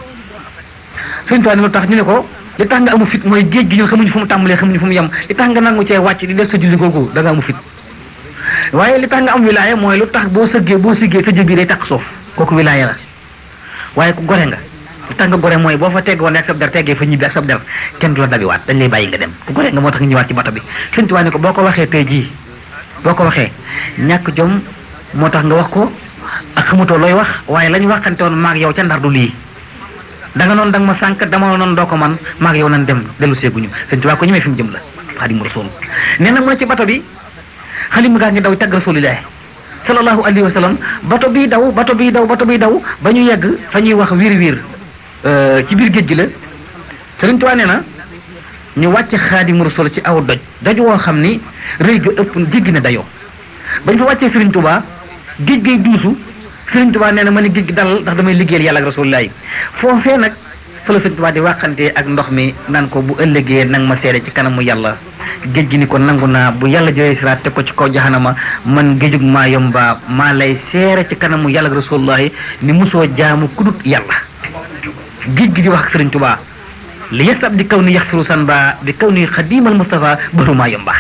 Sëriñ Tuubaa ne lu tax ñu ne ko li tax nga amu fit mooy géej gi ñun xamuñu fu mu tàmbalee xamuñu fu mu yem li tax nga nangu cee wàcc di def sa julli googu da nga amu fit waaye li tax nga am wilaaya mooy lu tax boo siggee sa jëb bi day takk suuf kooku wilaaya la waaye ku gore nga lu tax nga gore mooy boo fa teggoon ak sab der teggee fa ñibbi ak sab der kenn du la dabiwaat dañ lay bàyyi nga dem ku gore nga moo tax nga ñëwaat ci bato bi Sëriñ Tuubaa ne ko boo ko waxee tey jii boo ko waxee ñàkk jom moo tax nga wax ko ak xamutoo looy wax waaye lañu waxante woon maag yow ca Ndar du lii da nga noonu da nga ma sànq dama noonu doo ko man maag yow nan dem dellu seeguñu Sëriñ Tuubaa ko ñemee fi mu jëm la Xaadimu Rasuul nee na mu ne ci bato bi xalima gaa ngi daw tagg Rasuulillaahi sallallahu alayhi wa sallam bato bi daw ba ñu yegg fa ñuy wax wiir ci biir géej gi la Sëriñ Tuubaa nee na ñu wàcc Xaadimu Rasuul ci aw doj woo xam ni rëy ga ëpp jéggi na dayoo bañ fa wàccee Sëriñ Tuubaa géej gay duusu Sëriñ Tuubaa nee na ma ne géej gi dal ndax damay liggéeyal yàlla ak Rasuulullaahi foofee nag fa la Sëriñ Tuubaa di waxante ak ndox mi naan ko bu ëllëgee nang ma seede ci kanamu yàlla géej gi ni ko nangu naa bu yàlla jëlee siraat teg ko ci kaw jahanama man géejug maa yomba maa lay seere ci kanamu yàlla ak Rasuulullaahi ni mosoo jaamu kudut yàlla géej gi di wax ak Sëriñ Tuubaa li yasab di kaw ni yaxfiru san ba bi kaw ni xadimal Mustafa bëru maa yomba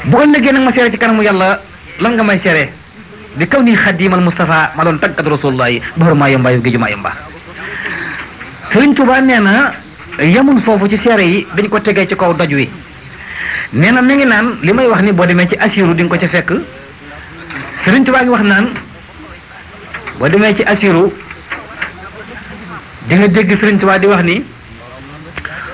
bu ëllëgee nag ma seere ci kanamu yàlla lan nga may seere bi kaw ni xadimal Mustafa ma doon tàggat Rasulullahi bëru maa yomba yow géeju maa yomba Sëriñ Tuubaa nee na yemul foofu ci seere yi dañ ko tegee ci kaw doj wi nee na mi ngi naan li may wax ni boo demee ci Asiru di nga ko ca fekk Sëriñ Tuubaa ngi wax naan boo demee ci Asiru di nga dégg Sëriñ Tuubaa di wax ni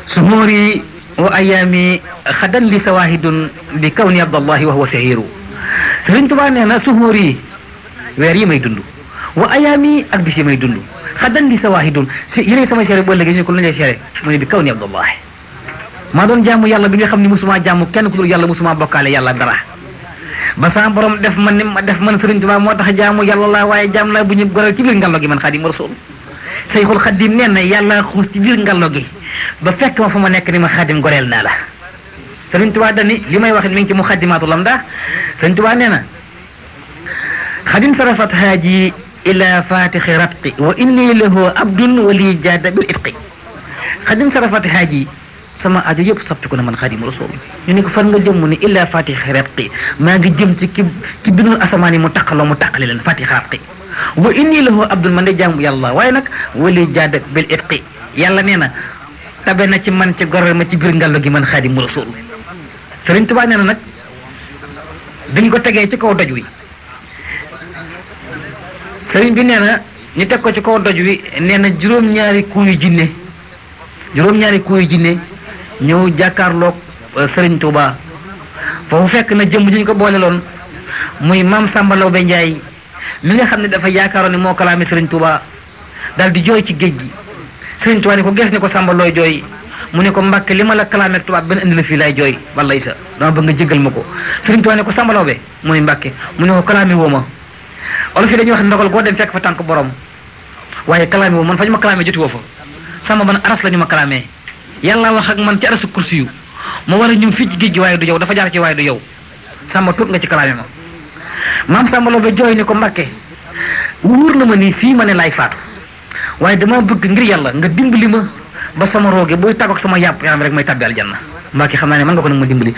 suhuuri wa ayaami xadan li sawaahidun bi kaw ni abdallahi wa huwa sahiru Sëriñ Tuubaa nee na suhuuri weer yi may dund wa ayaami ak bis yi may dund xadan li sawaahidun si yéen samay seere boo léegi ñu ko lu ñuy seere mu ne bi kaw ni abdallahi maa doon jaamu yàlla bi nga xam ni musuma jaamu kenn ku dul yàlla musuma bokkaale yàlla dara ba sama borom def man ni ma def man Sëriñ Tuubaa moo tax jaamu yàlla la waaye jaam la bu ñu goral ci biir ngallo gi man Xaadimu Rasuul Sayxul Xadim nee na yàlla xuus ci biir ngallo gi ba fekk ma fa ma nekk ni ma Xaadim goreel naa la Sëriñ Tuubaa dani li may wax mi ngi ci Muxaddimaatul Amdah Sëriñ Tuubaa nee na xadim sarafat haaji ila fatixi ratqi wa inni lahu abdun wali jaada bil itqi xadim sarafat haaji sama aajo yëpp soppi ko na man Xaadimu Rasuul ñu ne ko fan nga jëm mu ne illa fatixi ratqi maa ngi jëm ci ki bindul asamaan yi mu taqali leen fatixi ratqi wa inni lahu abdun man de jaamu yàlla waaye nag wali jaada bil itqi yàlla nee na tabe na ci man ci goreel ma ci biir ngallo gi man Xaadimu Rasuul Sëriñ Tuubaa nee na nag dañ ko tegee ci kaw doj wi sëriñ bi nee na ñu teg ko ci kaw doj wi nee na juróom-ñaari kuuyu jinne ñëw jàkkaarloog Sëriñ Tuubaa foofu fekk na jëmm ji ñu ko boole loon muy maam Samba Lawbe Njaay mi nga xam ne dafa yaakaaroon ni moo kalaame Sëriñ Tuubaa daal di jooy ci géej gi Sëriñ Tuubaa ni ko gees ni ko Samba looy jooy mu ne ko Mbàkke li ma la kalaame tubaab benn indi la fii lay jooy wallay sa dama bëgg nga jéggal ma ko Sëriñ Tuubaa ne ko Samba Lawbe mu ne Mbàkke mu ne ko kalaame woo ma olof yi dañuy wax ndogal goo dem fekk fa tànk borom waaye kalaame woo man fa ñu ma kalaame joti woo fa sama ban aras la ñu ma kalaamee yàlla wax ak man ci arasu kursi yu ma war a ñëw fii ci géej gi waaye du yow dafa jaar ci waaye du yow sàmba tuut nga ci kalaame ma maam Samba Laobé jooy ni ko Mbàkke wóor na ma ni fii ma ne laay faatu waaye dama bëgg ngir yàlla nga dimbali ma ba sama rooge booy tàggoog sama yàpp yaram rek may tàbbi aljanna Mbàkke xam naa ne mën nga ko nag ma dimbali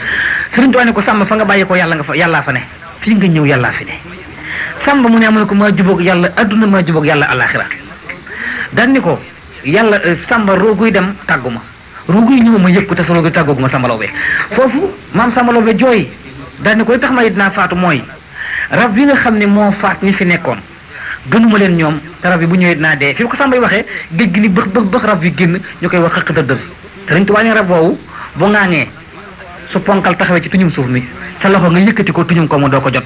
Sëriñ Tuubaa ne ko Samba fa nga bàyyi ko yàlla nga fa yàllaa fa ne fii nga ñëw yàllaa fi ne Samba mu ne amu ne ko maa jubóog yàlla adduna maa jubóog yàlla alaxira daan ni ko yàlla Samba rooguy dem tàggu ma rooguy ñëw ma yëg ko te sa rooguy tàggoogu ma Samba Laobé foofu maam Samba Laobé jooy daan ni ko li tax ma it naa faatu mooy rab bi nga xam ne moo faat ñi fi nekkoon gënuma leen ñoom te rab bi bu ñëwee dinaa dee fi ko Samba yi waxee géej gi ni bëx rab bi génn ñu koy wax xëq dër Sëriñ Tuubaa ne rab woowu bu ŋaaŋee su ponkal taxawee ci tuñum suuf mi sa loxo nga yëkkati ko tuñum ko mu doo ko jot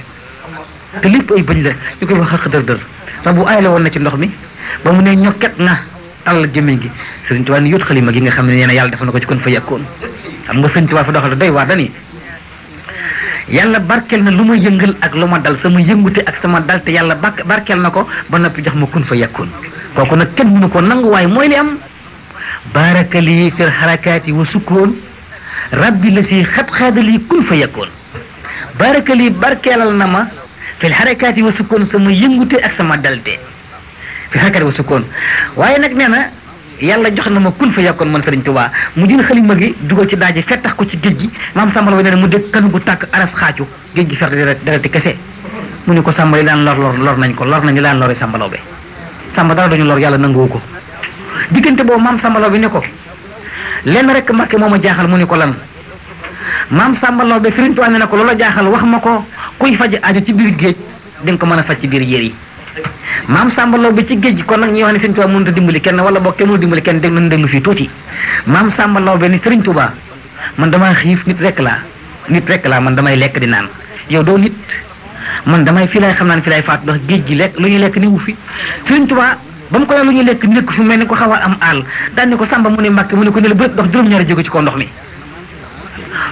te lépp ay bëñ la ñu koy wax xëq dër rab bu ayale woon na ci ndox mi ba mu ne ñokket nga tàll jëmmiñ gi Sëriñ Tuubaa ni yóot xalima gi nga xam ne nee na yàlla def na ko ci kon fa yàkkoon xam nga Sëriñ Tuubaa fa doxal doy waar dani yàlla barkeel na lu ma yëngal ak lu ma dal sama yëngute ak sama dal te yàlla barkeel na ko ba noppi jox ma kun fa yàkkoon kooku nag kenn mënu ko nangu waaye mooy li am baarakali fil xarakaati wa sukkoon rabbi la si xat-xaadali kun fa yàkkoon baarakali barkeelal na ma fil xarakaati wa sukkoon sama yëngute ak sama dalte fil xarakaati wa sukkoon waaye nag nee na yàlla jox na ma kun fa yàkkoon man Sëriñ Tuubaa mu jël xalima gi dugal ci daaje fettax ko ci géej gi maam Samba Laobé nee na mu dégg kanu gu tàkk aras xaacu géej gi fer dereti kese mu ne ko Samba li daan lor nañ ko lor nañu daan lori Samba Laobé Samba dara duñu lor yàlla nanguwu ko diggante boobu maam Samba Laobé ne ko lenn rek Mbàkke moo ma jaaxal mu ne ko lan maam Samba Laobé Sëriñ Tuubaa ne na ko loola jaaxal wax ma ko kuy faj aajo ci biir géej di nga ko mën a faj ci biir yéer yi maam Samba Laobé ci géej gi kon nag ñuy wax ne Sëriñ Tuubaa mënut a dimbali kenn wala boog kenn mënul dimbali kenn dégg nañu déglu fii tuuti maam Samba Laobé ni Sëriñ Tuubaa man damaa xiif nit rek laa man damay lekk di naan yow doo nit man damay fii laay xam naa ne fii laay faatu ndax géej gi lekk lu ñuy lekk ni wu fi Sëriñ Tuubaa ba mu ko lu ñuy lekk nekk fi mel ni ko xaw a am àll daan ni ko Samba mu ne Mbàkke mu ne ko ne la bëri dox juróom-ñaari jéego ci kaw ndox mi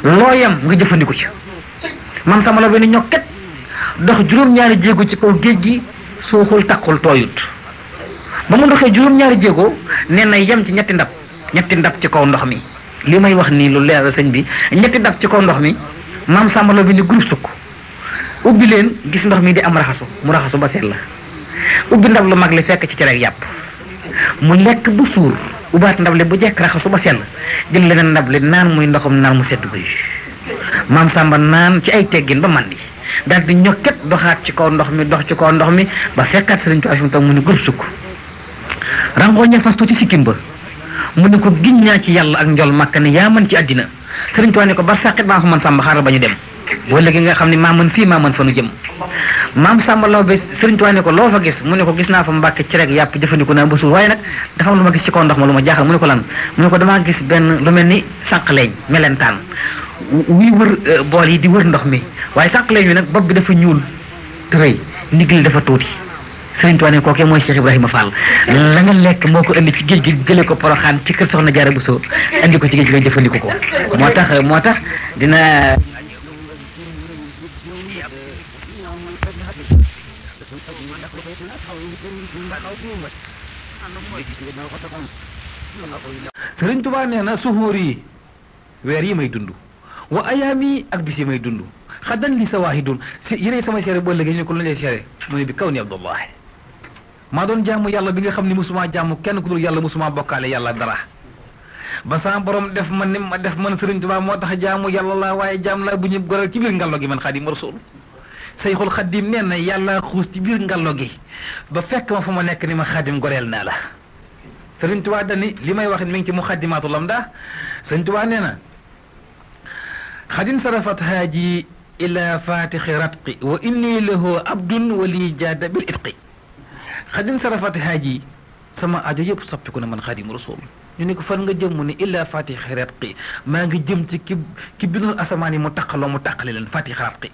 loo yem nga jëfandiku ci maam Samba Laobé ni ñokket dox juróom-ñaari jéego ci kaw géej gi suuxul taqul tooyut ba mu doxee juróom-ñaari jéego nee na yem ci ñetti ndab ci kaw ndox mi li may wax nii lu leer sëñ bi ñetti ndab ci kaw ndox mi maam Samba Laobé ni groupe sukk ubbi leen gis ndox mi di am raxasu mu raxasu ba seet la ubbi ndab lu mag li fekk ci cere ak yàpp mu lekk bu suur ubbaat ndab li bu jekk raxasu ba sell jël leneen ndab li naan muy ndoxum naan mu sedd guy maam Samba naan ci ay teggin ba mandi daal di ñokket doxaat ci kaw ndox mi dox ci kaw ndox mi ba fekkaat Sëriñ Tuubaa fi mu toog mu ne groupe sukk rangoo ña fas tuuti sikkim ba mu ne ko giñ ñaa ci yàlla ak njol màkk ne yaa mën ci àddina Sëriñ Tuubaa ne ko bar sàqit maa fa man Samba xaaral ba ñu dem boo léegi nga xam ne maa mën fii maa mën fa nu jëm maam Samba Laobé Sëriñ Tuubaa ne ko loo fa gis mu ne ko gis naa fa Mbàkke ci rek yàpp jëfandikoo naa ba suur waaye nag dafa am lu ma gis ci kaw ndox ma lu ma jaaxal mu ne ko lan mu ne ko damaa gis benn lu mel ni sànqleeñ melentaan wuy wër bool yi di wër ndox mi waaye sànqleeñ wi nag bopp bi dafa ñuul te rëy ndigg li dafa tuuti Sëriñ Tuubaa ne kookee mooy Cheikh Ibrahima Fall la nga lekk moo ko indi ci géej gi jëlee ko Poroxaan ci kër Soxna Jaara Buso indi ko ci géej gi nga jëfandikoo ko moo tax dina Sëriñ Tuubaa nee na suxóor yi weer yi may dund wa ayaam yi ak bis yi may dund xaddan li sa waahidun si yéenay samay seere boo léegi ñu ne ko lu lay seere mu ne bi kaw ni Abdullahi maa doon jaamu yàlla bi nga xam ne musuma jaamu kenn ku dul yàlla musuma bokkaale yàlla dara ba sama borom def man ni ma def man Sëriñ Tuubaa moo tax jaamu yàlla la waaye jaam la bu ñu goral ci biir ngallo gi man Xaadimu Rasuul Sayxul Xaadim nee na yàlla xuus ci biir ngallo gi ba fekk ma fa ma nekk ni ma Xaadim goreel naa la Sëriñ Tuubaa dani li may wax mi ngi ci Muxaddimaatul Amdah Sëriñ Tuubaa nee na xadin sarafat haaji ila fatixi ratqi wa inni lahu abdun wali jaada bil itqi xadin sarafat haaji sama ajo yëpp soppiku na man Xaadimu Rasuul ñu ne ko fan nga jëm mu ne illa fatixi ratqi maa ngi jëm ci ki bindoon asamaan yi mu taqale leen fatixi ratqi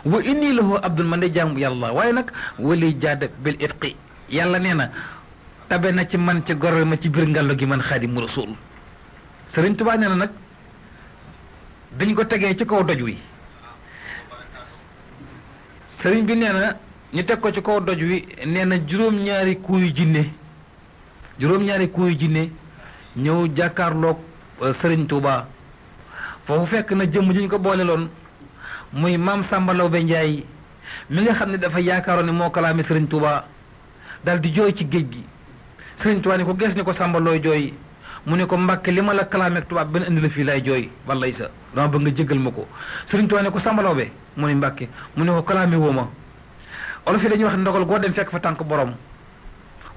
wa inni lahu abdun man de jaamu yàlla waaye nag wali jaada bil itqi yàlla nee na tabe na ci man ci gorel ma ci biir ngallo gi man Xaadimu Rasuul Sëriñ Tuubaa nee na nag dañ ko tegee ci kaw doj wi sëriñ bi nee na ñu teg ko ci kaw doj wi nee na juróom-ñaari kuuyu jinne juróom-ñaari kuy jinne ñëw jàkkaarloog Sëriñ Tuuba foofu fekk na jëmm ji ñu ko boole loon muy maam Samba Lawbe Njaay mi nga xam ne dafa yaakaaroon ne moo kalaame Sëriñ Tuuba dal di jooy ci géej gi Sëriñ Tuuba ni ko gees ni ko Samba looy jooy mu ne ko Mbàkke li ma la kalaame ak tubaab benn indi la fii lay jooy wallay sa dama bëgg nga jéggal ma ko Sëriñ Tuuba ne ko Samba Lawbe mu ne Mbàkke mu ne ko kalaame woo ma olof yi dañuy wax ndogal goo dem fekk fa tànk borom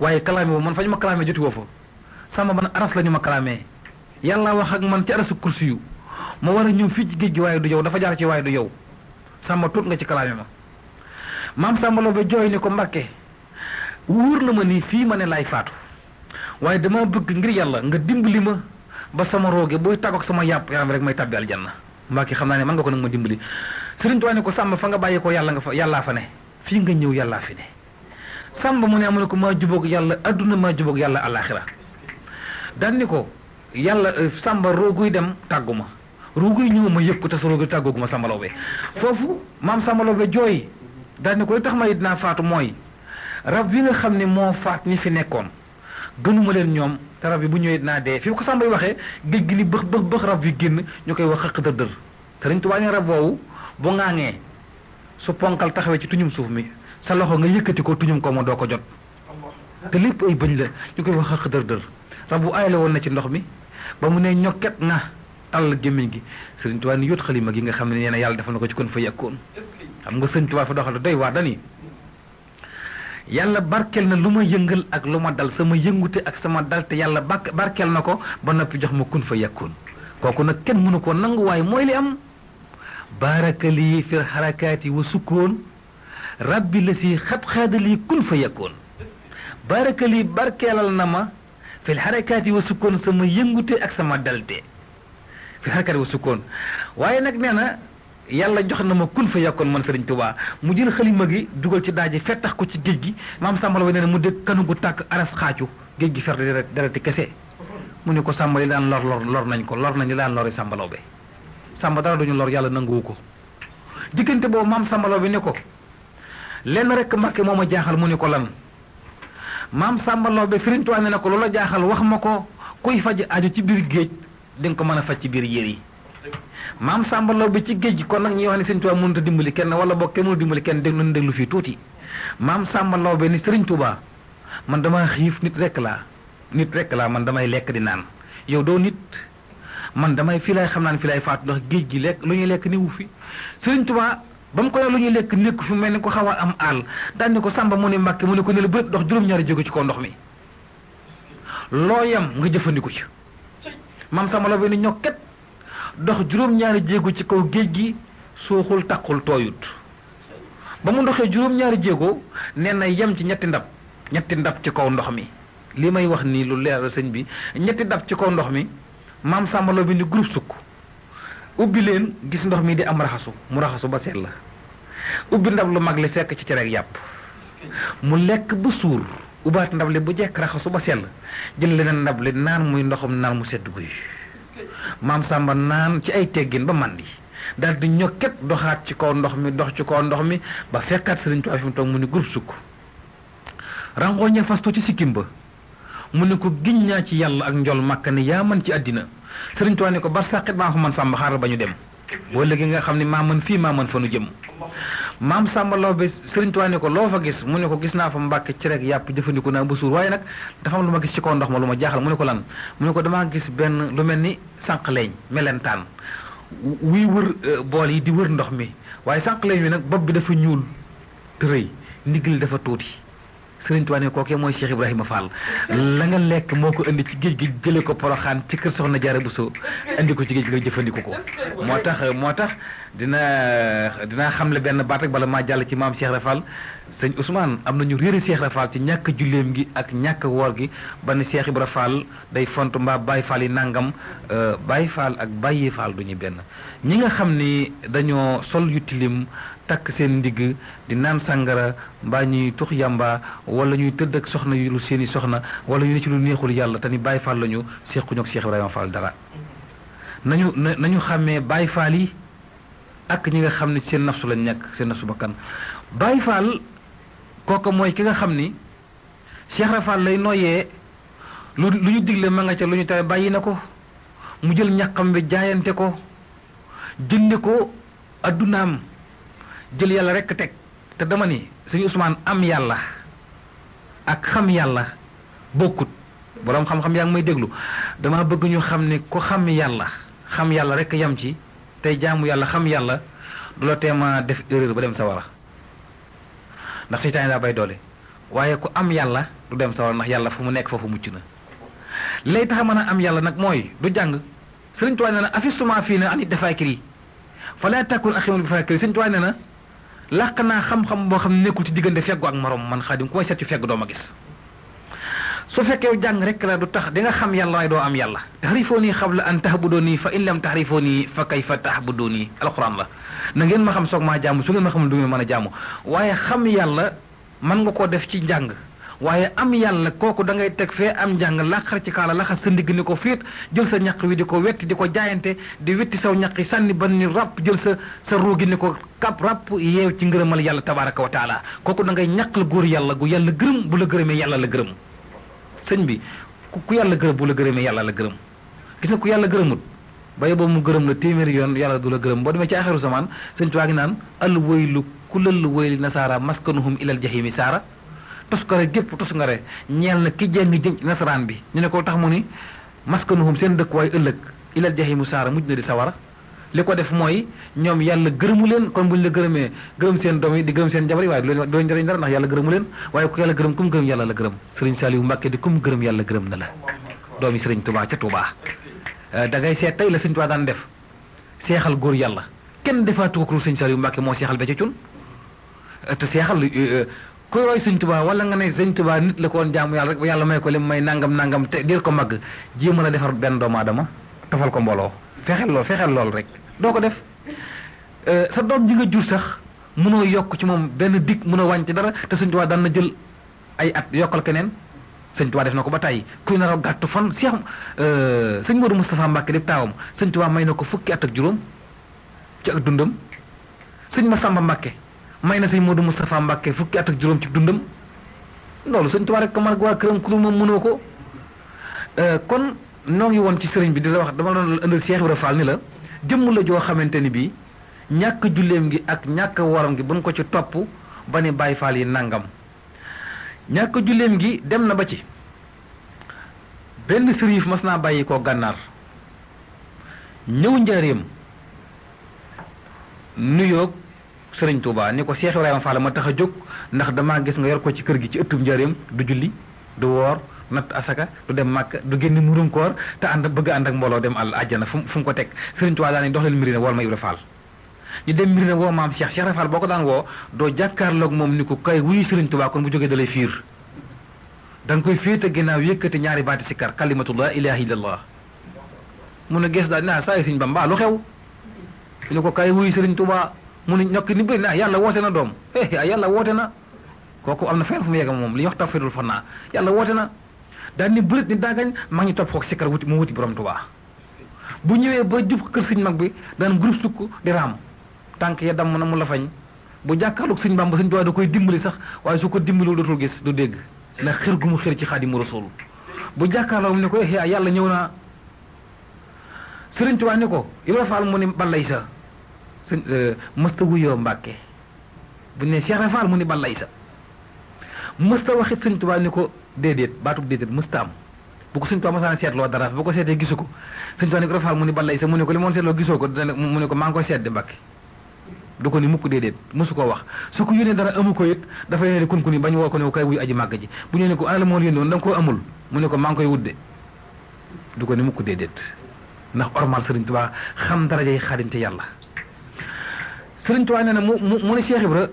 waaye kalaame woo man fa ñu ma kalaame joti woo fa Samba man aras la ñu ma kalaamee yàlla wax ak man ci arasu kursi yu ma war a ñëw fii ci géej gi waaye du yow dafa jaar ci waaye du yow Samba tuut nga ci kalaame ma maam Samba Lawbe jooy ni ko Mbàkke wóor na ma ni fii ma ne laay faatu waaye dama bëgg ngir yàlla nga dimbali ma ba sama rooge buy tàggoog sama yàpp yaram rek may tàbbi aljanna Mbàkke xam naa ne mën nga ko nag ma dimbali Sëriñ Tuubaa ne ko Samba fa nga bàyyi ko yàlla nga fa yàllaa fa ne fii nga ñëw yàllaa fi ne Samba mu ne amu ne ko maa jubóog yàlla adduna maa jubóog yàlla alaxira daan ni ko yàlla Samba rooguy dem tàggu ma rooguy ñëw ma yëg ko te sa rooguy tàggoogu ma Samba Lawbe foofu maam Samba Lawbe jooy daan ni ko li tax ma dinaa faatu mooy rab yi nga xam ne moo faat ñi fi nekkoon gënuma leen ñoom te rab yi bu ñëwee dinaa dee fi ko Samba yi waxee géej gi ni bëx bëx bëx rab yi génn ñu koy wax xëq dër Sëriñ Tuubaa ne rab woowu bu ŋaaŋee su ponkal taxawee ci tuñum suuf mi sa loxo nga yëkkati ko tuñum ko ma doo ko jot te lépp ay bëñ la ñu koy wax xëq dër rab bu aayale woon na ci ndox mi ba mu ne ñokket na tàll gémmiñ gi Sëriñ Tuubaa ni yóot xalima gi nga xam ne nee na yàlla defal na ko ci kon fa yàkkoon xam nga Sëriñ Tuubaa fa doxal doy waar dani yàlla barkeel na lu ma yëngal ak lu ma dal sama yëngute ak sama dal te yàlla barkeel na ko ba noppi jox ma kun fa yàkkoon kooku nag kenn mënu ko nangu waaye mooy li am baarakali fil xarakaati wa sukkoon rabbi la si xat-xaadali kun fa yàkkoon baarakali barkeelal na ma fil xarakaati wa sukkoon sama yëngute ak sama dalte fil xarakaati wa sukkoon waaye nag nee na yàlla jox na ma kun fa yàkkoon man Sëriñ Tuubaa mu jël xalima gi dugal ci daaji fettax ko ci géej gi maam Samba Lawbe nee na mu dégg kanu gu tàkk aras xaacu géej gi fer dereti kese mu ne ko Samba li daan lor nañ ko lor nañ li daan lori Samba Lawbe Samba dara duñu lor yàlla nanguwu ko diggante boobu maam Samba Lawbe ne ko lenn rek Mbàkke moo ma jaaxal mu ne ko lan maam Samba Lawbe Sëriñ Tuubaa ne na ko loola jaaxal wax ma ko kuy faj aju ci biir géej di nga ko mën a faj ci biir yére yi maam Samba Lawbe ci géej gi kon nag ñuy wax ne Sëriñ Tuubaa mënut a dimbali kenn wala boog kenn mënut a dimbali kenn nañu déglu fii tuuti maam Samba Lawbe ni Sëriñ Tuubaa man dama xiif nit rek laa man damay lekk di naan yow doo nit man damay fii lay xam naan fii lay faatu ndax géej gi lekk lu ñuy lekk ni wu fi Sëriñ Tuubaa ba mu ko lu ñuy lekk nekku fi mel ni ko xaw a am àll daan ni ko Samba mu ne Mbàkke mu ne ko ne la bëpp dox juróom-ñaari jóge ci kaw ndox mi loo yem nga jëfandiku ci maam Samba Lawbe ni ñokket dox juróom-ñaari jéego ci kaw géej gi suuxul taqul tooyut ba mu doxee juróom-ñaari jéego nee na yem ci ñetti ndab ci kaw ndox mi li may wax nii lu leer sëñ bi ñetti ndab ci kaw ndox mi maam Samba Lawbe ni groupe sukk ubbi leen gis ndox mi di am raxasu mu raxasu ba sell la ubbi ndab lu mag li fekk ci cereeg yàpp mu lekk ba suur ubbaat ndab li bu jekk raxasu ba sell jël leneen ndab li naan muy ndoxum naan mu sedd guy maam Samba naan ci ay teggin ba mandi daal di ñokket doxaat ci kaw ndox mi dox ci kaw ndox mi ba fekkaat Sëriñ Tuubaa fi mu toog mu ni groupe sukk rangooñe fasto ci sikkim ba mu ne ko giñ ñaa ci yàlla ak njol màkk ne yaa man ci àddina Sëriñ Tuubaa ne ko bar sàqit maa ko man Samba xaaral ba ñu dem boo léegi nga xam ne maa mën fii maa mën fa nu jëm maam Samba Lawbe Sëriñ Tuubaa ne ko loo fa gis mu ne ko gis naa fa Mbàkke ci rek yàpp jëfandiku naa ba suur waaye nag dafa am lu ma gis ci kaw ndox ma lu ma jaaxal mu ne ko lan mu ne ko damaa gis benn lu mel ni sànq leeñ melentaan wuy wër bool yi di wër ndox mi waaye sànq leeñ wi nag bopp bi dafa ñuul te rëy ndigli dafa tuuti Sëriñ Tuubaa ne kookee mooy Cheikh Ibrahima Fall la nga lekk moo ko indi ci géej gi jële ko Poroxaan ci kër Soxna Jaara Buso indi ko ci géej gi nga jëfandiku ko moo tax dinaa xamle benn baat rek bala maa jàll ci maam Cheikh Ibra Fall sëñ Ousmane am nañu réeri Cheikh Ibra Fall ci ñàkk julleem gi ak ñàkk woor gi ba ne Cheikh Ibra Fall day font mbaa Baye Fall yi nangam Baye Fall ak Baye Fall du ñu benn ñi nga xam ni dañoo sol yu tilim takk seen ndigg di naan sàngara mbaa ñuy tux yamba wala ñuy tëdd ak soxna yu lu seeni soxna wala ñu ne ci lu neexul yàlla te ni Baye Fall lañu sequñu ak Cheikh Ibrahima Fall dara nañu xàmmee Baye Fall yi ak ñi nga xam ni seen nafsu lañ nekk seen nafsu bakkan Baye Fall kooku mooy ki nga xam ni Cheikh Ibra Fall lay noyyee lu ñu digle ma nga ca lu ñu tere bàyyi na ko mu jël ñaqam bi jaayante ko jënde ko addunaam jël yàlla rekk teg te dama ni sëñ Ousmane am yàlla ak xam yàlla bokkut boroom xam-xam yaa ngi may déglu dama bëgg ñu xam ne ku xam yàlla rekk yam ci tey jaamu yàlla xam yàlla du la teema def erreur ba dem sawara ndax seytaane daa bay doole waaye ku am yàlla du dem sawara ndax yàlla fu mu nekk foofu mucc na lay tax mën a am yàlla nag mooy du jàng Sëriñ Tuubaa nee na afistuma fii na anit dafaakiri fala takun aximan bi faakiri Sëriñ Tuubaa nee na làq naa xam-xam boo xam ne nekkul ci diggante feggu ak morom man Xaadim ku may seet ci feggu doo ma gis su fekkee jàng rek la du tax di nga xam yàlla waaye doo am yàlla taxrifooni qabla an tahbuduni fa in lam taxrifooni fa kayfa tahbuduni alquran la na ngeen ma xam soog maa jaamu su ngeen ma xamul du ngeen mën a jaamu waaye xam yàlla mën nga koo def ci njàng waaye am yàlla kooku da ngay teg fee am njàng laqar ci kaala laxas sa ndigg ni ko fiit jël sa ñaq wi di ko wetti di ko jaayante di wetti saw ñaq yi sànni ba ni ràpp jël sa ruugi ni ko kap ràpp yeew ci ngërëmal yàlla tabaraka wa taala kooku da ngay ñaqal góor yàlla gu yàlla gërëm bu la gërëmee yàlla la gërëm sëñ bi ku yàlla gërëm bu la gërëmee yàlla la gërëm gis nga ku yàlla gërëmut ba yeboo mu gërëm la téeméeri yoon yàlla du la gërëm boo demee ci axiru samaan sëñ Tuubaa ngi naan al waylu kulal wayli nasaara maskanuhum ilal jahimi saara toskare gépp toskare ñeel na ki jeng jëm nasaraan bi ñu ne ko tax mu ni maskanuhum seen dëkkuwaay ëllëg ilal jahimu saara mujj na di sawara li ko def mooy ñoom yàlla gërëmu leen kon buñ la gërëmee gërëm seen doom yi di gërëm seen jabar yi waaye du leen jëriñ dara ndax yàlla gërëmu leen waaye ku yàlla gërëm kum gërëm yàlla la gërëm sëriñ Saliou Mbàkke di kum gërëm yàlla gërëm na la doomi sëriñ Tuubaa ca Tuubaa da ngay seet tey la sëriñ Tuubaa daan def seexal góor yàlla kenn defaatu ko sëriñ Saliou Mbàkke moo seexal ba ca cun te seexal kuy roy sëñ Tuubaa wala nga ne sëñ Tuubaa nit la ko woon jaamu yàlla rek ba yàlla may ko lim may nangam te dir ko màgg jéem a defar benn doomu aadama tafal ko mbooloo fexeel lool rek doo ko def sa doom ji nga jur sax mënoo yokk ci moom benn dig mënoo wàññi ci dara te sëñ Tuubaa daan na jël ay at yokkal keneen sëñ Tuubaa def na ko ba tàyyi kuy nar a gàttu fan Seex sëñ Modou Moustapha Mbacke di taawam sëñ Tuubaa may na ko fukki at ak juróom ci ak dundam sëñ Massamba Mbacke may na sëñ Modou Moustapha Mbacke fukki at ak juróom ci dundam loolu sëñ Tuubaa rek ko man waa këram ku moom mënoo ko kon noo ngi woon ci sëriñ bi di la wax dama doon indil Cheikh Ibra Fall ni la jëmm la joo xamante ni bii ñàkk julleem gi ak ñàkk waram gi buñ ko ci topp ba ni Baay Faal yi nangam ñàkk julleem gi dem na ba ci benn sërif mas naa bàyyi koo gànnaar ñëw njaareem nuyoog sëriñ Touba ni ko Cheikh Ibrahima Fall ma tax a jóg ndax damaa gis nga yor ko ci kër gi ci ëttub njaareem du julli du woor natt asaka du dem màkk du génn murum koor te bëgg ànd ak mbooloo dem àjjana fu mu ko teg sëriñ Touba daa ne dox leen Mirina wool ma Ibra Fall ñu dem Mirina woo maam Cheikh Ibra Fall boo ko daan woo doo jàkkaarloog moom ni ko kay wuyu sëriñ Touba kon bu jógee dalay fiir da nga koy féete ginnaaw yëkkati ñaari baati sikkar kalimatu la ilaha illallah mun a gees daal naa saa yu sëriñ Bamba lu xew ñu ko kay wuyu sëriñ Touba mu ne ñokk ni bëri naa yàlla woote na doom yàlla woote na kooku am na fenn fu mu yegg moom li ñuy wax tawfiidul fannaa yàlla woote na daal ni bërit ni daagañ maa ngi topp xoog sikkar wuti mu wuti borom Tuubaa bu ñëwee ba jub kër sëñ mag bi daan groupe sukk di raam tànk ya damm na mu la fañ bu jàkkaarloog sëñ Bamba sëñ Tuubaa da koy dimbali sax waaye su ko dimbalul dootul gis du dégg ndax xër gu mu xër ci Xaadimu Rasuul bu jàkkaarloog ni ko yàlla ñëw naa sëriñ Tuubaa ni ko Ibra Fall mu ni balay sa sëñ mësta wuyoo Mbàkke bu ne Cheikh Fall mu ni balay sa mësta waxit sëñ Tuubaa ni ko déedéet baatub déedéet mësta am bu ko sëñ Tuubaa masaan seetloo dara bu ko seetee gisu ko sëñ Tuubaa ni ko Ibra Fall mu ni balay sa mu ne ko li moon seetloo gisoo ko mu ne ko maa ngi koy seet di Mbàkke du ko ni mukk déedéet mësu koo wax su ko yónnee dara amu ko it dafay ne di kun ni bañ woo ko ne ko kay wuyu aji màgg ji bu ñëwee ne ko ana la moo yónnee woon da nga koo amul mu ne ko maa ngi koy wudde du ko ni mukk déedéet ndax ormal sëriñ Tuubaa xam darajay Xaadim ci yàlla sëriñ Tuubaa nee na mu ne Cheikh Ibra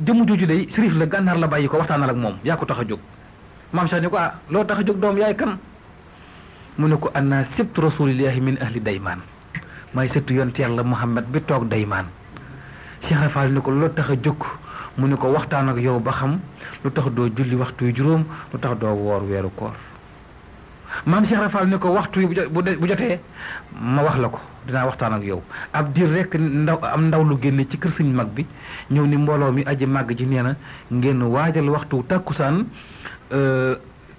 jëmm jooju day sërif la gànnaar la bàyyi ko waxtaanal ak moom yaa ko tax a jóg maam Cheikh ni ko loo tax a jóg doom yaay kan mu ne ko anna sibtu rasulillahi min ahli daymaan may sëttu yonent yàlla Muhammad bi toog daymaan Cheikh Rafal ni ko loo tax a jóg mu ne ko waxtaan ak yow ba xam lu tax doo julli waxtu yu juróom lu tax doo woor weeru koor maam Cheikh Rafal ni ko waxtu yi bu jotee ma wax la ko dinaa waxtaan ak yow ab diir rek ndaw lu génne ci kër sëñ mag bi ñëw ni mbooloo mi aji màgg ji nee na ngeen waajal waxtu tàkkusaan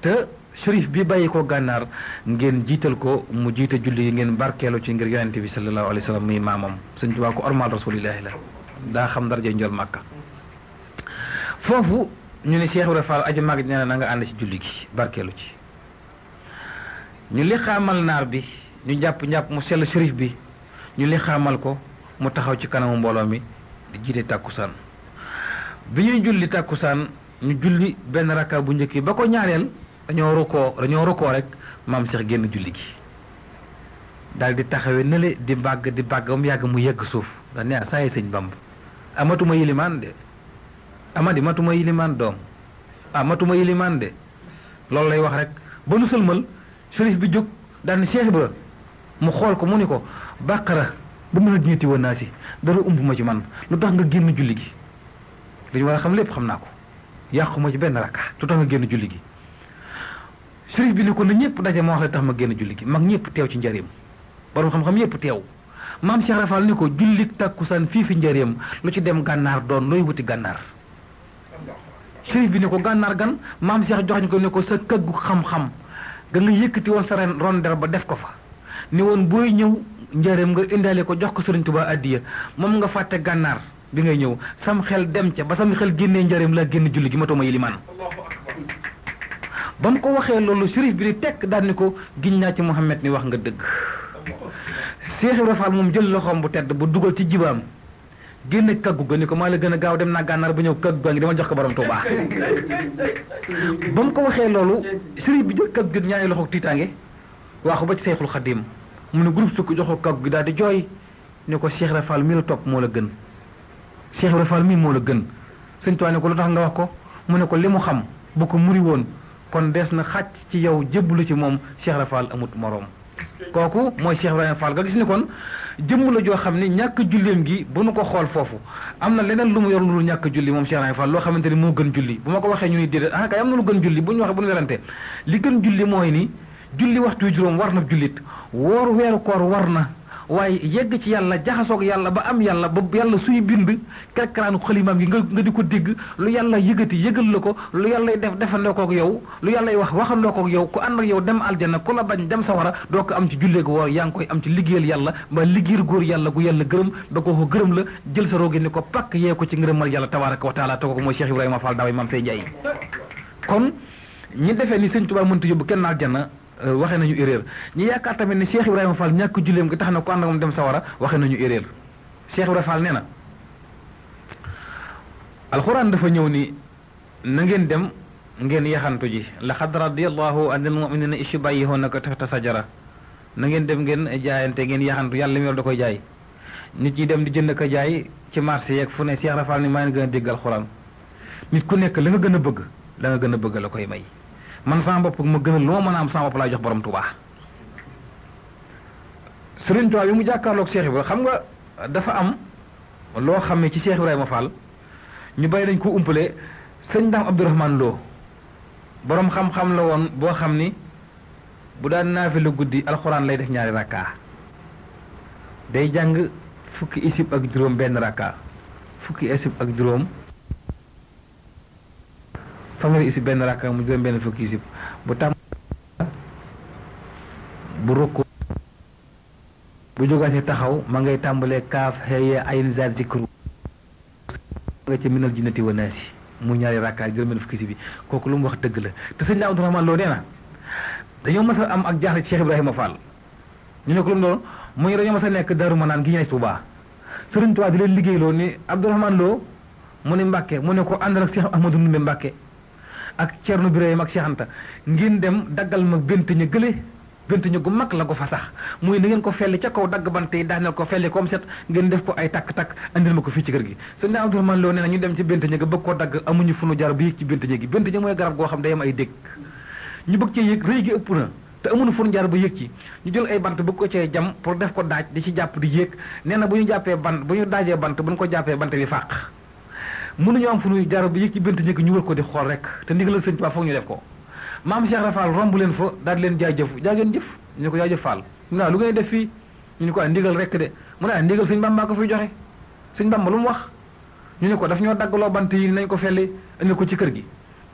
te shérif bi bàyyi ko gànnaar ngeen jiital ko mu jiite julli yi ngeen barkeelu ci ngir yonente bi sallallahu alayhi wa sallam muy maamam sëñ Tuubaa ko ormal rasulillahi la daa xam daraja njol màkka foofu ñu ne Cheikh Ibrahima Fall aji mag nee na nga ànd ci julli gi barkeelu ci ñu li xaamal naar bi ñu jàpp mu sell shérif bi ñu li xaamal ko mu taxaw ci kanamu mbooloo mi di jiite tàkkusaan bi ñuy julli tàkkusaan ñu julli benn rakka bu njëkk ba ko ñaareel dañoo rukkoo rek maam Cheikh génn julli gi daal di taxawee nële di bàgg ba mu yàgg mu yegg suuf da ne saa yi sëñ Bamb amatuma yilimaan de amadi matuma yilimaan doom matuma yilimaan de loolu lay wax rek ba nu sëlmal shérif bi jóg daal ni Cheikh Ibra mu xool ko mu ni ko bàqara ba mën a ñetti woon naa si dara ump ma ci man lu tax nga génn julli gi li ñu war a xam lépp xam naa ko yàquma ci benn rakka lu tax nga génn julli gi shérif bi ni ko na ñëpp daje ma wax la tax ma génn julli gi mag ñëpp teew ci njëriñam borom xam-xam yëpp teew maam Cheikh Rafal ni ko jullik tàkkusaan fii fi njëriñam lu ci dem gànnaar doon looy wuti gànnaar shérif bi ni ko gànnaar gan maam Cheikh jox ñu ko ne ko sa këggu xam-xam ga nga yëkkati woon sa ren rondel ba def ko fa ni woon booy ñëw njëriñam nga indaale ko jox ko Sëriñ Tuubaa addiya moom nga fàtte gànnaar bi ngay ñëw sam xel dem ca ba sam xel génnee njëriñam la génn julli gi matuma yilimaan ba mu ko waxee loolu shérif bi di tekk daal ni ko giñ naa ci Muhammad ni wax nga dëgg Cheikh Ibrahima Fall moom jël loxoom bu tedd bu dugal ci jibaam génne kaggu ga ni ko maa la gën a gaaw dem naa gànnaar ba ñëw kaggu gaa ngi dama jox ko borom Tuubaa ba mu ko waxee loolu shérif bi jël kaggu gi ñaari loxo tiitaange waaxu ba ci Seexul Xadiim mu ne groupe sukk joxo kaggu gi daal di jooy ni ko Cheikh Ibrahima Fall mi la topp moo la gën Cheikh Ibrahima Fall mii moo la gën sëñ Tuubaa ne ko lu tax nga wax ko mu ne ko li mu xam bu ko muri woon kon des na xàcc ci yow jébbalu ci moom Cheikh Ibrahima Fall amut moroom kooku mooy Cheikh Ibrahima Fall nga gis ni kon jëmm la joo xam ni ñàkk julleem gi bu nu ko xool foofu am na leneen lu mu yor lu ñàkk julli moom Cheikh Ibrahima Fall loo xamante ni moo gën julli bu ma ko waxee ñu ni déedéet kay am na lu gën julli bu ñu waxee bu ñu werante li gën julli mooy ni julli waxtu juróom war na jullit woor weeru koor war na waaye yegg ci yàlla jaxasoog yàlla ba am yàlla ba yàlla suy bind kerkaraanu xalimaam gi nga di ko dégg lu yàlla yëgati yëgal la ko lu yàlla def defandoo koog yow lu yàlla wax waxandoo koog yow ku ànd ak yow dem aljana ku la bañ dem sawara doo ko am ci jullee gu woor yaa ngi koy am ci liggéeyal yàlla ba liggéeyal góor yàlla gu yàlla gërëm ba ko gërëm la jël sa roogi ni ko pakk yee ko ci ngërëmal yàlla tabaraka wa taala te ko mooy Cheikh Ibrahima Fall daaw maam say Njaay kon ñi defee ni sëñ Tuubaa mënta yóbbu kenn aljana waxee nañu erreur ñi yaakaar tamit ni Cheikh Ibrahima Fall ñàkk julleem gi tax na ko ànd ak moom dem sawara waxee nañu erreur Cheikh Ibrahima Fall nee na alxuraan dafa ñëw ni na ngeen dem ngeen yaxantu ji laqad radiyallahu anil mu'minina is yubayyi'unaka tahta sajara na ngeen dem ngeen jaayante ngeen yaxantu yàlla mi da koy jaay nit ñi dem di jënd ko jaay ci marché yeeg fu ne Cheikh Ibrahima Fall ni maa ngi gën a dégg alxuraan nit ku nekk la nga gën a bëgg la nga gën a bëgg la koy may man sama bopp ma gënal lu ma mën a am sama bopp laa jox borom Tuubaa Sëriñ Tuubaa bi mu jàkkaarloog Cheikh Ibrahima xam nga dafa am loo xam ne ci Cheikh Ibrahima Fall ñu bàyyi dañ ko umpale sëñ Daam Abdourahmane Lo borom xam-xam la woon boo xam ni bu daan naafila guddi alxuraan lay def ñaari rakka day jàng fukki isib ak juróom benn rakka fukki isib ak juróom fanweeri isib benn rakka mu juróom benn fukki isib bu tàmm bu rukku bu jógaatee taxaw ma ngay tàmbalee kaaf xëye ayn zaat zikru nga ci minal jinnati wa naasi mu ñaari rakka juróom benn fukki isib bi kooku lu mu wax dëgg la te sëñ Abdourahmane Lo nee na dañoo mas a am ak jaaxle ci Cheikh Ibrahima Fall ñu ne ko lu mu doon muy dañoo mas a nekk Daaru Manaan gi ñu ne Tuubaa Sëriñ Tuubaa di leen liggéeyloo ni Abdourahmane Lo mu ne Mbàkke mu ne ko àndal ak Cheikh Ahmadou Ndumbe Mbàkke ak Ceerno Birahim ak Cheikh Anta ngeen dem daggal ma bént ña gële bént ña gu mag la ko fa sax muy na ngeen ko felli ca kaw dagg bante yi daaneel ko felli comme set ngeen def ko ay takk-takk andil ma ko fii ci kër gi sëñ Abdourahmane Lo nee na ñu dem ci bént ña ga bëgg koo dagg amuñu fu nu jaar ba yëg ci bént ña gi bént ña mooy garab goo xam day am ay dégg ñu bëgg cee yëg rëy gi ëpp na te amuñu fu nu jaar ba yëg ci ñu jël ay bant bëgg ko cee jam pour def ko daaj di ci jàpp di yéeg nee na bu ñu jàppee bant bu ñu daajee bant bu ñu ko jàppee bant bi fàq mënuñu am fu ñuy jaar ba yëg ci bént ña gi ñu wër ko di xool rek te ndigalal sëñ Tuubaa foog ñu def ko maam Cheikh Rafal romb leen fa daal di leen jaajëf jaageen jëf ñu ne ko jaajëf Fall mu ne lu ngay def fii ñu ne ko ndigal rek de mu ne ndigal sëñ Bamba ko fiy joxe sëñ Bamba lu mu wax ñu ne ko daf ñoo daggaloo bant yi nañ ko felli indi ko ci kër gi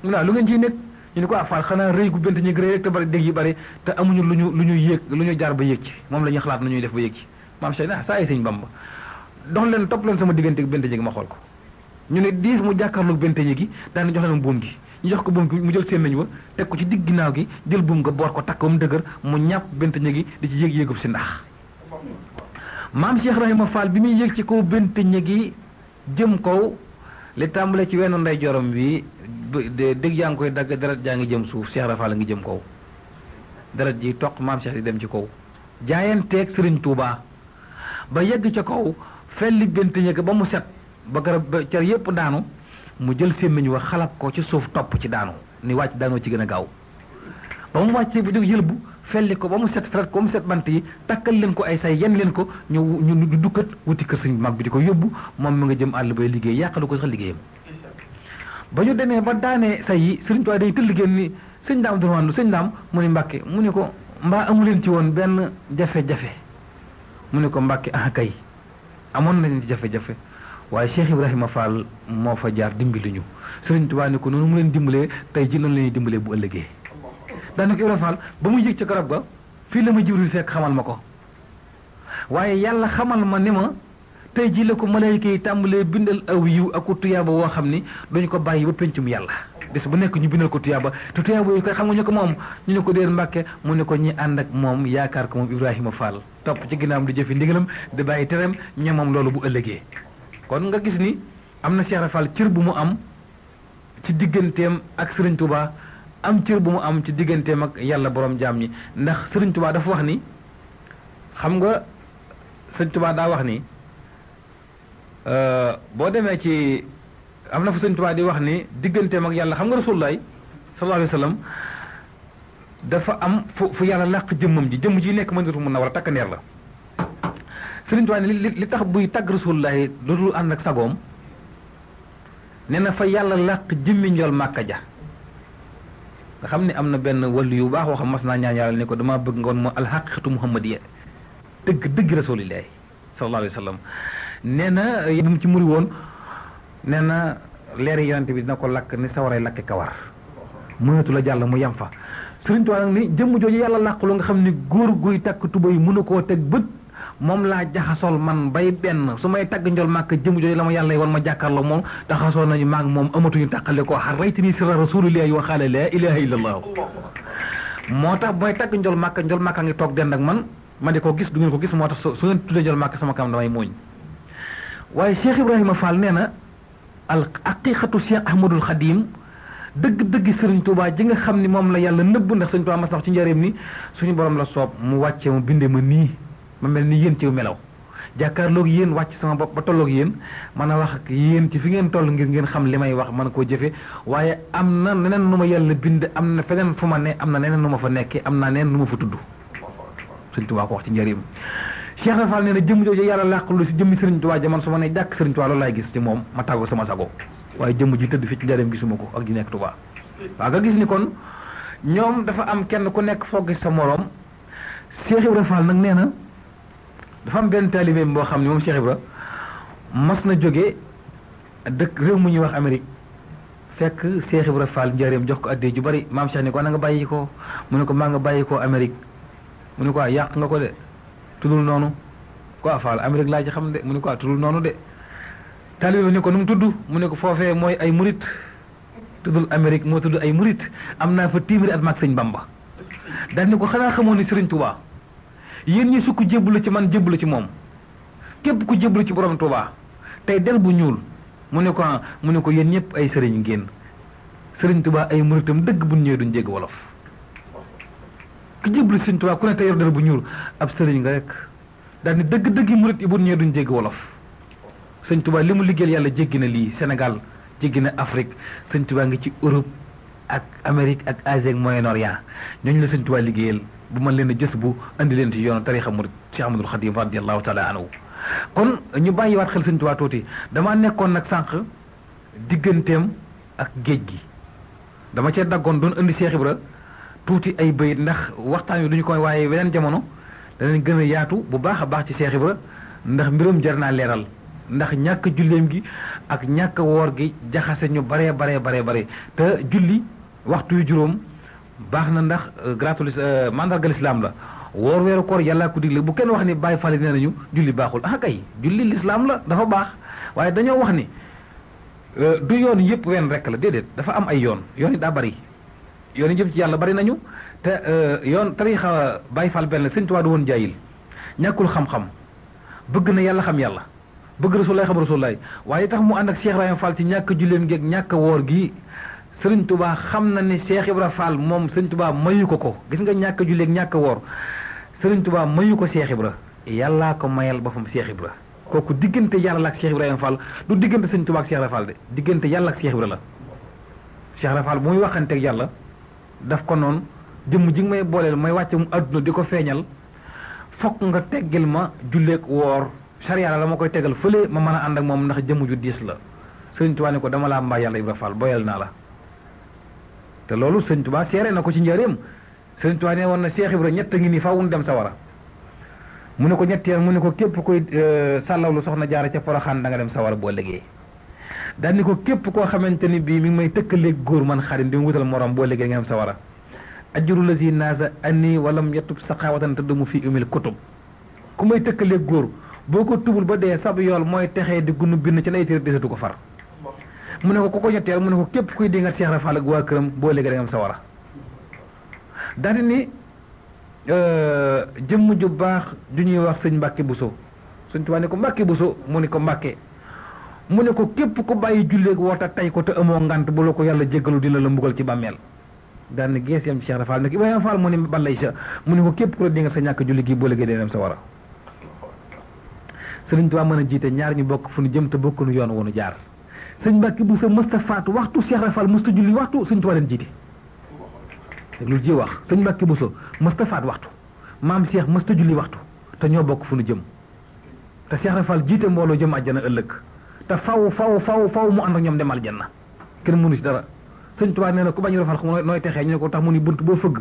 mu ne lu ngeen ciy nekk ñu ne ko Fall xanaa rëy gu bent ñi rëy rek te bari dégg yi bari te amuñu lu ñu yéeg lu ñu jaar ba yéeg ci moom la ñuy xalaat nu ñuy def ba yéeg ci maam Cheikh saa yi sëñ Bamba dox leen topp leen sama diggante bent ñi gi ma xool ko ñu ne diis mu jàkkaarloog bent ñi gi daana jox leen buum gi ñu jox ko buum gi mu jël seen nañu wa teg ko ci digg ginnaaw gi jël buum nga boor ko takk ba mu dëgër mu ñàpp bent ñi gi di ci yéeg-yéegub si ndax maam Cheikh Ibrahima Fall bi muy yéeg ci kaw bent ñi gi jëm kaw li tàmbale ci wenn ndey jorom bi dégg yaa ngi koy dagg deret jaa ngi jëm suuf Cheikh Ibrahima Fall ngi jëm kaw deret ji toq maam Cheikh di dem ci kaw jaayanteeg Serigne Touba ba yegg ca kaw felli bent ñi gi ba mu set ba garab ba car yépp daanu mu jël sémmiñ wa xalab ko ci suuf topp ci daanu ni wàcc daanoo ci gën a gaaw ba mu wàccee bu jóg yëlbu felli ko ba mu set feret ko ba mu set bant yi takkal leen ko ay say yen leen ko ñu dukkat wuti kër sëñ mag bi di ko yóbbu moom mi nga jëm àll bay liggéey yàqalu ko sax liggéeyam ba ñu demee ba daanee say yi sëriñ Tuubaa day tëll génn ni sëñ daam durwandu sëñ daam mu ni Mbàkke mu ni ko mbaa amuleen ci woon benn jafe-jafe mu ni ko Mbàkke ah kay amoon nañ ci jafe-jafe waaye Cheikh Ibrahima Fall moo fa jaar dimbali ñu Sëriñ Tuubaa ne ko noonu mu leen dimbalee tey ji noonu la ñuy dimbalee bu ëllëgee daanaka Ibrahima Fall ba muy yëg ca garab ga fii la ma Jibril fekk xamal ma ko waaye yàlla xamal ma ni ma tey ji la ko malayka yi tàmbalee bindal aw yiw ak tuyaaba woo xam ni duñu ko bàyyi ba pencum yàlla bis bu nekk ñu bindal ko tuyaaba te tuyaaba yi koy xam nga ñu ko moom ñu ne ko déer Mbàkke mu ne ko ñi ànd ak moom yaakaar ko moom Ibrahima Fall topp ci ginnaawam di jëfi ndigalam di bàyyi tereem ñemam loolu bu ëllëgee kon nga gis ni am na Cheikh Fall cër bu mu am ci digganteem ak Serigne Touba am cër bu mu am ci digganteem ak yàlla borom jaam ñi ndax Serigne Touba dafa wax ni xam nga Serigne Touba daa wax ni boo demee ci am na fu Serigne Touba di wax ni digganteem ak yàlla xam nga Rasulullah sallallahu alayhi wa sallam dafa am fu yàlla làq jëmmam ji jëmm ji nekk Madinatu Munawwara takkandeer la Sëriñ Tuubaa li tax buy tagg Rasulullaahi dootul ànd ak sagoom nee na fa yàlla làq jëmmi njool màkka ja nga xam ne am na benn wàllu yu baax waxam mas naa ñaan yàlla ne ko dama bëgg nga woon moo alxaqiqatu muhammadiya dëgg Rasulullaahi sallallaahu alayhi wa sallam nee na bi mu ci muri woon nee na leeri yonente bi dina ko lakk ni sawaray lakke kawar mënatu la jàll mu yem fa Sëriñ Tuubaa nag ni jëmm jooju yàlla làqulu nga xam ne góor guy takk tuba yi mënu koo teg bët moom laa jaxasool man bay benn su may tagg njol màkk jëm jooju la ma yàlla wan ma jàkkaarloo moom jaxasoo nañu maag moom amatuñu tàqale ko xaraytu ni sirra rasulillahi wa xaala laa ilaha illallah moo tax bu may tagg njol màkk ngi toog dend ak man ma di ko gis du ngeen ko gis moo tax su ngeen tuddee njol màkk sama kam damay muuñ waaye Cheikh Ibrahima Fall nee na al aqiqatu Cheikh Ahmadul Xadim dëgg Sëriñ Tuubaa ji nga xam ni moom la yàlla nëbb ndax Sëriñ Tuubaa mas nax ci njëriñ ni suñu borom la soob mu wàccee mu bindee ma nii ma mel ni yéen ci melaw jàkkaarloog yéen wàcc sama bopp ba tolloog yéen mën a wax ak yéen ci fi ngeen toll ngir ngeen xam li may wax mën koo jëfe waaye am na neneen nu ma yàlla bind am na feneen fu ma ne am na neneen nu ma fa nekkee am naa neneen nu ma fa tudd Sëriñ Tuubaa ko wax ci njëriñ Cheikh Rafal nee na jëmm jooju yàlla làqulu si jëmmi Sëriñ Tuubaa jaman su ma ne jàkk Sëriñ Tuubaa loolu laay gis ci moom ma tàggoo sama sago waaye jëmm ji tëdd fi ci njëriñ gisuma ko ak ji nekk Tuubaa waaw nga gis ni kon ñoom dafa am kenn ku nekk foog sa moroom Cheikh Ibrahima Fall nag nee na dafa am benn taalibeem boo xam ne moom Cheikh Ibra mas na jóge dëkk réew mu ñuy wax Amérique fekk Cheikh Ibra Fall njaareem jox ko addee ju bari maam Cheikh ni ko na nga bàyyi ko mu ne ko maa nga bàyyi ko Amérique mu ne ko yàq nga ko de tuddul noonu quoi Fall Amérique laa ci xam de mu ne ko tuddul noonu de taalibe ni ko nu mu tudd mu ne ko foofee mooy ay murit tuddul Amérique moo tudd ay murit am naa fa téeméeri at maag sëñ Bamba daal ni ko xanaa xamoon ni Sëriñ Tuubaa yéen ñi sukk jébbalu ci man jébbalu ci moom képp ku jébbalu ci borom Tuubaa tey del bu ñuul mu ne ko yéen ñëpp ay sëriñ ngeen Sëriñ Tuubaa ay muritam dëgg bu ñëwee duñ jégg wolof ku jébbalu Sëriñ Tuubaa ku ne tey yor del bu ñuul ab sëriñ nga rek daal ni dëgg-dëgg yi murit yi bu ñëwee duñ jégg wolof Sëriñ Tuubaa li mu liggéeyal yàlla jéggi na lii Sénégal jéggi na Afrique Sëriñ Tuubaa ngi ci Europe ak Amérique ak Asie ak Moyen-Orient ñooñu la Sëriñ Tuubaa liggéeyal bu mën leen a jës bu andi leen ci yoonu tarixa murid Cheikh Ahmadul Xadim radiyallahu taala anhu kon ñu bàyyiwaat xel Sëriñ Tuubaa tuuti damaa nekkoon nag sànq digganteem ak géej gi dama cee daggoon doon indi Cheikh Ibra tuuti ay bayit ndax waxtaan wi duñu ko waaye weneen jamono danañ gën a yaatu bu baax a baax ci Cheikh Ibra ndax mbiram jar naa leeral ndax ñàkk julleem gi ak ñàkk woor gi jaxase ñu bare te julli waxtu yu juróom baax na ndax gratul mandargal islam la woor weeru koor yàllaa ko digle bu kenn wax ni bàyyi fale nee nañu julli baaxul ah kay julli l'islam la dafa baax waaye dañoo wax ni du yoon yëpp wenn rek la déedéet dafa am ay yoon yoon yi daa bari yoon yi jëm ci yàlla bari nañu te yoon tariixa bàyyi fal benn sëñ Tuubaa du woon jaayil ñàkkul xam-xam bëgg na yàlla xam yàlla bëgg rasulaay xam rasulaay waaye tax mu ànd ak Cheikh Ibrahima Fall ci ñàkk julleem geeg ñàkk woor gi sëriñ Tuubaa xam na ni Cheikh Ibrahima Fall moom sëriñ Tuubaa mayu ko gis nga ñàkk julleeg ñàkk woor sëriñ Tuubaa mayu ko Cheikh Ibra yàllaa ko mayal boppam Cheikh Ibra kooku diggante yàlla ak Cheikh Ibrahima Fall du diggante sëriñ Tuubaa ak Cheikh Ibrahima Fall de diggante yàlla ak Cheikh Ibra la Cheikh Ibrahima Fall bu muy waxanteeg yàlla daf ko noonu jëmm ji nga may booleel may wàcce mu àdduna di ko feeñal fokk nga teggil ma julleeg woor sariya la ma koy tegal fële ma mën a ànd ak moom ndax jëmm ju diis la sëriñ Tuubaa ne ko dama laa mbaa yàlla Ibra Fall boyal naa la te loolu sëriñ Tuubaa seere na ko ci njëriñam sëriñ Tuubaa ne woon na Cheikh Ibra ñett ngi nii faaw dem sawara mu ne ko ñetteel mu ne ko képp koy sàllawlu soxna jaara ca Poroxaan da nga dem sawara boo liggéey daal ni ko képp koo xamante ni bii mi ngi may tëkkaleeg góor man xarim di mu wutal morom boo liggéey nga dem sawara ajuru la si naasa anni walam yatub saqaawatan te mu fi umil kutub ku may tëkkaleeg góor boo ko tubul ba dee sab yool mooy texee di gunu bind ci lay téer desatu ko far mu ne ko ku ko ñetteel mu ne ko képp kuy dingat Cheikh Rafal ak waa këram boo liggéey da nga dem sawara daal di ni jëmm ju baax ju ñuy wax sëñ Mbàkke Buso sëñ Tuubaa ne ko Mbàkke Buso mu ne ko Mbàkke mu ne ko képp ku bàyyi julleeg woota tay ko te amoo ngant bu la ko yàlla jéggalu dina la mbugal ci bàmmeel daan ne gees yam ci Cheikh Rafal ne ko Ibrahima Fall mu ne balay sa mu ne ko képp ku la di nga sa ñàkk julli gi boo liggéey dee dem sawara sëriñ Tuubaa mën a jiite ñaar ñu bokk fu nu jëm te bokkunu yoon wonu jaar sëñ Mbàkke Buso mësta faatu waxtu Cheikh Rafal mësta julli waxtu sëñ Tuubaa leen jiite lu ji wax sëñ Mbàkke Buso mësta faat waxtu maam Cheikh mësta julli waxtu te ñoo bokk fu nu jëm te Cheikh Rafal jiite mbooloo jëm àjjana ëllëg te faw mu ànd ak ñoom dem aljanna kenn mënu ci dara sëñ Tuubaa nee na ku bañ Rafal xam nooy texee ñu ne ko tax mu ni bunt boo fëgg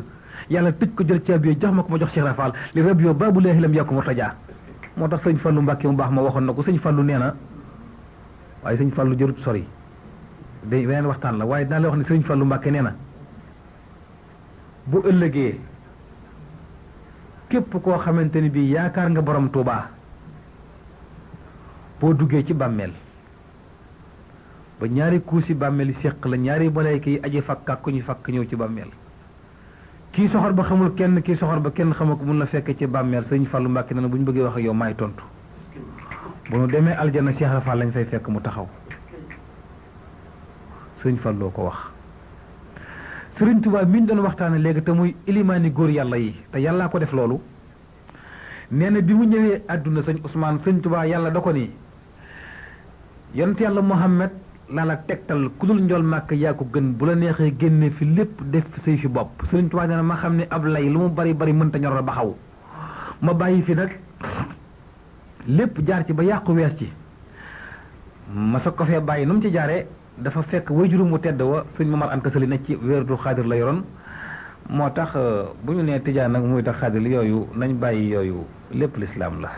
yàlla tëj ko jël caabi jox ma ko ma jox Cheikh Rafal li rab yoo baabu leexi lam yàkku murtajaa moo tax sëñ Fallu Mbàkke mu baax ma waxoon na ko sëñ Fallu nee na waaye sëñ Fallu jërut sori day beneen waxtaan la waaye dinaa la wax ne sëñ Fallu Mbàkke nee na bu ëllëgee képp koo xamante ni bii yaakaar nga borom Tuubaa boo duggee ci bàmmeel ba ñaari kuusi bàmmeel yi séq la ñaari malayka yi aji fakk ak ku ñu fakk ñëw ci bàmmeel kii soxor ba xamul kenn kii soxor ba kenn xamul ko mun la fekk ci bàmmeel sëñ Fallu Mbàkke nee na bu ñu bëggee wax ak yow maay tontu bu nu demee aljana Cheikh Rafal lañ fay fekk mu taxaw sëñ Falloo ko wax sëriñ Tuubaa mi ñu doon waxtaane léegi te muy ilimaani góor yàlla yi te yàllaa ko def loolu nee na bi mu ñëwee àdduna sëñ Ousmane sëñ Tuubaa yàlla da ko ni yonent yàlla Muhammad laa la tegtal ku dul njool màkk yaa ko gën bu la neexee génne fi lépp def say fi bopp sëriñ Tuubaa nee na ma xam ne ab lay lu mu bari bari mënta ñor ba xaw ma bàyyi fi nag lépp jaar ci ba yàqu wees ci ma soog ko fee bàyyi nu mu ci jaaree dafa fekk wajurum mu tedd wa sëñ Mamar Anta Sali nekk ci wérdu xaadir la yoroon moo tax bu ñu nee tijaan nag muy tax xaadir yooyu nañ bàyyi yooyu lépp lislaam la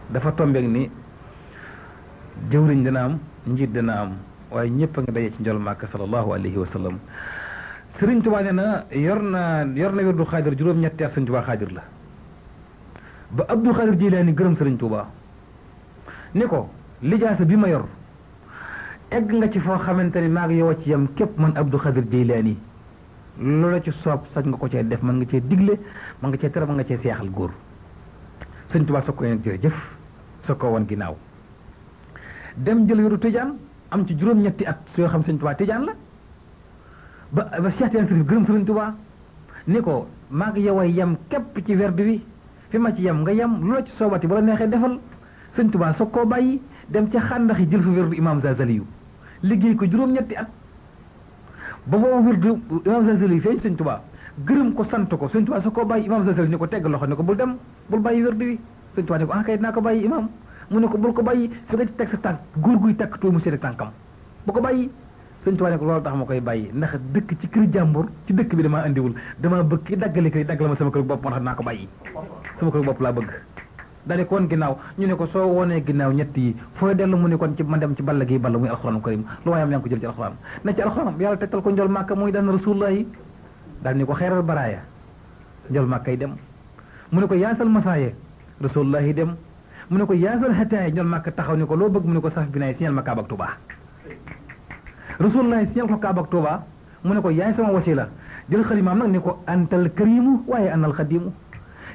dafa tombeek ni jëwriñ dana am njiit dana am waaye ñëpp a nga daje ci njol màkk sallallahu alayhi wa sallam sëriñ Tuubaa nee na yor na wérdu xaadir juróom-ñetti at sëriñ Tuubaa xaadir la ba Abdul Xaadir Jilaani gërëm sëriñ Tuubaa ni ko lijaasa bi ma yor egg nga ci foo xamante ni maa ngi yow ci yam képp man Abdul Xaadir Jilaani loola ci soob sañ nga ko cee def man nga cee digle man nga cee tere man nga cee seexal góor sëriñ Tuubaa soog ko ne jërëjëf soog ko woon ginnaaw dem jël wéru tijaan am ci juróom-ñetti at soo xam sëriñ Tuubaa tijaan la ba Cheikh Tijaan Sërif gërëm sëriñ Tuubaa ni ko maa ngi yow yam képp ci werd wi fi ma ci yem nga yem lu la ci soobati ba la neexee defal sëñ Tuubaa soog koo bàyyi dem ca xàndax yi jël fa wérdu imaam Zazaliyu liggéey ko juróom-ñetti at ba boobu wérdu imaam Zazaliyu feeñ sëñ Tuubaa gërëm ko sant ko sëñ Tuubaa soog koo bàyyi imaam Zazaliyu ni ko tegg loxo ni ko bul dem bul bàyyi wérdu wi sëñ Tuubaa ni ko kay dinaa ko bàyyi imaam mu ne ko bul ko bàyyi fi nga ci teg sa tànk góor guy takk too mu seeti tànkam bu ko bàyyi sëñ Tuubaa ne ko loolu tax ma koy bàyyi ndax dëkk ci kër jàmbur ci dëkk bi damaa andiwul damaa bëgg ki daggale kër daggal ma sama kër bopp moo tax naa ko bàyyi sama kër bopp laa bëgg dale ko woon ginnaaw ñu ne ko soo wonee ginnaaw ñett yi fooy dellu mu ne kon ci ma dem ci balla gi balla muy alxuraanu karim lu waayam yaa ngi ko jël ci alxuraan ne ci alxuraan yàlla tegtal ko njol màkka muy daan rasulullah yi daal ni ko xeeral baraaya njol màkka yi dem mu ne ko yaasal masaaye rasulullah yi dem mu ne ko yaasal xataay njol màkka taxaw ni ko loo bëgg mu ne ko saf bi naay signal ma kaaba ak Tuuba rasulullah yi signal ko kaaba ak Tuuba mu ne ko yaay sama wasila jël xalimaam nag ni ko antal karimu waaye anal xadimu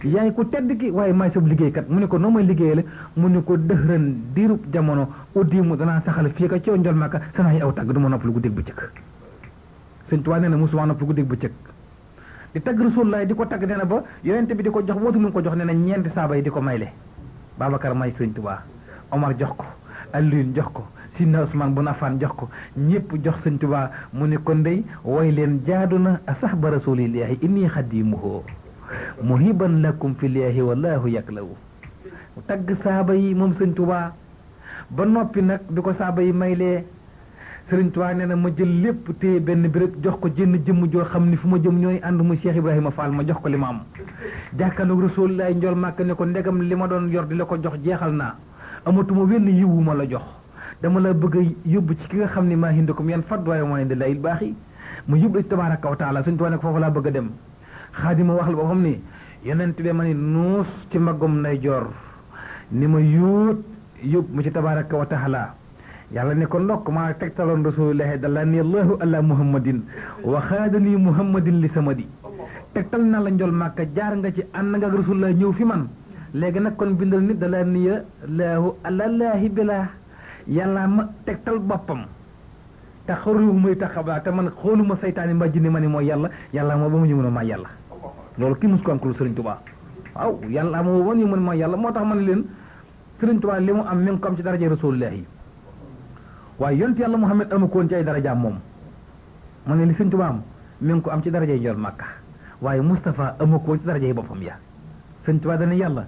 yaay ko tedd ki waaye maay sab liggéeykat mu ne ko noo may liggéeyale mu ne ko dëxëran diirub jamono uddimu danaa saxal fii ka coow njol màkka sanaa yi aw tàgg du ma nopp lu guddeeg bëccëg sëñ Tuubaa nee na musuma nopp lu guddeeg bëccëg di tagg Rasulullah di ko tagg nee na ba yonente bi di ko jox wootu lu mu ko jox nee na ñeenti saaba yi di ko mayle Babacar may sëñ Tuubaa Omar jox ko Alioune jox ko Sidna Usmaan bun Affaan jox ko ñépp jox sëñ Tuubaa mu ne ko ndey way leen jaadu na asahba rasulillahi inni xadimuhu muhiban lakum fillahi wallahu yaklawu tagg saaba yi moom sëñ Tuubaa ba noppi nag bi ko saaba yi maylee sëriñ Tuubaa nee na ma jël lépp téye benn bi rek jox ko jënn jëmm joo xam ni fu ma jëm ñooy ànd mu Cheikh Ibrahima Fall ma jox ko li ma am jàkkaarloog Rasulullah njol màkk ne ko ndegam li ma doon yor di la ko jox jeexal naa amatuma wenn yiwu ma la jox dama la bëgg a yóbbu ci ki nga xam ne maa hindakum yan fad waaye moo indi layil baax yi mu yóbbu la ci tabaaraka wa taala sëriñ Tuubaa ne ko foofu laa bëgg a dem xaadima wax la boo xam ni yonent bi ma ni nuus ci maggum nday joor ni ma yuut yóbbu mu ci tabaaraka wa taala yàlla ne ko ndokk maa tegtaloon rasulullahi dalla ni allahu ala muhammadin wa xaadani muhammadin li samadi tegtal na la njol màkka jaar nga ci ànd nga ak rasulullah ñëw fi man léegi nag kon bindal nit dalla niya laahu alalaahi bilaa yàlla ma tegtal boppam te xaru muy taxabaa te man xooluma saytaani mbaa jinne ma ni mooy yàlla yàlla moo ba mu ñu mën a maa yàlla loolu kii mus ko am ko lu Sëriñ Tuubaa waaw yàlla moo ba ñu mën a maa yàlla moo tax ma ne leen Sëriñ Tuubaa li mu am mi ngi ko am ci daraje rasulullahi waaye yont yàlla Muhammad amu ko woon ci ay darajaam moom ma ne li Sëriñ Tuubaa am mi ngi ko am ci darajay njol Màkka waaye Moustapha amu ko woon ci darajay boppam ya Sëriñ Tuubaa dana yàlla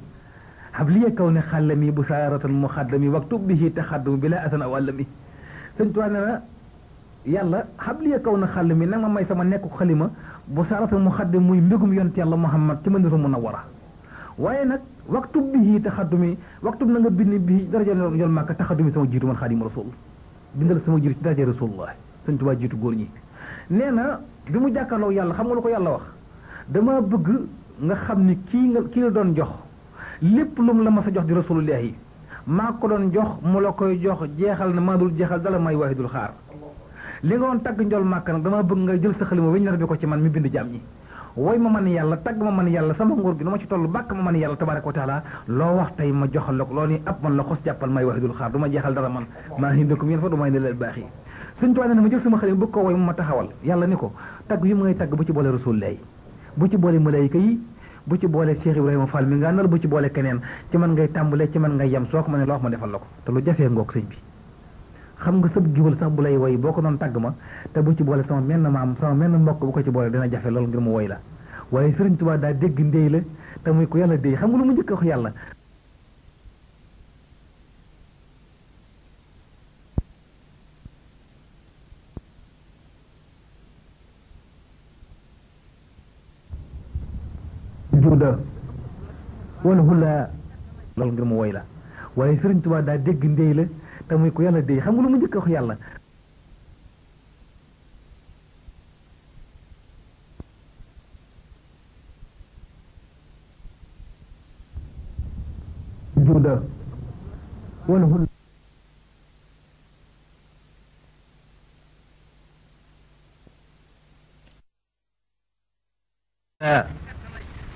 habliya kaw ne xàllami bu saaratan muxaddami waktub bihi taxaddum bila asan aw allami Sëriñ Tuubaa ne na yàlla habliya kaw na xàllami nag ma may sama nekku xalima bu saaratan muxaddam muy mbégum yont yàlla Muhammad ci Madinatu Munawwara waaye nag waktub bihi taxaddumi waktub na nga bind bihi daraja njol Màkka taxaddumi sama jiitu man Xaadimu Rasuul bindal sama jiitu ci daraja Rasulullah Sëriñ Tuubaa jiitu góor ñi nee na bi mu jàkkaarloo yàlla xam nga lu ko yàlla wax dama bëgg nga xam ni kii la doon jox lépp lu mu la mas a jox di Rasulullah yi maa ko doon jox mu la koy jox jeexal na maa dul jeexal dala may waahidul xaar li nga doon tagg njol Màkka nag dama bëgg nga jël sa xalima weñ nar bi ko ci man mi bind jaam ñi woy ma man yàlla tagg ma man yàlla sama nguur gi nu ma ci toll bàkk ma man yàlla tabaraka wa taala loo wax tey ma joxal la ko loolu ni ab man la xos jàppal may waahidul xaar du ma jeexal dara man maa hindakum yéen fa du may ne leen baax yi Sëriñ Tuubaa ne ma jël sama xalima bëgg ko woy ma taxawal yàlla ni ko tagg yi ma ngay tagg bu ci boole Rasulullah bu ci boole malaayika yi bu ci boole Cheikh Ibrahima Fall mi nga nal bu ci boole keneen ci man ngay tàmbalee ci man ngay yem soo ko ma ne loo wax ma defal la ko te lu jafee ngoog sëñ bi xam nga sëb giwal sax bu lay woy boo ko doon tagg ma te bu ci boole sama menn maam sama menn mbokk bu ko ci boole dina jafe loolu ngir mu woy la waaye Sëriñ Tuubaa daa dégg ndéy la te muy ko yàlla déy xam nga lu mu njëkk wax yàlla juuda wala hula loolu ngir mu woy la waaye Sëriñ Tuubaa daa dégg ndéy la te muy ko yàlla déy xam nga lu mu njëkk wax yàlla juuda wala hula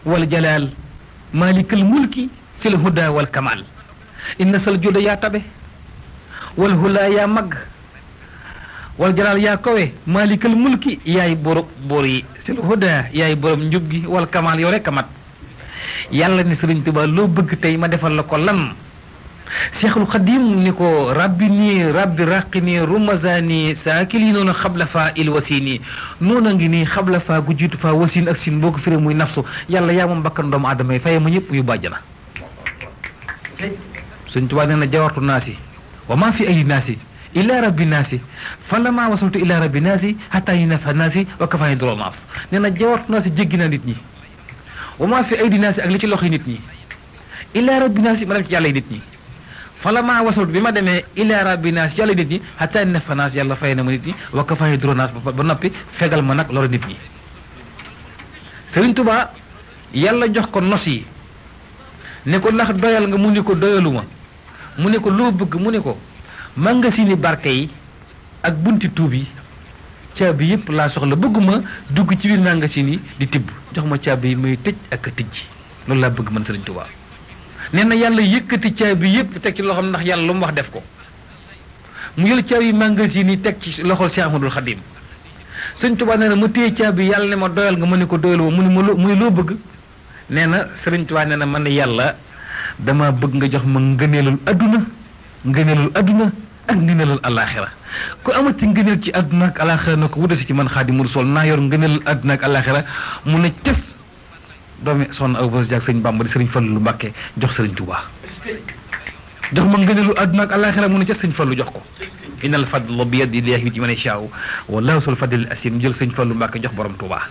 wal jalaal maalikal mulki sil huda wal kamal inna sal juda yaa tabe wal hula yaa mag wal jalaal yaa kowe maalikal mulki yaay borop bor yi sil huda yaay borom njub gi wal kamal yow rek a mat yàlla ni Sëriñ Tuubaa loo bëgg tey ma defal la ko lan Seexul Xadiim ni ko rabbi nii rabbi raqi nii rumazani saakili noonu xabla faa il wasini noonu a ngi nii xabla faa gu jiitu faa wasin ak sin boo ko firee muy nafsu yàlla yaa moom bakkan doomu aadama yi faye ma ñëpp yu bàjjana Sëriñ Tuubaa nee na jawartu naasi wa maa fi ay naasi ila rabbi naasi fa lama wasaltu ila rabbi naasi xataa yi nafa naasi wa kafaani dronaas nee na jawartu naasi jéggi naa nit ñi wa maa fi ay naasi ak li ci loxo nit ñi ila rabbinaas ma dem ci yàlla nit ñi fala maa wasal bi ma demee ila rabbinaas yàlla nit ñi hatta nafanaas yàlla fay na ma nit ñi wa kafaani dronaas ba noppi fegal ma nag loolu nit ñi Sëriñ Tuubaa yàlla jox ko nos yi ne ko ndax doyal nga mu ne ko doyaluma mu ne ko loo bëgg mu ne ko mangasini barke yi ak bunti tuub yi caabi yëpp laa soxla bëgguma dugg ci biir magasin yi di tibb jox ma caabi yi may tëj ak a tijji loolu laa bëgg man Sëriñ Tuubaa nee na yàlla yëkkati caabi yëpp teg ci loxoom ndax yàlla lu mu wax def ko mu jël caabi magasin yi teg ci loxol Cheikh Ahmadul Xadim Sëriñ Tuubaa nee na mu téye caabi yàlla ne ma doyal nga ma ne ko doyaluma mu ne loo bëgg nee na Sëriñ Tuubaa nee na man ne yàlla dama bëgg nga jox ma ngëneelul adduna ak ngëneelul alaxira ku amati ngëneel ci adduna ak alaxira na ko wutasi ci man Xaadimu Rasuul naa yor ngëneelul adduna ak alaxira mu ne ces doomi soxna Awa Bousso Diack sëriñ Bamba di sëriñ Fallu Mbàkke jox Sëriñ Tuubaa jox ma ngëneelul adduna ak alaxira mu ne ces sëriñ Fallu jox ko innal fadla bi yadillahi yu'tiihi man yashaa'u wallaahu zul fadlil asiim jël Sëriñ Fallu Mbàkke jox borom Tuubaa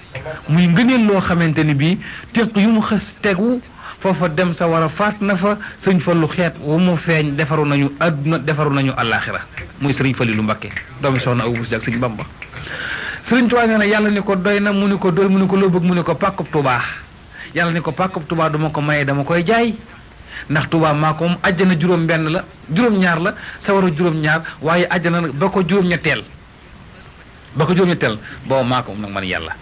muy ngëneel loo xamante ni bii teq yu mu xës tegu foofa dem sa war a faat na fa Sëriñ Fallu xeet wu mu feeñ defaru nañu adduna defaru nañu alaxira muy Sëriñ Fallu Mbàkke doomi soxna Awa Bousso Diack sëriñ Bamba Sëriñ Tuubaa nee na yàlla ni ko doy na mu ni ko doy mu ni ko loo bëgg mu ni ko pàkkub Tuubaa yàlla ni ko pàkkub Tuubaa duma ko maye dama koy jaay ndax Tuubaa maa ko moom àjjana juróom-benn la juróom-ñaar la sawara juróom-ñaar waaye àjjana ba ko juróom-ñetteel booba maa ko moom nag man yàlla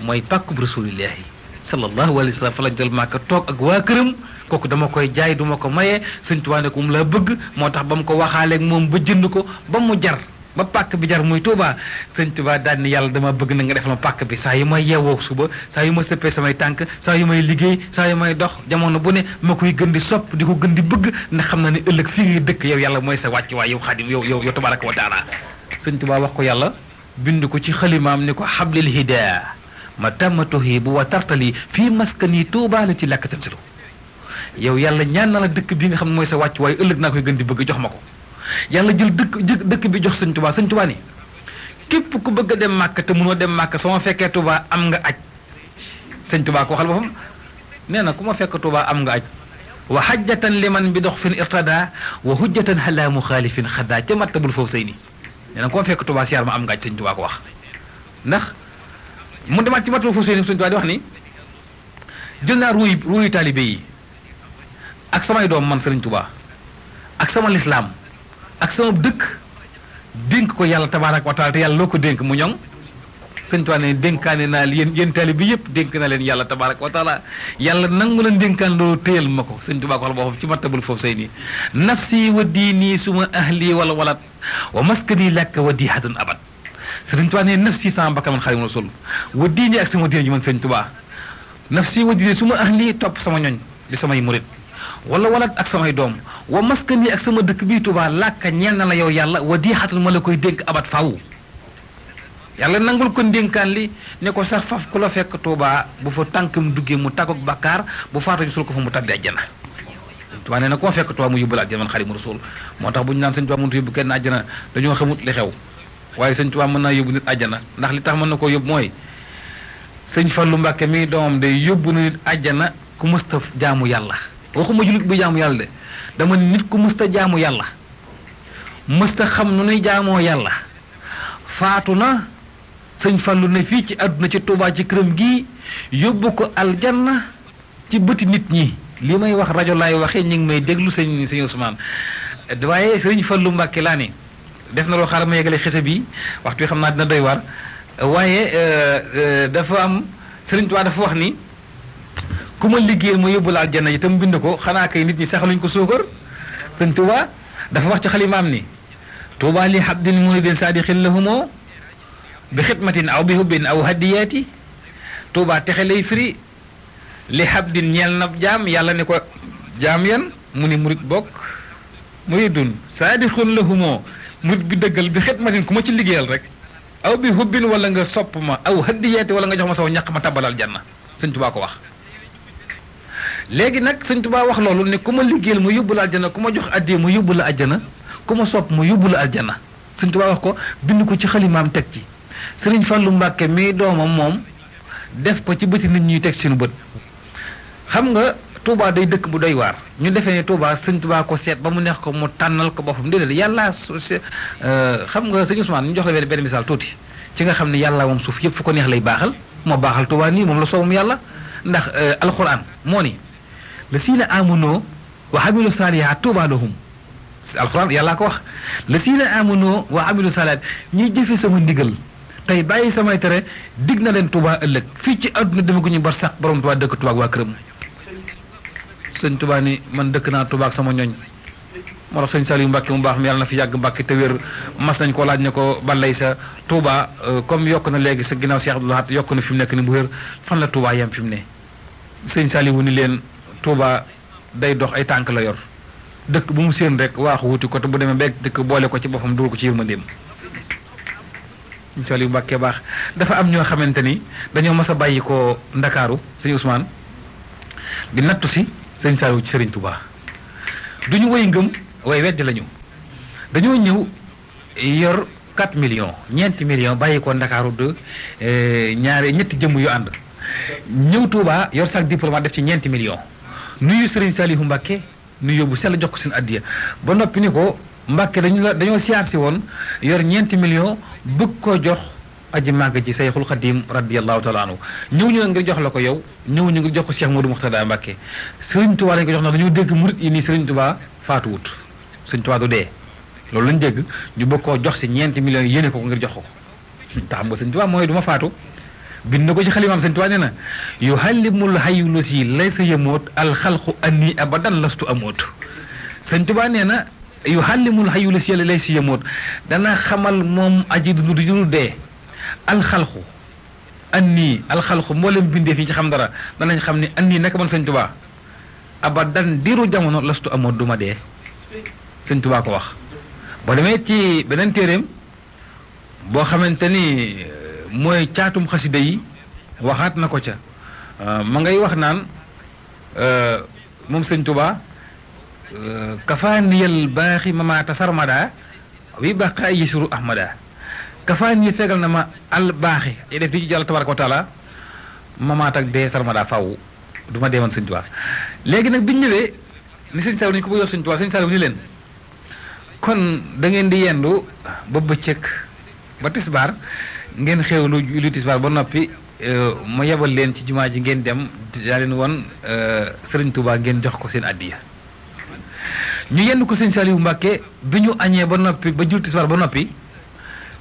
mooy pàkkub rasulillahi sallallahu alayhi wa sallam fa la jël maaka toog ak waa këram kooku dama koy jaay duma ko maye Sëriñ Tuubaa ne ko mu laa bëgg moo tax ba mu ko waxaaleeg moom ba jënd ko ba mu jar ba pàkk bi jar muy Tuubaa Sëriñ Tuubaa daal ni yàlla dama bëgg na nga defal ma pàkk bi saa yu may yeewoo suba saa yu ma sëppee samay tànk saa yu may liggéey saa yu may dox jamono bu ne ma koy gën di sopp di ko gën di bëgg ndax xam na ne ëllëg fii ngay dëkk yow yàlla mooy sa wàcc waay yow Xaadim yow tabaraka wa taala Sëriñ Tuubaa wax ko yàlla bind ko ci xalimaam ni ko hablil hidaa ma tàmmatuhi bu wa tartali fii maskani Tuubaa la ci làkk tansilu yow yàlla ñaan na la dëkk bi nga xam ne mooy sa wàcc waaye ëllëg naa koy gën di bëgg jox ma ko yàlla jël dëkk bi jox Sëriñ Tuubaa ni képp ku bëgg a dem Màkka te mënoo dem Màkka soo ma fekkee Tuubaa am nga aj Sëriñ Tuubaa ko waxal boppam nee na ku ma fekk Tuubaa am nga aj wa hajjatan liman bi dox fin irtada wa hujjatan ala muxaalifin xaddaa ca mattabul foofu sëy ni nee na ku ma fekk Tuubaa siyaar ma am nga aj Sëriñ Tuubaa ko wax ndax mu demaat ci mattabul foofu sëy ni Sëriñ Tuubaa di wax ni jël naa ruuyu taalibe yi ak samay doom man Sëriñ Tuubaa ak sama lislaam ak sama dëkk dénk ko yàlla tabaaraka wa taala te yàlla loo ko dénk mu ñoŋ Sëriñ Tuubaa ne dénkaane naa yéen taalibe bi yëpp dénk na leen yàlla tabaaraka wa taala yàlla nangu leen dénkaan loolu téyal ma ko Sëriñ Tuubaa ko wax boppam ci mattabul foofu say nii nafsi wa diini suma ahli wala walat wa maskani làkk wa dihatun abad Sëriñ Tuubaa ne nafsi sama bakkan man Xaadimu Rasuul wa diini ak sama diine ji man Sëriñ Tuubaa nafsi wa diini suma ahli topp sama ñoñ di samay murit wala walat ak samay doom wa maskani ak sama dëkk bii Tuubaa làkka ñeel na la yow yàlla wa diixatul ma la koy dénk abat faaw yàlla nangul ko ndénkaan li ne ko sax faf ku la fekk Tuubaa bu fa tànkam duggee mu tàggoog bàkkaar bu faatu ñu sul ko fa mu tàbbi àjjana Tuubaa nee na koo fekk Tuubaa mu yóbbul àjjana man Xaadimu Rasuul moo tax bu ñu naan Sëriñ Tuubaa mënut yóbbu kenn àjjana dañoo xamut li xew waaye Sëriñ Tuubaa mën naa yóbbu nit àjjana ndax li tax mën na koo yóbbu mooy Sëriñ Fallu Mbàkke mi doomam day yóbbu na nit àjjana ku mësta jaamu yàlla waxuma julit bu jaamu yàlla de dama nit ku mësta jaamu yàlla mësta xam nu nuy jaamoo yàlla faatu na Sëñ Fallu ne fii ci àdduna ci Tuubaa ci këram gii yóbbu ko aljanna ci bëti nit ñi li may wax rajo laay waxee ñu ngi may déglu sëñ Ousmane waaye Sëñ Fallu Mbàkke laa ne def na loo xaaral ma yegale xese bi waxtu wi xam naa dina doy war waaye dafa am Sëriñ Tuubaa dafa wax ni ku ma liggéey ma yóbbu la aljanna itam bind ko xanaa kay nit ñi saxaluñ ko suukar Sëñ Tuubaa dafa wax ci xalimaam ni Tuubaa li habdin muridin saadiqin lahumoo bi xidmatin aw bi hubbin aw hadiyaati Tuubaa texe lay firi li habdin ñeel na jaam yàlla ne ko jaam yan mu ni murid bokk muridun saadiqun lahumoo murid bi dëggal bi xidmatin ku ma ci liggéeyal rek aw bi hubbin wala nga sopp ma aw hadiyaati wala nga jox ma saw ñaq ma tabbal aljanna Sëñ Tuubaa ko wax léegi nag Sëñ Tuubaa wax loolu ne ku ma liggéeyal mu yóbbu la aljana ku ma jox addee mu yóbbu la aljana ku ma sopp mu yóbbu la aljana Sëñ Tuubaa wax ko bind ko ci xalimaam teg ci Sëriñ Fallu Mbàkke mii doomam moom def ko ci bëti nit ñuy teg seen bët xam nga Touba day dëkk bu doy waar ñu defee ne Touba sëñ Touba ko seet ba mu neex ko mu tànnal ko boppam déedéet yàlla xam nga sëñ Ousmane ñu jox la benn misaal tuuti ci nga xam ne yàlla moom suuf yëpp fu ko neex lay baaxal moo baaxal Touba nii moom la soobam yàlla ndax alquran moo ni la siina amunoo wa amilu saalihaat Touba lahum alquran yàllaa ko wax la siina amunoo wa amilu saalihaat ñiy jëfe sama ndigal tey bàyyi samay tere dig na leen Touba ëllëg fii ci àdduna dama ko ñu bar sax borom Touba dëkk Touba ak waa këram sëñ Touba ni man dëkk naa Touba ak sama ñooñ moo tax sëñ Saliou Mbacke mu baax mi yàlla na fi yàgg Mbacke te wér mas nañ ko laaj ne ko balay sa Touba comme yokk na léegi sa ginnaaw Cheikh Abdoul Ahad yokk na fi mu nekk ni bu wér fan la Touba yem fi mu ne sëñ Saliou ni leen Touba day dox ay tànk la yor dëkk bu mu séen rek waaxu wuti ko te bu demee beeg dëkk boole ko ci boppam dugal ko ci yërmandeem sëñ Saliou Mbacke baax dafa am ñoo xamante ni dañoo mas a bàyyi ko Ndakaaru sëñ Ousmane di nattu si sëñ Saliou ci Serigne Touba duñu woy ngëm way weddi lañu dañoo ñëw yor 4 millions ñeenti millions bàyyi ko Ndakaaru de ñetti jëmm yu ànd ñëw Touba yor sac diplomate def ci ñeenti millions nuyu Serigne Saliou Mbacke nu yóbbu sell jox ko seen addiya ba noppi ni ko Mbacke dañoo siyaar si woon yor ñeenti millions bëgg koo jox aji màgg ci Sayxul Xadim radiyallahu taala anhu ñëw ñu ngir jox la ko yow ñëw ñu ngir jox ko Cheikh Modou Mourtada Mbacke Serigne Touba lañ ko jox na dañoo dégg murit yi nii Serigne Touba faatuwut Serigne Touba du dee loolu lañ dégg ñu bëgg koo jox si ñeenti millions yi yéene ko ngir jox ko te xam nga Serigne Touba mooy du ma faatu bind na ko ci xalimaam Serigne Touba nee na yuhallimul hayyu si laysa yamoot alxalqu anni abadan lastu amoot Serigne Touba nee na yuhallimul hayyu si laysa yamoot dana xamal moom aji du dee alxalqu anni alxalqu mboolem bindee fi ci xam dara danañ xam ne anni naka man sëñ Touba abadan diiru jamono lastu amoon duma dee sëñ Touba ko wax boo demee ci beneen téeréem boo xamante ni mooy caatum xasida yi waxaat na ko ca ma ngay wax naan moom sëñ Touba kafaaniyal baaxi mamaata sarmada wi baqa ay yisuru ahmada kafaan yi fegal na ma al baaxi yi def di ci Yàlla tabaraka wa taala mamaat ak dee sarmada faw du ma dee man sëñ Tuubaa léegi nag biñ ñëwee ni sëñ Saliou ni ko bu yor sëñ Tuubaa sëñ Saliou ni leen kon da ngeen di yendu ba bëccëg ba tisbaar ngeen xewlu lu tisbaar ba noppi ma yebal leen ci jumaa ji ngeen dem daa leen woon sëriñ Tuubaa ngeen jox ko seen addiya ñu yenn ko sëñ Saliou Mbacke bi ñu añee ba noppi ba jul tisbaar ba noppi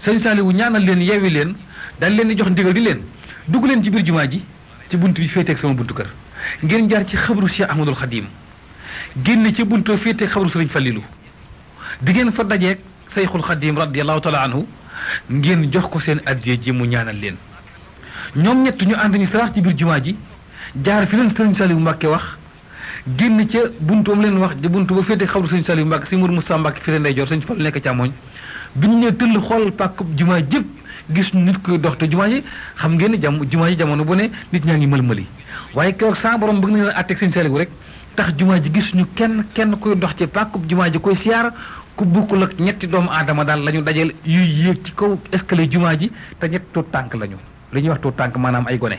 sëñ Saliou ñaanal leen yeewi leen daal leen di jox ndigal di leen dugg leen ci biir jumaa ji ci bunt bi féeteeg sama buntu kër ngeen jaar ci xabru Cheikh Ahmadul Khadim génn ci buntu féeteeg xabru Sëriñ Fallilu di ngeen fa dajeeg Sayxul Khadim radiyallahu taala anhu ngeen jox ko seen addiya ji mu ñaanal leen ñoom ñett ñu ànd ñu saraax ci biir jumaa ji jaar fi leen sëriñ Saliou Mbacke wax génn ca buntu am leen wax di buntu ba féeteeg xabru Sëriñ Saliou Mbacke si Mourou Moussa Mbacke fi leen day jor sëñ Fallu nekk càmmoñ bi ñu ñëwee tëll xool pàkk jumaa jëpp gis nit koy dox te jumaa ji xam ngeen ni jumaa ji jamono bu ne nit ñaa ngi mël-mëli waaye keroog sa borom bëgg na leen àtteeg sëñ Saliou rek tax jumaa ji gis ñu kenn koy dox ci pàkk jumaa ji koy siyaar ku bukkul ak ñetti doomu aadama daal la ñu dajeel yuy yéeg ci kaw escalier jumaa ji te ñetti tuut tànk lañu li ñuy wax tuut tànk maanaam ay gone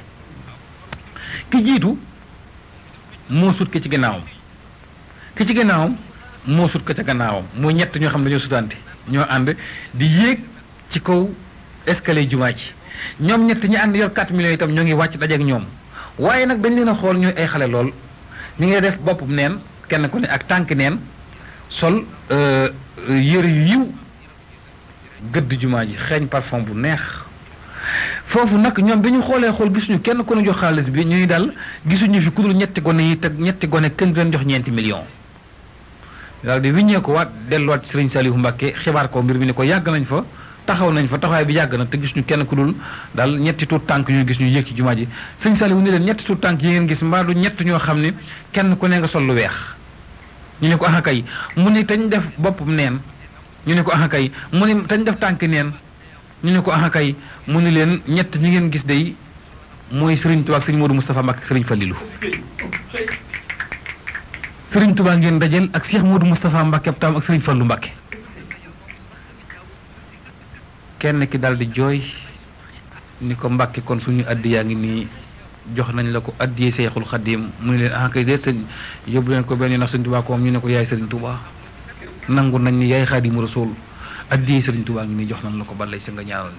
ki jiitu moo sut ki ci gannaawam ki ci gannaawam moo sut ko ca gannaawam muy ñett ñoo xam ne dañoo sutante ñoo ànd di yéeg ci kaw escalier jumaa ji ñoom ñett ñi ànd yor 4 millions itam ñoo ngi wàcc dajeeg ñoom waaye nag dañ leen a xool ñuy ay xale lool ñu ngi def boppam neen kenn ku ne ak tànk neen sol yëre yu yiw gëdd jumaa ji xeeñ parfum bu neex foofu nag ñoom bi ñu xoolee xool gisuñu kenn ku ñu jox xaalis bi ñuy dal gisuñu fi ku dul ñetti gone yi te ñetti gone kenn du leen jox ñeenti millions daal di wiññee ko waat delluwaat ci Sëriñ Saliou Mbacke xibaar ko mbir mi ne ko yàgg nañ fa taxaw nañ fa taxawaay bi yàgg na te gisuñu kenn ku dul daal ñetti tuut tànk ñu gis ñu yéeg ci jumaa ji Sëriñ Saliou ni leen ñetti tuut tànk yi ngeen gis mbaa du ñett ñoo xam ne kenn ku ne nga sol lu weex ñu ne ko ah kay mu ne tañ def boppam neen ñu ne ko ah kay mu ne tañ def tànk neen ñu ne ko ah kay mu ne leen ñett ñi ngeen gis day mooy Serigne Touba ak Serigne Modou Moustapha Mbacke ak Serigne Fallilou Serigne Touba ngeen dajel ak Cheikh Modou Moustapha Mbacke ab taam ak Serigne Fallou Mbacke kenn ki daal di jooy ni ko Mbacke kon suñu addi yaa ngi nii jox nañ la ko addiyee Seexul Xadim mu ne leen ah kay déet sëñ yóbbu leen ko benn ndax sëñ Tuubaa ko moom ñu ne ko yaay sëriñ Tuubaa nangu nañ ni yaay Xaadimu Rasuul addiyee sëriñ Tuubaa ngi nii jox nañ la ko balay sa nga ñaanal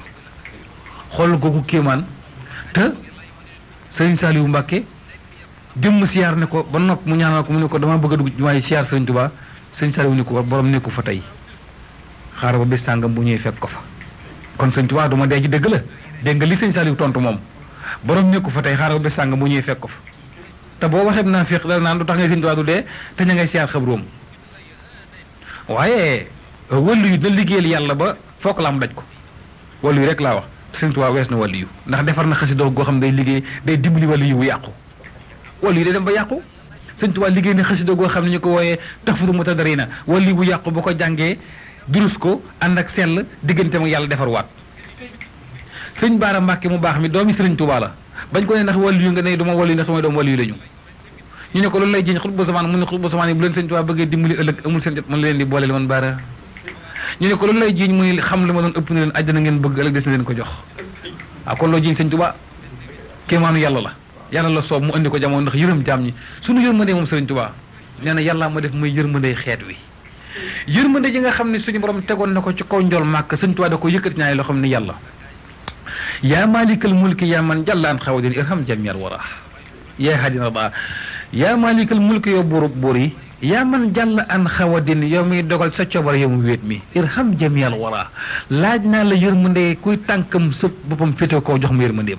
xool googu kéemaan te sëriñ Saliou Mbàkke jëmm siyaar ne ko ba nopp mu ñaanal ko mu ne ko dama bëgg a dugg waaye siyaar sëriñ Tuubaa sëriñ Saliou ni ko borom nekku fa tey xaaral ba bés sàngam bu ñëwee fekk ko fa kon sëriñ Tuubaa duma dee ci dëgg la dégg nga li sëriñ Saliou tontu moom borom nekku fa tey xaaral ba bés sàngam bu ñëwee fekk ko fa te boo waxee naa féq da naan lu tax ngay sëriñ Tuubaa du dee te ña ngay siyaar xabroom waaye wàllu yu na liggéeyal yàlla ba foog la am daj ko wàllu yu rek laa wax sëriñ Tuubaa wees na wàllu yu ndax defar na xasida goo xam ne day liggéey day dimbali wàllu yu bu yàqu wàllu yu day dem ba yàqu sëriñ Tuubaa liggéey na xasida goo xam ne ñu ko wooyee Tuhfatul Mutadarrina wàllu yu bu yàqu bu ko jàngee durus ko ànd ak sell digganteem ak yàlla defar waat sëriñ Baara Mbàkke mu baax mi doomi sëriñ Tuubaa la bañ ko ne ndax wàllu yu nga ne duma wàllu yu ndax samay doom wàllu yu lañu ñu ne ko loolu lay jiñ xutbu zamaan mu ne xutbu zamaan yi bu leen sëriñ Tuubaa bëggee dimbali ëllëg amul seen jot man leen di booleel man Baara ñu ne ko loolu lay jiñ muy xam li ma doon ëpp na leen àjjana ngeen bëgg ëllëg des na leen ko jox waaw kon loo jiñ sëriñ Tuubaa kéemaanu yàlla la yàlla la soob mu indi ko jamono ndax yërëm jaam ñi suñu yërmande moom sëriñ Tuubaa nee na yàllaa ma def muy yërmande xeet wi yërmande ji nga xam ne suñu borom tegoon na ko ci kaw njool màkk sëriñ Tuubaa da ko yëkkati ñaari loo xam ne yàlla yaa maalikal mulki yaa man jàllaan xawadin irham jamiyal wara yaa hadina ba yaa maalikal mulki yow buur yi yaa man jàll an xawadin yow miy dogal sa cobar yow mu wéet mi irham jamiyal wara laaj naa la yërmande kuy tànkam sëpp boppam féete koo jox mu yërmandeem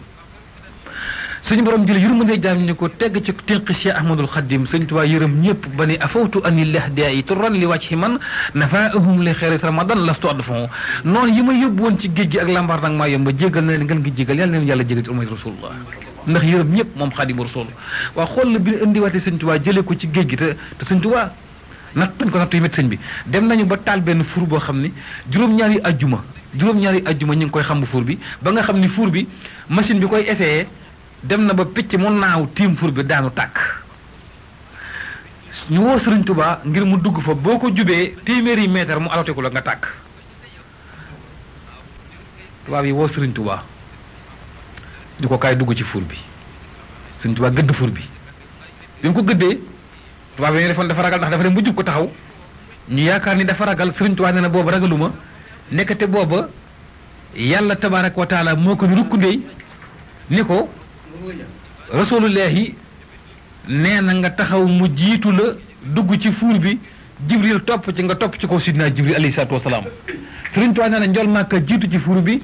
suñu borom jële yërmande jaam ñu ko tegg ci tinq Cheikh Ahmadul Xadim sëñ Tuubaa yërëm ñëpp ba ni afawtu anillah daa turran li wàcc man nafaahum li xeeris ramadan lastu adfon noonu yi ma yóbbu woon ci géej gi ak lambaar nag maa yomb ba jégal na leen ngeen ngi jégal yàlla leen yàlla jégal ci umay rasulullah ndax yërëm ñëpp moom Xaadimu Rasuul waa xool la bi indiwaatee sëñ Tuubaa jëlee ko ci géej gi te sëñ Tuubaa nattuñ ko nattu yi métti sëñ bi dem nañu ba taal benn fuur boo xam ni juróom-ñaari ajjuma ñu ngi koy xam fuur bi ba nga xam ni fuur bi machine bi koy essayé dem na ba picc mu naaw tiim fur bi daanu tàkk ñu woo Sëriñ Tuubaa ngir mu dugg fa boo ko jubee téeméeri mètre mu alote ko la nga tàkk tubaab yi woo Sëriñ Tuubaa ñu ko kaay dugg ci fur bi Sëriñ Tuubaa gëdd fur bi bi mu ko gëddee tubaab yi ñu defoon dafa ragal ndax dafa dem bu jub ko taxaw ñu yaakaar ni dafa ragal Sëriñ Tuubaa nee na booba ragaluma nekkate booba yàlla tabaaraka wa taala moo ko ni rukkundey ni ko rasulullahi nee na nga taxaw mu jiitu la dugg ci fuur bi jibril topp ci nga topp ci kaw sidina jibril alayhi salaatu wasalaam Sëriñ Tuubaa nee na njol Màkka jiitu ci fuur bi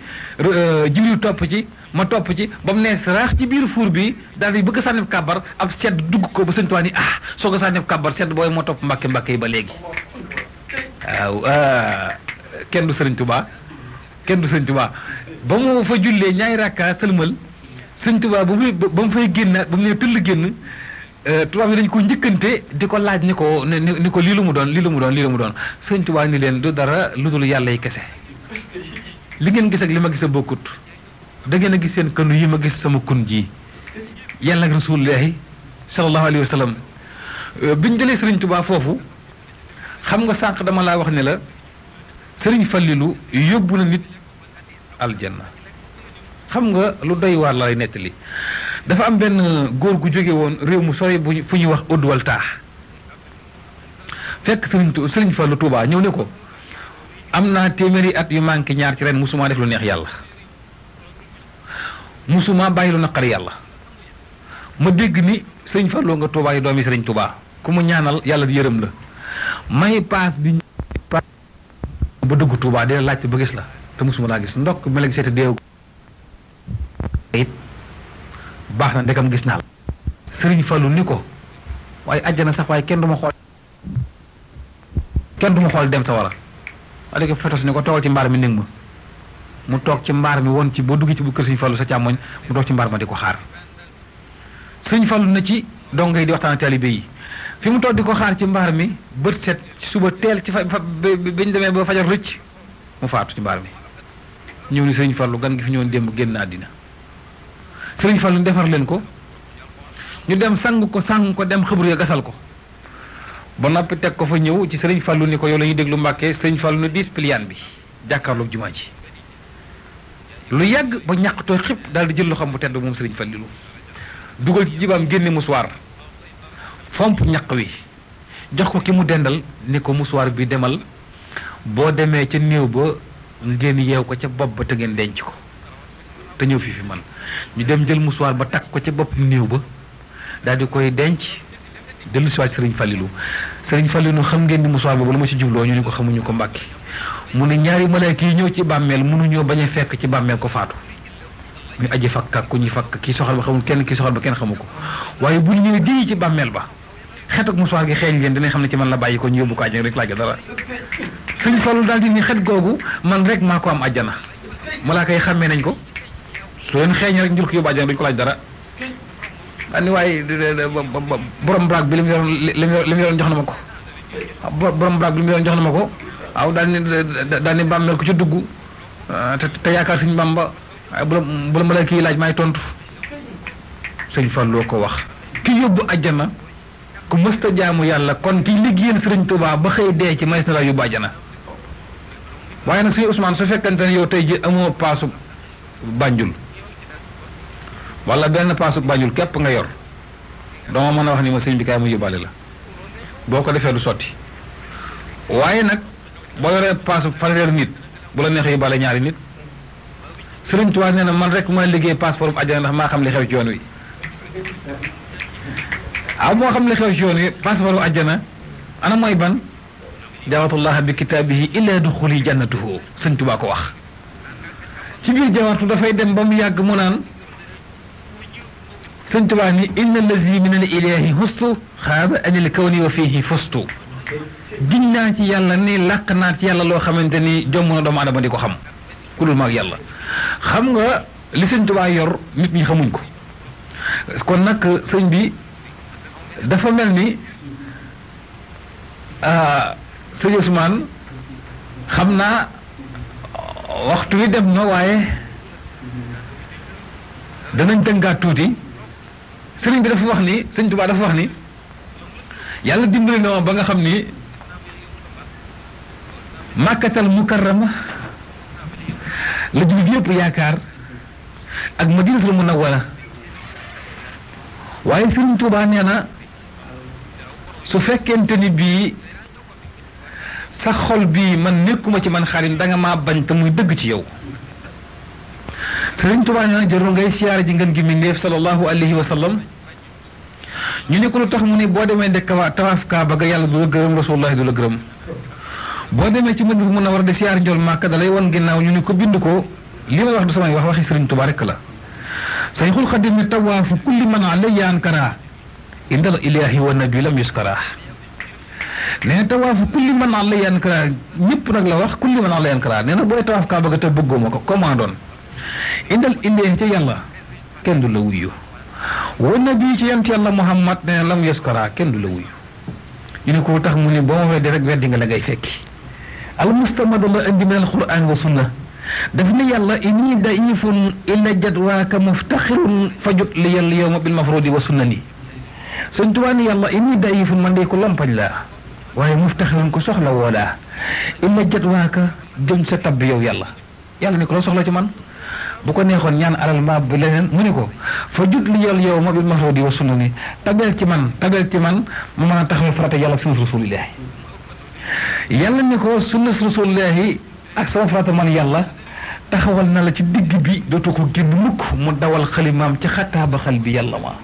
jibril topp ci ma topp ci ba mu nee saraax ci biir fuur bi daal di bëgg sànnib kàbbar ab sedd dugg ko ba Sëriñ Tuubaa ni soog a sànnib kàbbar sedd booy moo topp mbàkke yi ba léegi waaw kenn du Sëriñ Tuubaa ba mu fa jullee ñaari rakka sëlmal Sëriñ Tuubaa ba mu fay génnaat ba mu nee tëll génn tubaab yi dañ ko njëkkante di ko laaj ni ko lii lu mu doon Sëriñ Tuubaa ni leen du dara lu dul yàlla yi kese li ngeen gis ak li ma gis a bokkut da ngeen a gis seen kënu yi ma gis sama kun ji yàlla ak rasulullahi sallallahu alayhi wa sallam biñ jëlee Sëriñ Tuubaa foofu xam nga sànq dama laa wax ne la Sëriñ Fallilu yóbbu na nit aljanna xam nga lu doy waar la lay nettali dafa am benn góor gu jóge woon réew mu sori fu ñuy wax Odduwal Taax fekk Sëriñ Fallu Tuubaa ñëw ne ko am naa téeméeri at yu manqué ñaar ci ren musuma def lu neex yàlla musuma bàyyi lu naqari yàlla ma dégg ni Sëriñ Fallu nga Tuubaa yi doomi Sëriñ Tuubaa ku mu ñaanal yàlla di yërëm la may paas di ba dugg Tuubaa di la laajte ba gis la te musuma laa gis ndokk ma la gisee te deew it baax na ndekam gis naa la Sëriñ Fallu ni ko waaye àjjana sax waaye kenn du ma xool dem sa wara waaye ko fetos ni ko toogal ci mbaar mi néeg ma mu toog ci mbaar mi woon ci boo duggee ci bu kër Sëriñ Fallu sa càmmoñ mu toog ci mbaar ma di ko xaar Sëriñ Fallu na ci dongo yi di waxtaan ak taalibe yi fi mu toog di ko xaar ci mbaar mi bët set ci suba teel ci bañ demee ba fajar rëcc mu faatu ci mbaar mi ñëw ni Sëriñ Fallu gan gi fi ñëwoon démb génn àddina Sëriñ Fallu defar leen ko ñu dem sang ko dem xëbru ya gasal ko ba noppi teg ko fa ñëw ci Sëriñ Fallu ni ko yow la ñuy déglu Mbàkke Sëriñ Fallu ne diis piliyaan bi jàkkaarloog jumaa ji lu yàgg ba ñàqtoo xib daal di jël loxoom bu tedd moom Sëriñ Fallilu dugal ci jibaam génne musuwaar fomp ñaq wi jox ko ki mu dendal ni ko musuwaar bi demal boo demee ca néew ba ngeen yeew ko ca bopp ba te ngeen denc ko te ñëw fi man ñu dem jël musuwaar ba takk ko ca bopp néew ba daal di koy denc dellu si waat sëriñ Fallilu xam ngeen ni musuwaar boobu la ma ci jubloo ñu ni ko xamuñu ko Mbàkke mu ne ñaari malaaka yi ñëw ci bàmmeel mënuñoo bañ a fekk ci bàmmeel ko faatu ñu aji fakk ak ku ñuy fakk kii soxal ba xamul kenn kii soxal ba kenn xamu ko waaye bu ñu ñëwee di ci bàmmeel ba xet ak musuwaar gi xeeñ leen dinañ xam ne ci man la bàyyi ko ñu yóbbu ko àjjana rek laaj dara sëñ Fallu daal di ni xet googu man rek maa ko am àjjana malaaka yi xàmmee nañ ko su leen xeeñ rek njur ko yóbbu àjjana duñ ko laaj dara ani waaye borom braak bi li mu yoroon jox na ma ko borom braak bi li mu yoroon jox na ma ko waaw daal ni bàmmeel ko ci dugg te yaakaar sëñ Bamba waaye bu la malaaka yi laaj maay tontu sëñ Fallu ko wax ki yóbbu àjjana ku mësta jaamu yàlla kon ki liggéeyal sëriñ Tuubaa ba xëy dee ci mays na la yóbbu àjjana waaye nag sëñ Ousmane su fekkante ne yow tey ji amoo paasu Banjul wala benn paasu Banjul képp nga yor dama mën a wax ni ma sëñ bi kaay mu yóbbaale la boo ko defee du sotti waaye nag boo yoree paasu fanweeri nit bu la neexee yóbbaale ñaari nit sëriñ Tuubaa nee na man rek ma liggéey passeport bu àjjana ndax maa xam li xew ci yoon wi moo xam li xew ci yoon wi passeport bu àjjana ana mooy ban jawatullah bi kitaabihi illa duxuli jannatuhu sëñ Tuubaa ko wax ci biir jawatu dafay dem ba mu yàgg mu naan sëñ Tuubaa ni inna allazi min al ilahi hustu xaaba anil kawni wa fihi fustu giñ naa ci yàlla ni làq naa ci yàlla loo xamante ni jomm na doomu adama di ko xam ku dul maag yàlla xam nga li sëñ Tuubaa yor nit ñi xamuñ ko kon nag sëñ bi dafa mel ni sëñ Ousmane xam naa waxtu wi dem na waaye danañ tënkaat tuuti sëriñ bi dafa wax ni sëñ Tuubaa dafa wax ni yàlla dimbali na ma ba nga xam ni Makkatal Mukarrama la jullit yëpp yaakaar ak Madinatul Munawwara waaye sëriñ Tuubaa nee na su fekkente ni bii sa xol bii man nekkuma ci man xarit danga maa bañ te muy dëgg ci yow sëriñ Tuubaa nee na jarul ngay siyaare ji ngeen gi mbindéef sallallahu alayhi wa sallam ñu ne ko lu tax mu ne boo demee de tawaaf Kaaba ga yàlla du la gërëm rasulullahi du la gërëm boo demee ci Madina Munawwara de siyaare njool Màkka da lay wan ginnaaw ñu ne ko bind ko li may wax du samay wax waxi sëriñ Tuubaa rek la Sayxul Xadim ni tawaafu kulli man alayya ankara indal ilahi wa nabi lam yuskara nee na tawaafu kulli man alayya ankara ñëpp nag la wax kulli man alayya ankara nee na booy tawaaf Kaaba ga te bëggoo ma ko commandoon indal ilahi ca yàlla kenn du la wuyu wa nabi ci yant yàlla Muhammad nee na lam yuskara kenn du la wuyu ñu ne ko tax mu ni boo ma weddi rek weddi nga la ngay fekki al mustamadu la indi min al quran wa sunna daf ne yàlla inni daifun illa jadwaaka muftaxirun fajut li yàlla yowma bil mafrudi wa sunnani sëñ Tuubaa ni yàlla inni daifun man de ko lompañ laa waaye muftaxirun ko soxla woo laa illa jadwaaka jëm sa tabb yow yàlla yàlla ni ko loo soxla ci man bu ko neexoon ñaan alal mbaa bi leneen mu ni ko fajut li yàlla yowma bil mafrudi wa sunnani tabeel ci man ma mën a taxawal farata yàlla sunna rasulillahi yàlla ni ko sunna rasulillahi ak sama farata man yàlla taxawal na la ci digg bi dootu ko génn mukk mu dawal xalimaam ci xataaba xal bi yàlla ma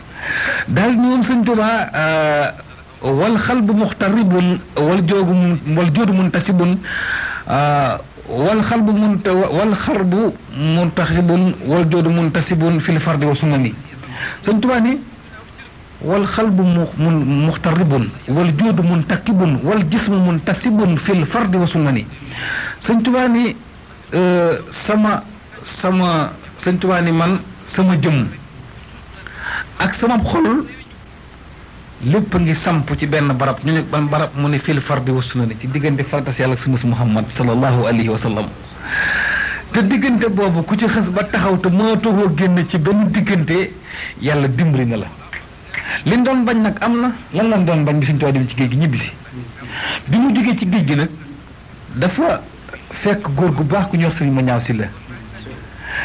daal ni woon sëñ Tuubaa wal xalbu muxtaribun wal joodu muntasibun wal xarbu muntaxibun wal joodu muntasibun fil fardi wa sunnani sëñ Tuubaa ni wal xalbu muxtaribun wal joodu muntakibun wal jismu muntasibun fil fardi wa sunnani sëñ Tuubaa ni sëñ Tuubaa ni man sama jëmm ak sama xol lépp ngi samp ci benn barab ñu ne ban barab mu ne fil fardi wa sunnani ci diggante fartas yàlla ak sunna Muhammad sallallahu alayhi wa sallam te diggante boobu ku ci xës ba taxaw te mënatoo génn ci benn diggante yàlla dimbali na la liñ doon bañ nag am na lan lañ doon bañ bi sëñ Tuubaa dem ci géej gi ñibbisi bi mu jógee ci géej gi nag dafa fekk góor gu baax ku ñuy wax sëriñ ma ñaaw si la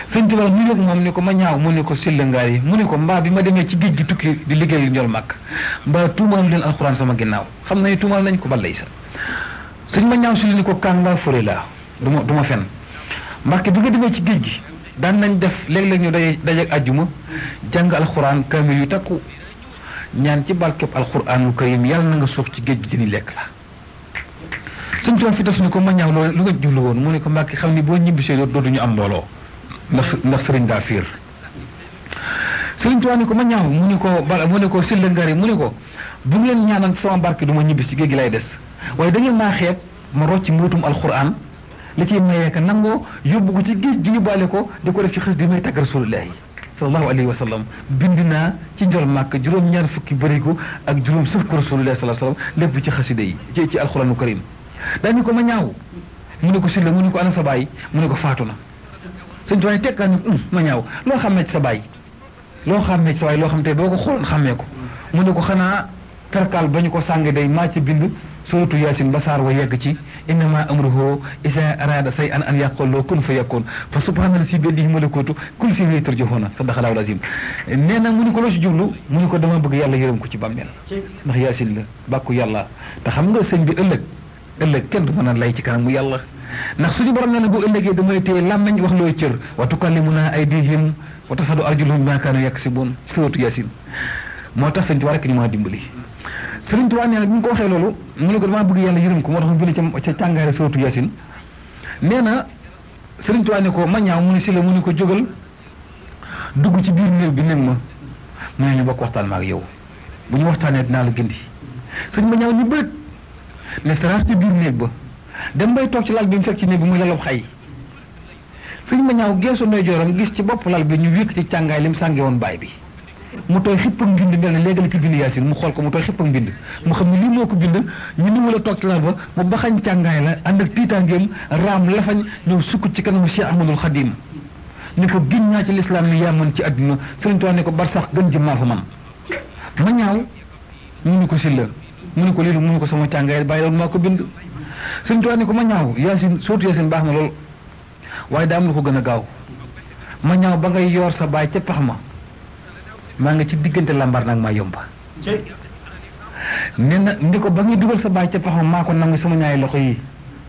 sëñ Tuubaa mu yëg moom ni ko ma ñaaw mu ne ko silla ngaar yi mu ne ko mbaa bi ma demee ci géej gi tukki di liggéey njol màkk mbaa tuumaal leen alxuraan sama ginnaaw xam na ni tuumaal nañ ko balay sa sëñ ma ñaaw silla ni ko kàngaa fure laa du ma fen Mbàkke bi nga demee ci géej gi daan nañ def léeg-léeg ñu dajeeg àjjuma jàng alxuraan kaamil yu takku ñaan ci barkeb alxuraanul karim yàlla na nga suux ci géej gi dini lekk la sëñ Tuubaa fi tas ni ko ma ñaaw loolu lu nga jublu woon mu ne ko Mbàkke xam ni boo ñibbisee dootuñu am mbooloo ndax sëriñ daa fiir sëriñ Tuubaa ni ko ma ñaaw mu ne ko silla ngari mu ne ko bu ngeen ñaanal sama barke du ma ñibbis ci géej gi lay des waaye da ngeen maa xeeb ma rocc mbootum alxuraan li ciy mayee ka nangoo yóbbu ko ci géej gi yóbbaale ko di ko def ci xës di may tagg rasulullahi sallallahu alayhi wa sallam bind naa ci njol màkk juróom-ñaar fukki bërigo ak juróom sëf ko rasulullahi sallallahu alayhi wa sallam lépp ci xasida yi ci alxuraanu karim dañu ko ma ñaaw mu ne ko silla mu ne ko ana sa baay mu ne ko faatu na sëñ Tuubaa tekkaa ni ma ñaaw loo xàmmee ci sa baay loo xàmmee ci sa baay loo xam te boo ko xooloon xàmmee ko mu ne ko xanaa perkaal ba ñu ko sàng day maa ci bind suratu yaasin ba saar wa yegg ci innama amruhu isa arada say an yaqulu kun fa yakun fa subhana si bi yadihi malakutu kulli shay'in turjahuna sadaqallahu alazim nee na mu ni ko loo si jublu mu ni ko dama bëgg yàlla yërëm ko ci bàmmeel ndax yaasin la bàkku yàlla te xam nga sëñ bi ëllëg kenn du mën a lay ci kanam mu yàlla ndax suñu borom nee na bu ëllëgee damay téye làmmeñ wax looy cër wa tukallimuna aydihim wa tashhadu arjuluhum bima kaanu yaksibun suratu yaasin moo tax sëñ Tuubaa rek ñu maa dimbali Sëriñ Tuubaa nee na bi ñu ko waxee loolu mu ne ko damaa bëgg yàlla yërëm ko moo tax mu bind ca càngaare suratu Yaasin nee na Sëriñ Tuubaa ne ko ma ñaaw mu ne si la mu ne ko jógal dugg ci biir néeg bi néeg ma mu ne ñu bokk waxtaan ma ak yow bu ñu waxtaanee dinaa la gindi sëñ ma ñaaw ñu bëgg ne saraar ci biir néeg ba dem bay toog ci lal bi mu fekk ci néeg bi mu lalab xay sëñ ma ñaaw geesu ndeyjooram gis ci bopp lal bi ñu wékk ci càngaay li mu sànge woon baay bi mu tooy xipp ak mbind mel ne léegi la ci bind yaasin mu xool ko mu tooy xipp ak mbind mu xam ne lii moo ko bind ñu ni mu la toog ci lal ba mu baxañ càngaay la ànd ak tiitaangeem raam lafañ ñëw sukk ci kanamu Cheikh Ahmadul Xadim ni ko giñ naa ci lislaam ni yaa mën ci àdduna Sëriñ Tuubaa ne ko bar sax gën ji maa fa man ma ñaaw mu ni ko silla mu ni ko lii mu ni ko sama càngaay bàyyi loolu maa ko bind Sëriñ Tuubaa ne ko ma ñaaw yaasin surtout yaasin baax na lool waaye daa am lu ko gën a gaaw ma ñaaw ba ngay yor sa baay ca pax ma maa nga ci diggante lambar nag maa yomba nee na ndi ko ba ngay dugal sa baay ca pax ma maa ko nangu sama ñaari loxo yi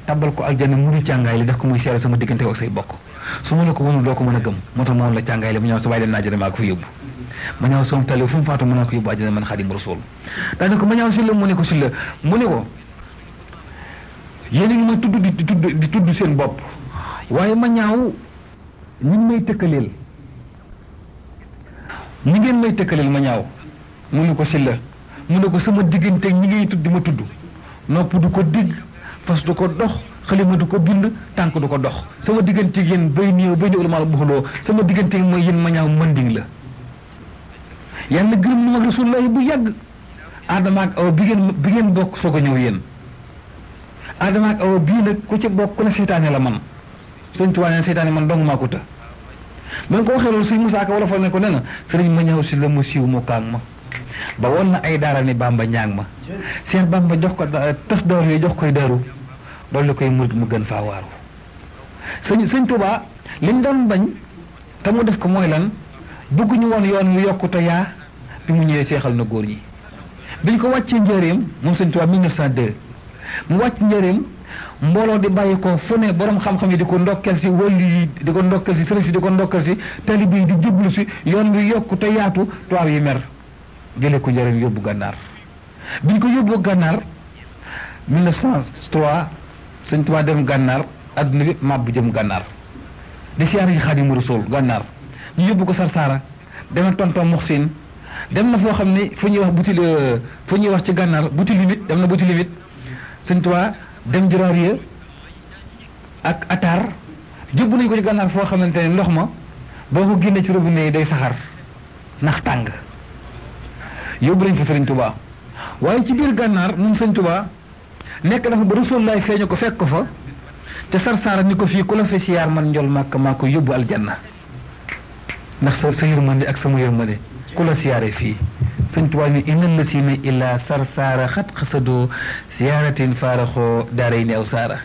tabal ko ak jana mu ni càngaay li def ko muy seere sama diggante ak say bokk su ma la ko mënul doo ko mën a gëm moo tax moom la càngaay li ma ñaaw sa baay dem naa jëne maa ko fa yóbbu ma ñaaw soom tali fu mu faatu mën naa ko yóbbu àjjana man Xaadimu Rasuul daane ko ma ñaaw si la mu ne ko si la mu ne ko yéen a ngi may tudd di tudd seen bopp waaye ma ñaaw ñu ngi may tëkkaleel ñi ngeen may tëkkaleel ma ñaaw mu ne ko silla mu ne ko sama diggante ñi ngay tudd di ma tudd nopp du ko digg fas du ko dox xalima du ko bind tànk du ko dox sama diggante yéen bay néew bay néew la maa la buxaloo sama diggante mooy yéen ma ñaaw manding la yàlla gërëm na mag rasulullahi bu yàgg Adama ak Awa bi ngeen bokk soog a ñëw yéen Adama ak Awa bii nag ku ci bokk ku ne seytaane la man Sëñ Tuubaa ne seytaane man dong maa ko të ba nga ko waxee loolu Sëñ Musaa Ka wala fal ne ko nee na sëriñ ma ñëw si la mu siiw mu kaang ma ba woon na ay daara ni Bamba ñaang ma Seex Bamba jox ko tas door yooyu jox koy daaru loolu koy murid mu gën faa waaru sëñ Tuubaa li mu doon bañ te mu def ko mooy lan bëgguñu woon yoon wi yokkute yaa bi mu ñëwee seexal na góor ñi biñ ko wàccee njëreem moom Sëñ Tuubaa 1902 mu wàcc njëreem mbooloo di bàyyi ko fu ne borom xam-xam yi di ko ndokkel si wàllu yi di ko ndokkel si sëriñ si di ko ndokkel si talibe yi di jublu si yoon wi yokku te yaatu tubaab yi mer jële ko njëriñ yóbbu gànnaar biñ ko yóbbu gànnaar 1903 Sëñ Tuubaa dem gànnaar adduna bi màbb jëm gànnaar di siyaare ji Xaadimu Rasuul gànnaar ñu yóbbu ko Sarsara demal tonton Muxsin dem na foo xam ne fu ñuy wax ci gànnaar buti limite dem na buti limite Sëñ Tuubaa dem Jaraariya ak Atar jubbu nañu ko ci gànnaar foo xamante ne ndox ma boo ko génnee ci robinet yi day saxar ndax tàng yóbbu nañ fa Sëriñ Tuubaa waaye ci biir gànnaar moom Sëñ Tuubaa nekk dafa ba Rasulullaay feeñu ko fekk ko fa te Sarsara ni ko fii ku la fi siyaar man njol màkk maa ko yóbbu aljanna ndax sa yërmande ak sama yërmande ku la siyaare fii Sëñ Tuubaa ni innal lasina illa Sarsara xat xasadoo siyaaratin faaraxoo daaray ni aw saara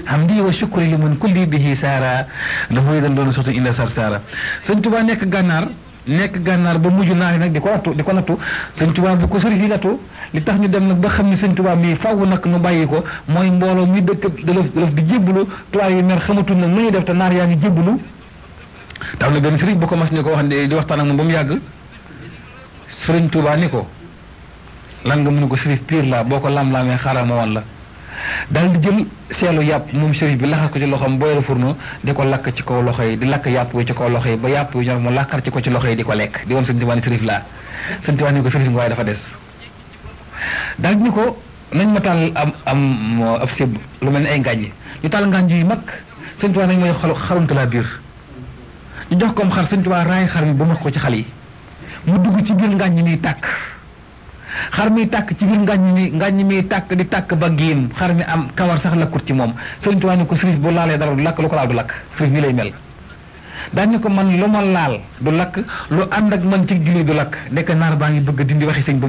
hamdi wa shukri liman kulli bihi saara dafay dan doon soxtu illa sarsara sëñ Tuubaa nekk gànnaar ba mujj naa nag di ko nattu sëñ Tuubaa bi ko sëriñ yi nattu li tax ñu dem nag ba xam ne sëñ Tuubaa mii faaw nag nu bàyyi ko mooy mbooloo mi dëkk dalaf di jébbalu tubaab yi mer xamatul nag nu ñuy def te naar yaa ngi jébbalu taw na benn sëriñ bu ko mas ni ko wax di waxtaan ak moom ba mu yàgg sëriñ Tuubaa ni ko lan nga mënu ko sërif piir la boo ko lam-laamee xaaral ma wan la daal di jël seelu yàpp moom sërif bi laxas ko ci loxoom booyal furno di ko lakk ci kaw loxo yi di lakk yàpp wi ci kaw loxo yi ba yàpp wi ñor mu lakkar ci ko ci loxo yi di ko lekk di woon sëñ Tuubaa ni sërif laa sëñ Tuubaa ni ko sërif nga waaye dafa des daal ni ko nañ ma taal am ab sébb lu mel ni ay ngàññi ñu taal ngàññ yu mag sëñ Tuubaa nañ may xaruntu laa biir ñu jox koom xar sëñ Tuubaa raay xar mi ba max ko ci xal yi mu dugg ci biir ngàññ miy tàkk xar mi tàkk ci biir ngàññ mi tàkk di tàkk ba giim xar mi am kawar sax lakkut ci moom sëñ Tuubaa ni ko sërif bu laalee dara du lakk lu ko laal du lakk sërif ni lay mel daañu ko man lu ma laal du lakk lu ànd ak man ci julli du lakk nekk naar baa ngi bëgg dindi waxi sëñ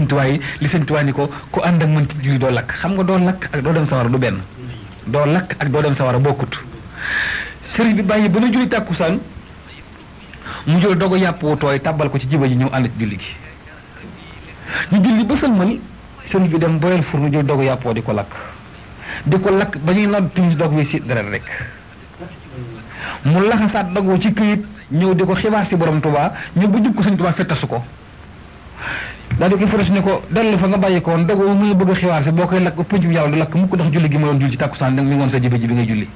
Tuubaa yi li sëñ Tuubaa ni ko ku ànd ak man ci julli doo lakk xam nga doo lakk ak doo dem sawara du benn doo lakk ak doo dem sawara bokkut sëriñ bi bàyyi ba nu julli tàkkusaan mu jël dogu yàpp wu tooy tàbbal ko ci jiba ji ñëw ànd ci julli gi ñu julli ba sëlmal sëriñ bi dem boyal fur nu jël dogu yàppoo di ko lakk ba ñuy nodd timis dog wi si deret rek mu laxasaat dogoo ci këyit ñëw di ko xibaar si borom Tuubaa ñëw ba jub ko sëñ Tuubaa fettasu ko daal di ko fettasu ne ko dellu fa nga bàyyi ko woon dogoo mu bëgg a xibaar si boo koy lakk pënc bi yàlla du lakk mukk ndax julli gi ma doon julli ci tàkkusaan mi ngoon sa jiba ji bi ngay julli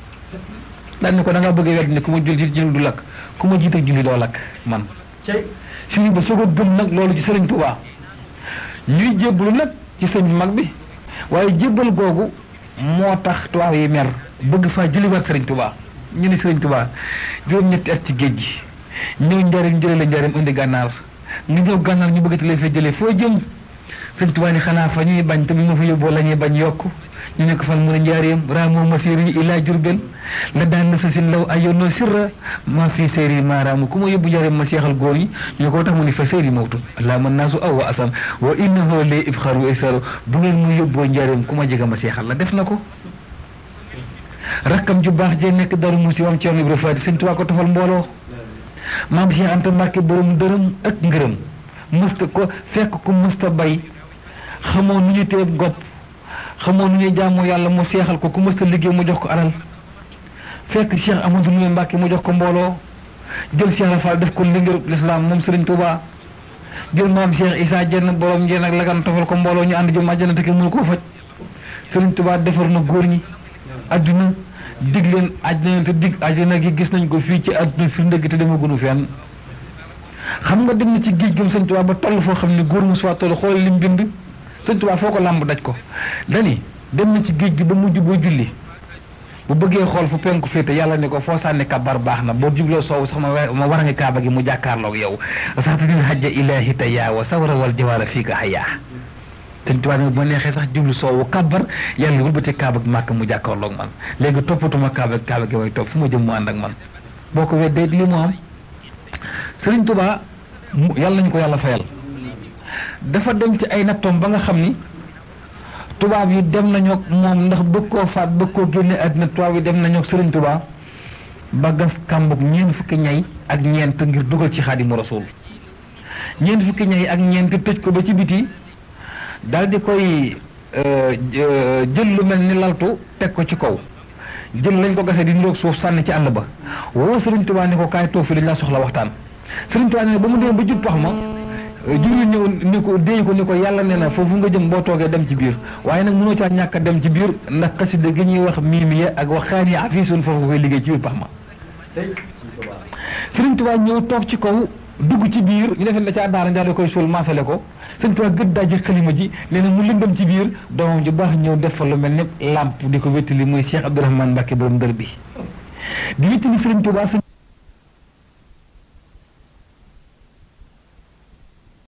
daal ni ko da ngaa bëgg a wedd ne ku ma julli ci julli du lakk ku ma jiite julli doo lakk man sëriñ ba soo ko gëm nag loolu ci sëriñ Tuubaa ñuy jébbalu nag ci sëñ mag bi waaye jébbal googu moo tax tubaab yi mer bëgg faa julliwaat sëriñ Tuubaa ñu ni sëriñ Tuubaa juróom-ñetti at ci géej gi ñëw njaareem jëlee la njaareem indi gànnaar nga ñëw gànnaar ñu bëgg te lay fee jëlee foo jëm sëriñ Tuubaa ni xanaa fa ñuy bañ te bi ma fa yóbboo la ñuy bañ yokk ñu ne ko fan mun a njaareem raamoo masiri ilaa Jurbel la daan na sa sin law ayoonoo sirra maa fii séeri maaraamu ku ma yóbbu njaareem ma seexal góor ñi ñu ko tax mu ni fa séeri mawtu laa mën naa su aw wa asam wa innahu li ibxaru isaru bu ngeen mu yóbboo njaareem ku ma jega ma seexal la def na ko rakkam ju baax jee nekk daru musi wam ci yoon Ibra Faati sëñ Tuubaa ko tofal mbooloo maam Cheikh Anta Mbàkke borom dërëm ak ngërëm mësta ko fekk ko mësta bay xamoo nu ñu teeb gopp xamoo nu ñuy jaamoo yàlla mu seexal ko ku mësta liggéey mu jox ko alal fekk Cheikh Amadou Ndoumé Mbàkke mu jox ko mbooloo jël Cheikh Rafal def ko ndingërub lislaam moom Sëriñ Tuubaa jël maam Cheikh Issa Dieng borom Dieng ak lagan tofal ko mbooloo ñu ànd jëm àjjana te kenn mënu koo faj Sëriñ Tuubaa defar na góor ñi adduna dig leen àjjana te dig àjjana gi gis nañ ko fii ci adduna fi ndëgg te demagunu fenn xam nga dem na ci géej gëm Sëriñ Tuubaa ba toll foo xam ne góor mu soit toll xool lim bind Sëriñ Tuubaa foo ko làmb daj ko dani dem na ci géej gi ba mujj boo julli bu bëggee xool fu penku féete yàlla ne ko foo sànni kabar baax na boo jubloo soowu sax ma war a nga kaaba gi mu jàkkaarloog yow sax te dil hajja ilaahi taya wa sawra wal jawaara fii ka xayaa Sëriñ Tuubaa ne bu ma neexee sax jublu soowu kabar yàlla wëlbati kaaba gi màkk mu jàkkaarloog man léegi toppatuma kaaba gi may topp fu ma jëm mu ànd ak man boo ko weddee li mu am Sëriñ Tuubaa yàlla nañu ko yàlla fayal dafa dem ci ay nattoom ba nga xam ni tubaab yi dem nañoo moom ndax bëgg koo faat bëgg koo génne àddina tubaab yi dem nañoo Sëriñ Tuubaa ba gas kàmbug ñeent fukki ñay ak ñeent ngir dugal ci Xaadimu Rasuul ñeent fukki ñay ak ñeent tëj ko ba ci biti daal di koy jël lu mel ni laltu teg ko ci kaw jël lañ ko gasee di niroog suuf sànni ci àll ba woo Sëriñ Tuubaa ne ko kaay toog fi dañ laa soxla waxtaan Sëriñ Tuubaa ne ba mu demee ba jub pax ma jibril ñëw ni ko déey ko ni ko yàlla nee na foofu nga jëm boo toogee dem ci biir waaye nag mënoo caa ñàkk a dem ci biir ndax xasida gi ñuy wax miimiya ak wax xaani afisun foofu nga koy liggéey ci biir pax ma Sëriñ Tuubaa ñëw toog ci kaw dugg ci biir ñu defee la ca daara njaar koy suul maasale ko Sëriñ Tuubaa gëdd daji xalima ji nee na mu lëndëm ci biir doomam ju baax ñëw def fa lu mel ni lamp di ko wéttali muy Cheikh Abdourahmane Mbacke borom dër bi di wéttali Sëriñ Tuubaa